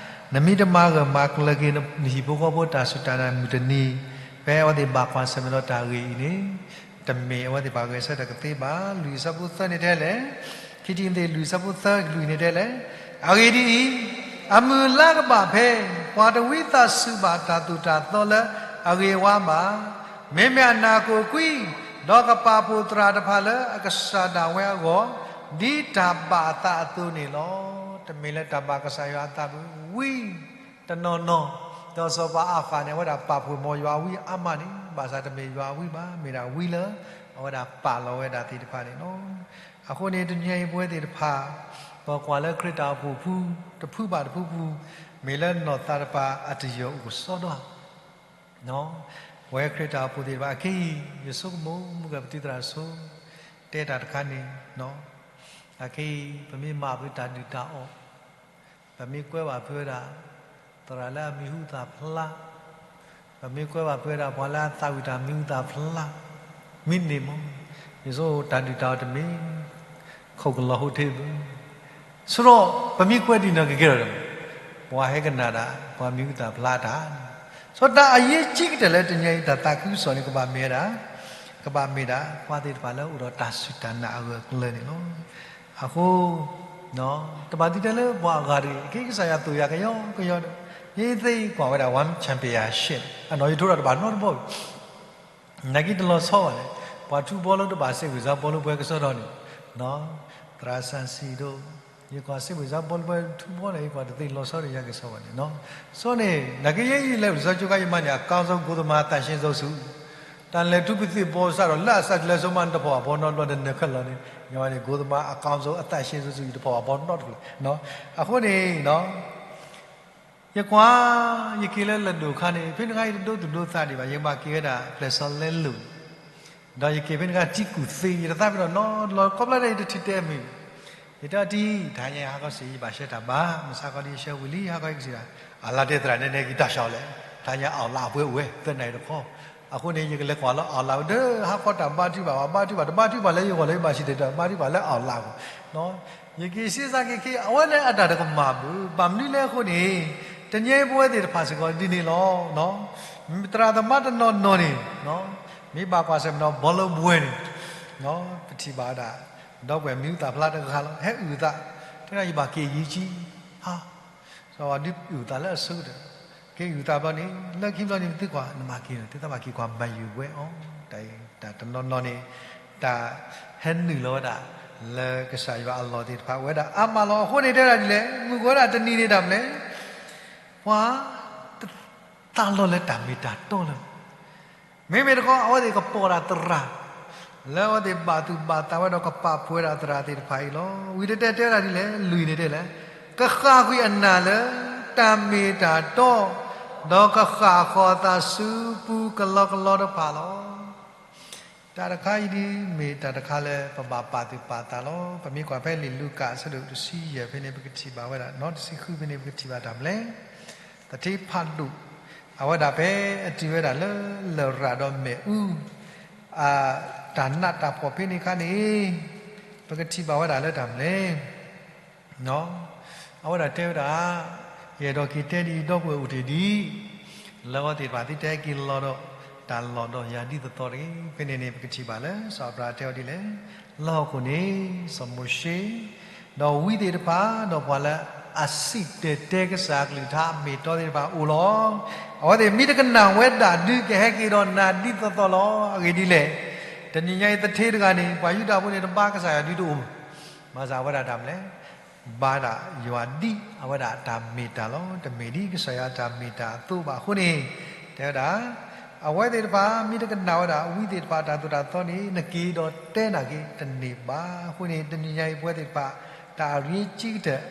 နမ့ၢ်တမၤဂၢၢ်မၤကျၢၤက့ၤ နဟံၣ်ဖိဃီဖိတၢ်စူၢ်တၢ်နာ်မုၢ်တနံၤ ဖဲအဝဲသ့ၣ်ဘၣ်ကွၢ်ဆၢၣ်မဲာ်ဒီးတၢ်ဂ့ၢ်အံၤန့ၣ် တမ့ၢ်အဝဲသ့ၣ်ဘၣ်ဂဲၤဆၢထၢၣ်ကသ့ဘၣ်. လွံၢ်အဆၢဖိသၢန့ၣ်တဲလဲၣ်, ခံတံၤမသ့းလွံၢ်အဆၢဖိသၢလွံၢ်န့ၣ်တဲလဲၣ်, အဂ့ၢ်ဒ်အံၤ, အမုၢ်အလါကဘၣ်ဖဲ ပှၤတဝံသးစူၤဘၣ်တၢ်သိၣ်တၢ်သီလၢအဂ့ၤအဝါဘၣ်. မ့မ့ၢ်အနၢ်ကအိၣ်ကွံာ်, ဒီးကပာ်ဖှိၣ်သရၣ်တဖၣ်လၢအကစၢ်ဒၣ်ဝဲအဂီၢ်, ဒ်တၢ်ဘၣ်အသးအသိးန့ၣ်လီၤ. တမ့ၢ်လၢတၢ်ဘၣ်ကစၢ်ယွၤအသးဘၣ်, ဝံ တနီၤနီၤ, ဒီးစီၤပၤအၤဃးန့ၣ် အဝဲဒၣ်ပာ်ဖှိၣ်မ်ယွၤအဝံအါမးန့ၣ် ဘၣ်ဆၣ်တမ့ၢ်ယွၤအဝံဘၣ်, မ့ၢ်ဒၣ်ဝံလၢ အဝဲဒၣ်ပာ်လီၤဝဲဒၣ်သ့ၣ်တဖၣ်န့ၣ်လီၤ. အဃိန့ၣ် တနံၤအံၤပဝဲသ့ၣ်တဖၣ် ပကွၢ်လၢခရံာ်တၢ်အိၣ်ဖှိၣ်ဖိ တဖုဘၣ်တဖုဖု မ့ၢ်လၢနီၢ်သးတပၤအတယၢၢ်အိၣ်ကစီဒီဧါ. ပဝဲခရံာ်တၢ်အိၣ်ဖှိၣ်သ့ၣ်တဖၣ် အခဲအံၤ ယဆိကမိၣ် မုၢ်ဂၤပတုၤသရၣ်ဆိ တဲတၢ်တခါန့ၣ်, အခဲအံၤ ပမ့ၢ်မၤဖုတၢ်ဒုၣ်တၢ်အီၣ် ပမ့ၢ်ကွဲဘၣ်ဖုဝဲဒၣ် သရၣ်လၢအမံၤဟူသၣ်ဖျါ, ပမ့ၢ်ကွဲဘၣ်ဖုဝဲဒၣ် ပှၤလၢအသးဝံၣ်တၢ်မံၤဟူသၣ်ဖျါ, မ့ၢ်န့ၣ်မး, ယဆိတၢ်ဒုၣ်တၢ်အီၣ်တမ့ၢ် ခိၣ်ကလီၤဟိထ့ဘၣ်. ဆိဒီး ပမ့ၢ်ကွဲးဒ်န့ၣ်ကကဲထီၣ်ဒီး ပှၤဟဲကနၣ်ဒၣ် ပှၤမံၤဟူသၣ်ဖျါတၢ်န့ၣ်, ဆိတၢ်အရေးကြီးကတၢၢ်လၢတနံၤအံၤ တၢ်သးခုကစီၣ်န့ၣ် ကဘၣ်မ့ၢ်ဝဲဒၣ်, ကဘၣ်မ့ၢ်ဒၣ် ပှၤသ့ၣ်တဖၣ်လၢအိၣ်ဒီးတၢ်စူၢ်တၢ်နာ်အဂၢၢ်အကျၢၤန့ၣ်လီၤ. အဃိ တဘၣ်သံတဲလၢပှၤအဂၤတဂ့ၤ, က့ၤကစၢ်ယွၤသိၣ်ယၤကယီကယီဒီး ယသ့ကွၢ်ဝဲဒၣ် one championship အနီၢ်ယထိဒီးတဘၣ်နီတဘီဘၣ်. နာ်က့တလီၤဆီဘၣ်လဲၣ်, ပှၤထူဘီလိတဘၣ်စဲးဝံၣ်စါဘီလိပှဲၤကစီဒီန့ၣ်, သရၣ်စၣ်စံၣ်ဒိၣ်, ယကွၢ်စဲးဝံၣ်စါဘီလိပှဲၤထူဘီန့ၣ် ယကွၢ်တသ့လီၤဆီဒီးယၤကစီဘၣ်န့ၣ်, ဆိန့ၣ် နာ်က့ယဲယလဲၤဝံၣ်စါကၠိခါယမၤန့ၣ် အကောင်းဆုံး ဂိုသမားသန့်ရှင်းဆုံးဆု, တၢ်လဲၤထူပသံၣ်ဘီစၢ်ဒီးလၢအစးလဲၤဆိမးန့ၣ် တဖီၣ်ဘၣ်ဘီနီတဘျီဒီးနၢၤခဲလၢာ်န့ၣ်, ယမၤန့ၣ် ဂိုသမား အကောင်းဆုံး အသန့်ရှင်းဆုံးဆု ယတဖီၣ်ဘၣ်ဘီနီတဖျၢၣ်. အဃိန့ၣ် ယကွၢ်, ယက့ၤလၢလၢၢ်ဒိၣ်ခါန့ၣ် ဖဲန့ၣ်ခါယတဒိသူၣ်ဒိသးဒံးဘၣ်, ယဘၣ်က့ၤဝဲဒၣ် ဖျဲၣ်စီၤလဲလိာ်, ဒီးယက့ၤဖဲန့ၣ်ခါတံကူၣ်သ့, ယတသးပ့ၤနီၣ်နီတဘျီ, ခီဖျိလၢယတထံၣ်တဲမုၢ်, ယတဲအီၤတံၢ် ထါညါဟါခီစ့ၢ် ယဘၣ်ဆှၢတၢ်ဘါ, မဆါခီဒ်ယဆှၢဝံၤလံ ဟါခီယကစံးဒၣ်, အလါတဲသရၣ်နဲနဲက့ၤတၢ်ဆှီလဲၣ်, ထါညါအီၣ်လၣ်အပှဲၤအိၣ်ဝဲ သၢနၣ်ရံၣ်တခီ, အဃိန့ၣ် ယကလဲၤကွၢ်လၢအီၣ်လၣ်ဝဲဒီး ဟါခီတၢ်ဘါထုကဖၣ်ဘၣ်, ဘါထုကဖၣ် တဘါထုကဖၣ်လၢယဂီၢ်လၢယဘၣ်စံၣ်တဲၤတဲ ဘါထုကဖၣ်လၢအီၣ်လၣ်အဂီၢ် ယက့ၤစ့စါက့ၤခ့ အဝဲန့ၣ်အတၢ်တကမၣ်ဘၣ်, ဘၣ်မနုၤလဲၣ်အဃိန့ၣ်, တနံၤအံၤပဝဲသ့ၣ်တဖၣ်စ့ၢ်ကီးဒ်န့ၣ်လီၤ. သရၣ်သမါတနီၤနီၤန့ၣ် မ့ၢ်ဘၣ်ကွၢ်ဆၢၣ်မဲာ်ဒီးဘီလိပှဲၤန့ၣ်, ပထံၣ်ဘၣ်ဝဲဒၣ် ဒီပုၢ်ဝဲၢ်မံၤဟူသၣ်ဖျါတဂၤလီၤ ဟဲအုၣ်သး, တဲဒၣ်ယဘၣ်က့ၤယံၤကံ, ဟါ စီၤဝၤဒုးအုၣ်သးလၢအဆိကတၢၢ်, က့ၤအုၣ်သးဘျီန့ၣ် လၢခံဘျီန့ၣ် ပသုကွၢ် နမၤက့ၤလီၤ သုသးဘၣ်က့ၤကွၢ်မၤယုာ်ဝဲအီၤ, တၢ်တနီၤနီၤန့ၣ် တၢ်ဟဲနုာ်လီၤဝဲဒၣ် လၢကစၢ်ယွၤအလီၢ်သ့ၣ်တဖၣ် အိၣ်ဝဲဒၣ်အါမးလီၤ. အဃိန့ၣ်တဲဒၣ်ဒ်လဲၣ်, မုၢ်ကဝဲဒၣ်တနံၤန့ၣ်တၢ်မနုၤလဲၣ်, ပှၤ တသးလီၤလၢတၢ်မ့ၢ်တၢ်တီလၢ မ့မ့ၢ်တခီ အဝဲသ့ၣ်ကပိာ်ဒၣ်သရၣ်, လၢအဝဲသ့ၣ်ဘၣ်သူၣ်ဘၣ်သးဝဲဒီးကပာ်ဖှိၣ်ဝဲဒၣ်သရၣ်သ့ၣ်တဖၣ်အံၤလီၤ. ဝံၤတတဲတဲဝဲဒၣ်ဒ်လဲၣ်, လွံၢ်န့ၣ်တဲလဲၣ်, ကဃၣ်ကွံာ်အနၢ်လၢတၢ်မ့ၢ်တၢ်တီ, ဒီးကဃၣ်ဃီၤအသးဆူပူကလီကလီတဖၣ်လီၤ. တၢ်တခါအံၤဒ်မ့ၢ်တၢ်တခါလၢပဘၣ်ပာ်သူၣ်ပာ်သးလီၤ. ပမ့ၢ်ကွၢ်ဖဲလံာ်လူၤကၣ်အဆၢဒိၣ်တဆံယဲၢ်ဖဲန့ၣ် ပကထံၣ်ဘၣ်ဝဲဒၣ်, နီတဆံဃုဖဲန့ၣ် ပကထံၣ်ဘၣ်တၢ်မနုၤလဲၣ်. သထ့ဖးဒိၣ်, အဝဲဒၣ်ဖဲအတုၤဝဲဒၣ်လၢလရာ်ဒီးမ့ၣ်အူ အတၢ်နးတၢ်ဖှီၣ်ဖဲန့ၣ်အခါန့ၣ်, ပကထံၣ်ဘၣ်ဝဲဒၣ်လၢတၢ်မနုၤလဲၣ်. အဝဲဒၣ်တဲဝဲဒၣ်, ယအဲၣ်ဒိးက့ၤတဲဒ်အံၤ, ဒီပုၢ်ဝဲၢ်အိၣ်တ့ၢ်ဒံး, လၢအဝဲသ့ၣ်တဖၣ်သုတဟဲက့ၤလီၤဒီးတၢ်လီၢ်ဒီးယၤဒ်သိးသိးတဂ့ၤ. ဖဲန့ၣ်န့ၣ် ပကထံၣ်ဘၣ်လၢစီၤအၤဘြၤဟၣ်တဲအီၤဒ်လဲၣ်. လၢဟီၣ်ခိၣ်န့ၣ် စီၤမိၤၡ့ ဒီးဝံသ့ၣ်တဖၣ်, ဒီးပှၤလၢအစံၣ်တဲၤတဲကစၢ်အကလုၢ်ကထါအမ့ၢ်တီသ့ၣ်တဖၣ်အိၣ်လီၤ. အဝဲသ့ၣ်မ့ၢ်တကနၣ်ဝဲဒၣ်ဒုးကဟဲက့ၤဒီးနၤဒ်သိးသိးလီၤ. အဂ့ၢ်ဒ်လဲၣ်, တနံၤညါအံၤသထ့တဂၤန့ၣ် ပှၤယူဒၤဖိန့ၣ် တဘါကစၢ်ယွၤဒုးတအိၣ်, ဘၣ်ဆၣ်ဝဲဒၣ်တၢ်မနုၤလဲၣ်, ဘါဒၣ်ယွၤဒ်အဝဲဒၣ်အတၢ်မ့ၢ်တၢ်လီၤ. တမ့ၢ်ဒ်ကစၢ်ယွၤအတၢ်မ့ၢ်တၢ်အသိးဘၣ်အဃိန့ၣ်, တဲဝဲဒၣ် အဝဲသ့ၣ်တဖၣ်မ့ၢ်တကနၣ်ဝဲဒၣ်ဝံသ့ၣ်တဖၣ်တၢ်သိၣ်တၢ်သီန့ၣ် နက့ၤဒီးတဲနာ်က့ၤတန့ၢ်ဘၣ်. အဃိန့ၣ် တနံၤညါအံၤပဝဲသ့ၣ်တဖၣ် တၢ်အရ့ကံကတၢၢ်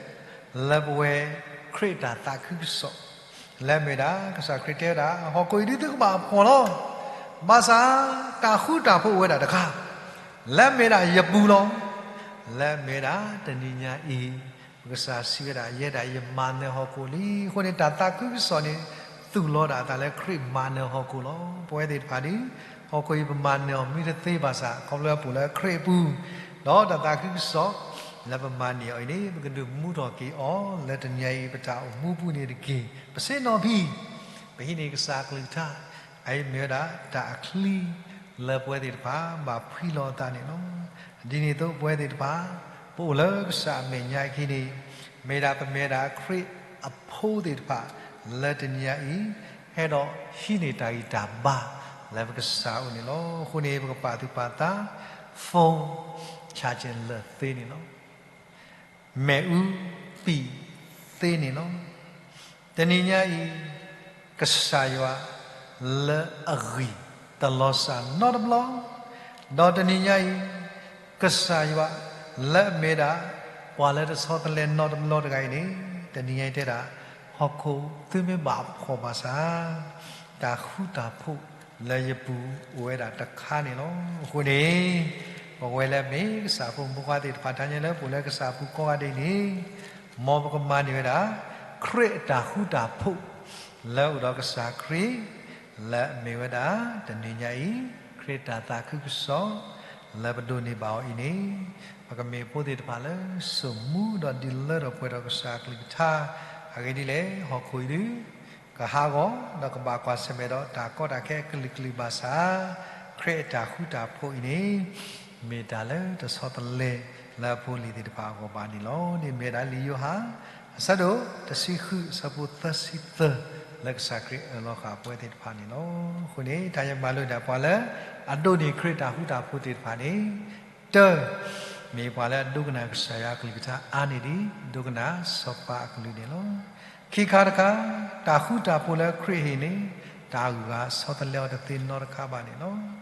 လၢပဝဲခရံာ်အတၢ်သးခုကစီၣ် လၢအမ့ၢ်ဒၣ် ကစၢ်ခရံာ်တဲဝဲဒၣ် ဟီၣ်ခိၣ်အံၤဒုးသုကဘၣ်ဖှီၣ်လီၤ. ဘၣ်ဆၣ် တၢ်ဃူတၢ်ဖိးအိၣ်ဝဲဒၣ်တခါ လၢအမ့ၢ်ဒၣ်ယပူၤလီၤ. လၢအမ့ၢ်ဒၣ်တနံၤညါအံၤ ပကစၢ်စံးဝဲဒၣ် ယဲဒၣ်ယမၤနၢၤဟီၣ်ခိၣ်လံ. အဃိန့ၣ် တၢ်သးခုကစီၣ်န့ၣ် သူၣ်လီၤဒၣ်အသးလၢခရံာ်မၤနၢၤဟီၣ်ခိၣ်လီၤ. ပဝဲသ့ၣ်တဖၣ်ဒုး ဟီၣ်ခိၣ်အံၤပမၤနၢၤအီၤမ့ၢ်တသ့ဘၣ်ဆၣ် ခီဖျိလၢပအိၣ်လၢခရံာ်အပူၤ, ဒီးတၢ်သးခုကစီၣ် လၢပမၤန့ၢ်အီၤအံၤန့ၣ် ပကဒုးမူထီၣ်က့ၤအီၤ လၢတနံၤညါအံၤ ပတၢ်အိၣ်မူပူၤန့ၣ်တက့ၢ်. ပဆ့ၣ်နီၤဖံး ပဟံးန့ၢ်ကစၢ်အကလုၢ်ကထါ, အအံၤမ့ၢ်ဝဲဒၣ်တၢ်အချံ လၢပဝဲသ့ၣ်တဖၣ် ဘၣ်ဖှံလီၤအသးန့ၣ်လီၤ. ဒ်န့ၣ်အသိး ပဝဲသ့ၣ်တဖၣ် ပအိၣ်လၢကစၢ်အမဲာ်ညါအခံန့ၣ် မ့ၢ်ဒၣ်ပမ့ၢ်ဒၣ်ခရံာ်အဖိသ့ၣ်တဖၣ် လၢတနံၤညါအံၤ ဟဲဒီးဟံးန့ၢ်တၢ်ဂံၢ်တၢ်ဘါ လၢပကစၢ်အအိၣ်န့ၣ်လီၤ. အဃိန့ၣ် ပကပာ်သူၣ်ပာ်သး phone charging လၢာ်သ့န့ၣ်လီၤ. မ့ၣ်အူပံာ်သ့န့ၣ်လီၤ. တနံၤညါအံၤ ကစၢ်ယွၤလၢအဂံၢ်တလီၤစၢ်နီတဘျီ, ဒီးတနံၤညါအံၤ ကစၢ်ယွၤလၢအမ့ၢ်ဒၣ် ပှၤလၢတဆီတလဲနီတဘျီတဂၤအံၤန့ၣ် တနံၤညါအံၤတဲဒၣ် ဟီၣ်ခိၣ်သုမ့ၢ်ဘၣ်ဖှီၣ်ဘၣ်ဆၣ် တၢ်ဃူတၢ်ဖိးလၢယပူၤအိၣ်ဝဲဒၣ်တခါန့ၣ်လီၤ. အဃိန့ၣ် ပဝဲလၢမ့ၢ်ကစၢ်ဖိမုၣ်ဖိခွါသ့ၣ်တဖၣ် တၢ်ညါလၢပအိၣ်လၢကစၢ်အပူၤကိးဂၤဒဲးန့ၣ် မ်ပကမၤန့ၢ်ဝဲဒၣ် ခရံာ်အတၢ်ဃူတၢ်ဖိး လၢအအိၣ်ဒီးကစၢ်ခရံာ် လၢအမ့ၢ်ဝဲဒၣ် တနံၤညါအံၤ ခရံာ်တၢ်သးခုကစီၣ် လၢပဒိးန့ၢ်ဘၣ်အီၤအံၤန့ၣ် ပကမ့ၢ်ဖိသ့ၣ်တဖၣ်လၢစိာ်မူဒီးဒုးလၢထီၣ်ပှဲၤထီၣ်ကစၢ်အကလုၢ်ကထါ, အဂ့ၢ်ဒ်လဲၣ် ဟီၣ်ခိၣ်အံၤဒုး ကဟးဂီၤ ဒီးကဘၣ်ကွၢ်ဆၢၣ်မဲာ်ဒီးတၢ်ကီတၢ်ခဲအကလုာ်ကလုာ်ဘၣ်ဆၣ် ခရံာ်အတၢ်ဃူတၢ်ဖိးအံၤန့ၣ် မ့ၢ်တၢ်လၢတဆီတလဲလၢအဖိအလံၤသ့ၣ်တဖၣ်အဂီၢ်ဘၣ်န့ၣ်လီၤ. န့ၣ်မ့ၢ်ဝဲဒၣ်လံာ်ယိၤဟၣ် အဆၢဒိၣ်တဆံဃု အဆၢဖိသၢဆံသၢ လၢကစၢ်ခရံာ်အၢၣ်လီၤဃာ်ပဝဲသ့ၣ်တဖၣ်န့ၣ်လီၤ. အဃိန့ၣ် တၢ်ယမၤလိဒၣ်ပှၤလၢအဒိးန့ၢ်ခရံာ်တၢ်ဃူတၢ်ဖိးသ့ၣ်တဖၣ်န့ၣ် တၢ မ့ၢ်ပှၤလၢအဒိကနၣ်ကစၢ်ယွၤအကလုၢ်ကထါအါန့ၢ်ဒံး ဒိကနၣ်စီၤပၤအကလုၢ်န့ၣ်လီၤ. ခံခါတခါ တၢ်ဃူတၢ်ဖိးလၢခရံာ်အဟံၣ်န့ၣ် တၢ်ဂုၤဂၤဆီတလဲအီၤတသ့နီတခါဘၣ်န့ၣ်လီၤ.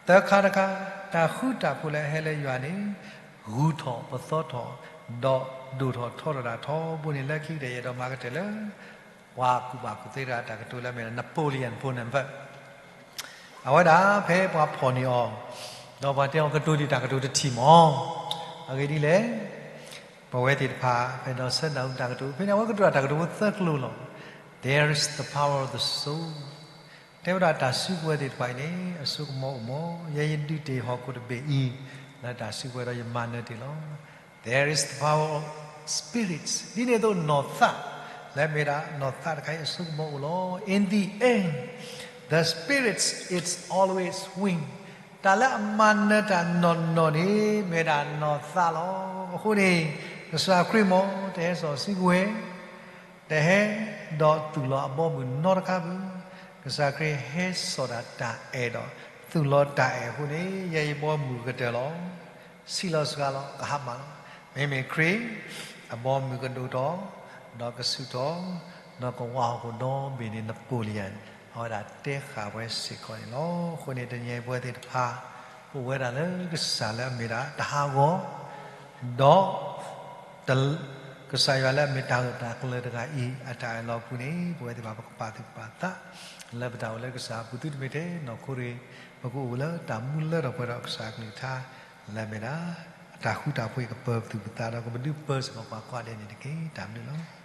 သၢခါတခါ တၢ်ဃူတၢ်ဖိးလၢအဟဲလၢယွၤန့ၣ် ဂုၤထီၣ်ပသီထီၣ် ဒီးဒိၣ်ထီၣ်ထီထီၣ်ဒၣ်ထီဘိန့ၣ် လၢခံကတၢၢ်ယအဲၣ်ဒိးမၤကတၢၢ်လၢ ပှၤကူၣ်ဘၣ်ကူၣ်သ့တဂၤတၢ်ကတိၤလၢအမ့ၢ် Napoleon Bonaparte အဝဲဒၣ်ဖဲပှၤဖီၣ်န့ၢ်အီၤ ဒီးပှၤတဲအီၤကတိၤဒံးတၢ်ကတိၤတထံၣ်မး, အဂ့ၢ်ဒ်လဲၣ်, ပဝဲသ့ၣ်တဖၣ် ပအဲၣ်ဒိးဆၢနၢ်ဟူတၢ်ကတိၤ ဖဲန့ၣ် အဝဲကတိၤတၢ်ကတိၤဖိသၢကျိၤလီၤ. There is the power of the soul. တဲဝဲဒၣ်တၢ်စုကဝဲၤသ့ၣ်တဖၣ်အံၤန့ၣ် အစိကမီၤအိၣ်မး, ယဲယဒုးတ့ၢ်ဟီၣ်ခိၣ်တဘ့ၣ်အံၤ လၢတၢ်စုကဝဲၤဒီးယမၤနၢၤတ့ၢ်လီၤ. There is the power of spirits. ဒ်န့ၣ်အသိးနီၢ်သး လၢအမ့ၢ်ဒၣ်နီၢ်သးတခါအံၤ အစိကမီၤအိၣ်လီၤ. In the end, the spirits is always win. တၢ်လၢအမၤနၢၤတၢ်နီၢ်နီၢ်န့ၣ် မ့ၢ်ဒၣ်နီၢ်သးလီၤ. အဃိန့ၣ် ကစၢ်ခရံာ်မ့ၢ်တဟဲစိာ်စုကဝဲၤ တဟဲဒီးသူၣ်လီၤအဘီအမုၢ်နီတခါဘၣ်. ကစၢ်ခရံာ်ဟဲစိာ်ဒၣ်တၢ်အဲၣ်ဒီး သူၣ်လီၤတၢ်အဲၣ်အဃိန့ၣ် ယဲယဘီအမုၢ်ကတၢၢ်လီၤ. ဆံးလီၤစှၤလီၤ ကဟါမၢ်လီၤ. မ့မ့ၢ်ခရံာ် အဘီအမုၢ်ကဒိၣ်ထီၣ် ဒီးကဆူၣ်ထီၣ် ဒီးကဝးဟီၣ်ခိၣ်ဒီဘ့ၣ်န့ၣ် Napoleon အဝဲဒၣ်တဲဃာ်ဝဲစ့ၢ်ကီးန့ၣ်လီၤ. အဃိန့ၣ် တနံၤအံၤပဝဲသ့ၣ်တဖၣ် ပအိၣ်ဝဲဒၣ်လၢကစၢ်လၢအမ့ၢ်ဒၣ်တဟးဂီၤ ဒီး ကစၢ်ယွၤလၢအမ့ၢ်တၢ်ဂၢၢ်တၢ်ကျၢၤတဂၤအံၤ အတၢ်အၢၣ်လီၤအပူၤန့ၣ် ပဝဲသ့ၣ်တဖၣ်ပကပာ်သူၣ်ပာ်သး လၢပတၢ်အိၣ်လၢကစၢ်အပူၤ သုတမ့ၢ်ထဲနီၢ်ခိတဂ့ၤ, ပကအိၣ်လၢတၢ်မူလၢထီၣ်ပှဲၤဒီးကစၢ်အကလုၢ်ကထါ, လၢအမ့ၢ်ဒၣ် အတၢ်ဃူတၢ်ဖိးအံၤ ကပၢၤပသူၣ်ပသးဒီး ကပဒုးပၢၤစ့ၢ်ကီးပှၤကိးဂၤဒဲးန့ၣ်တက့ၢ်. တၢ်ဘျုးလီၤ.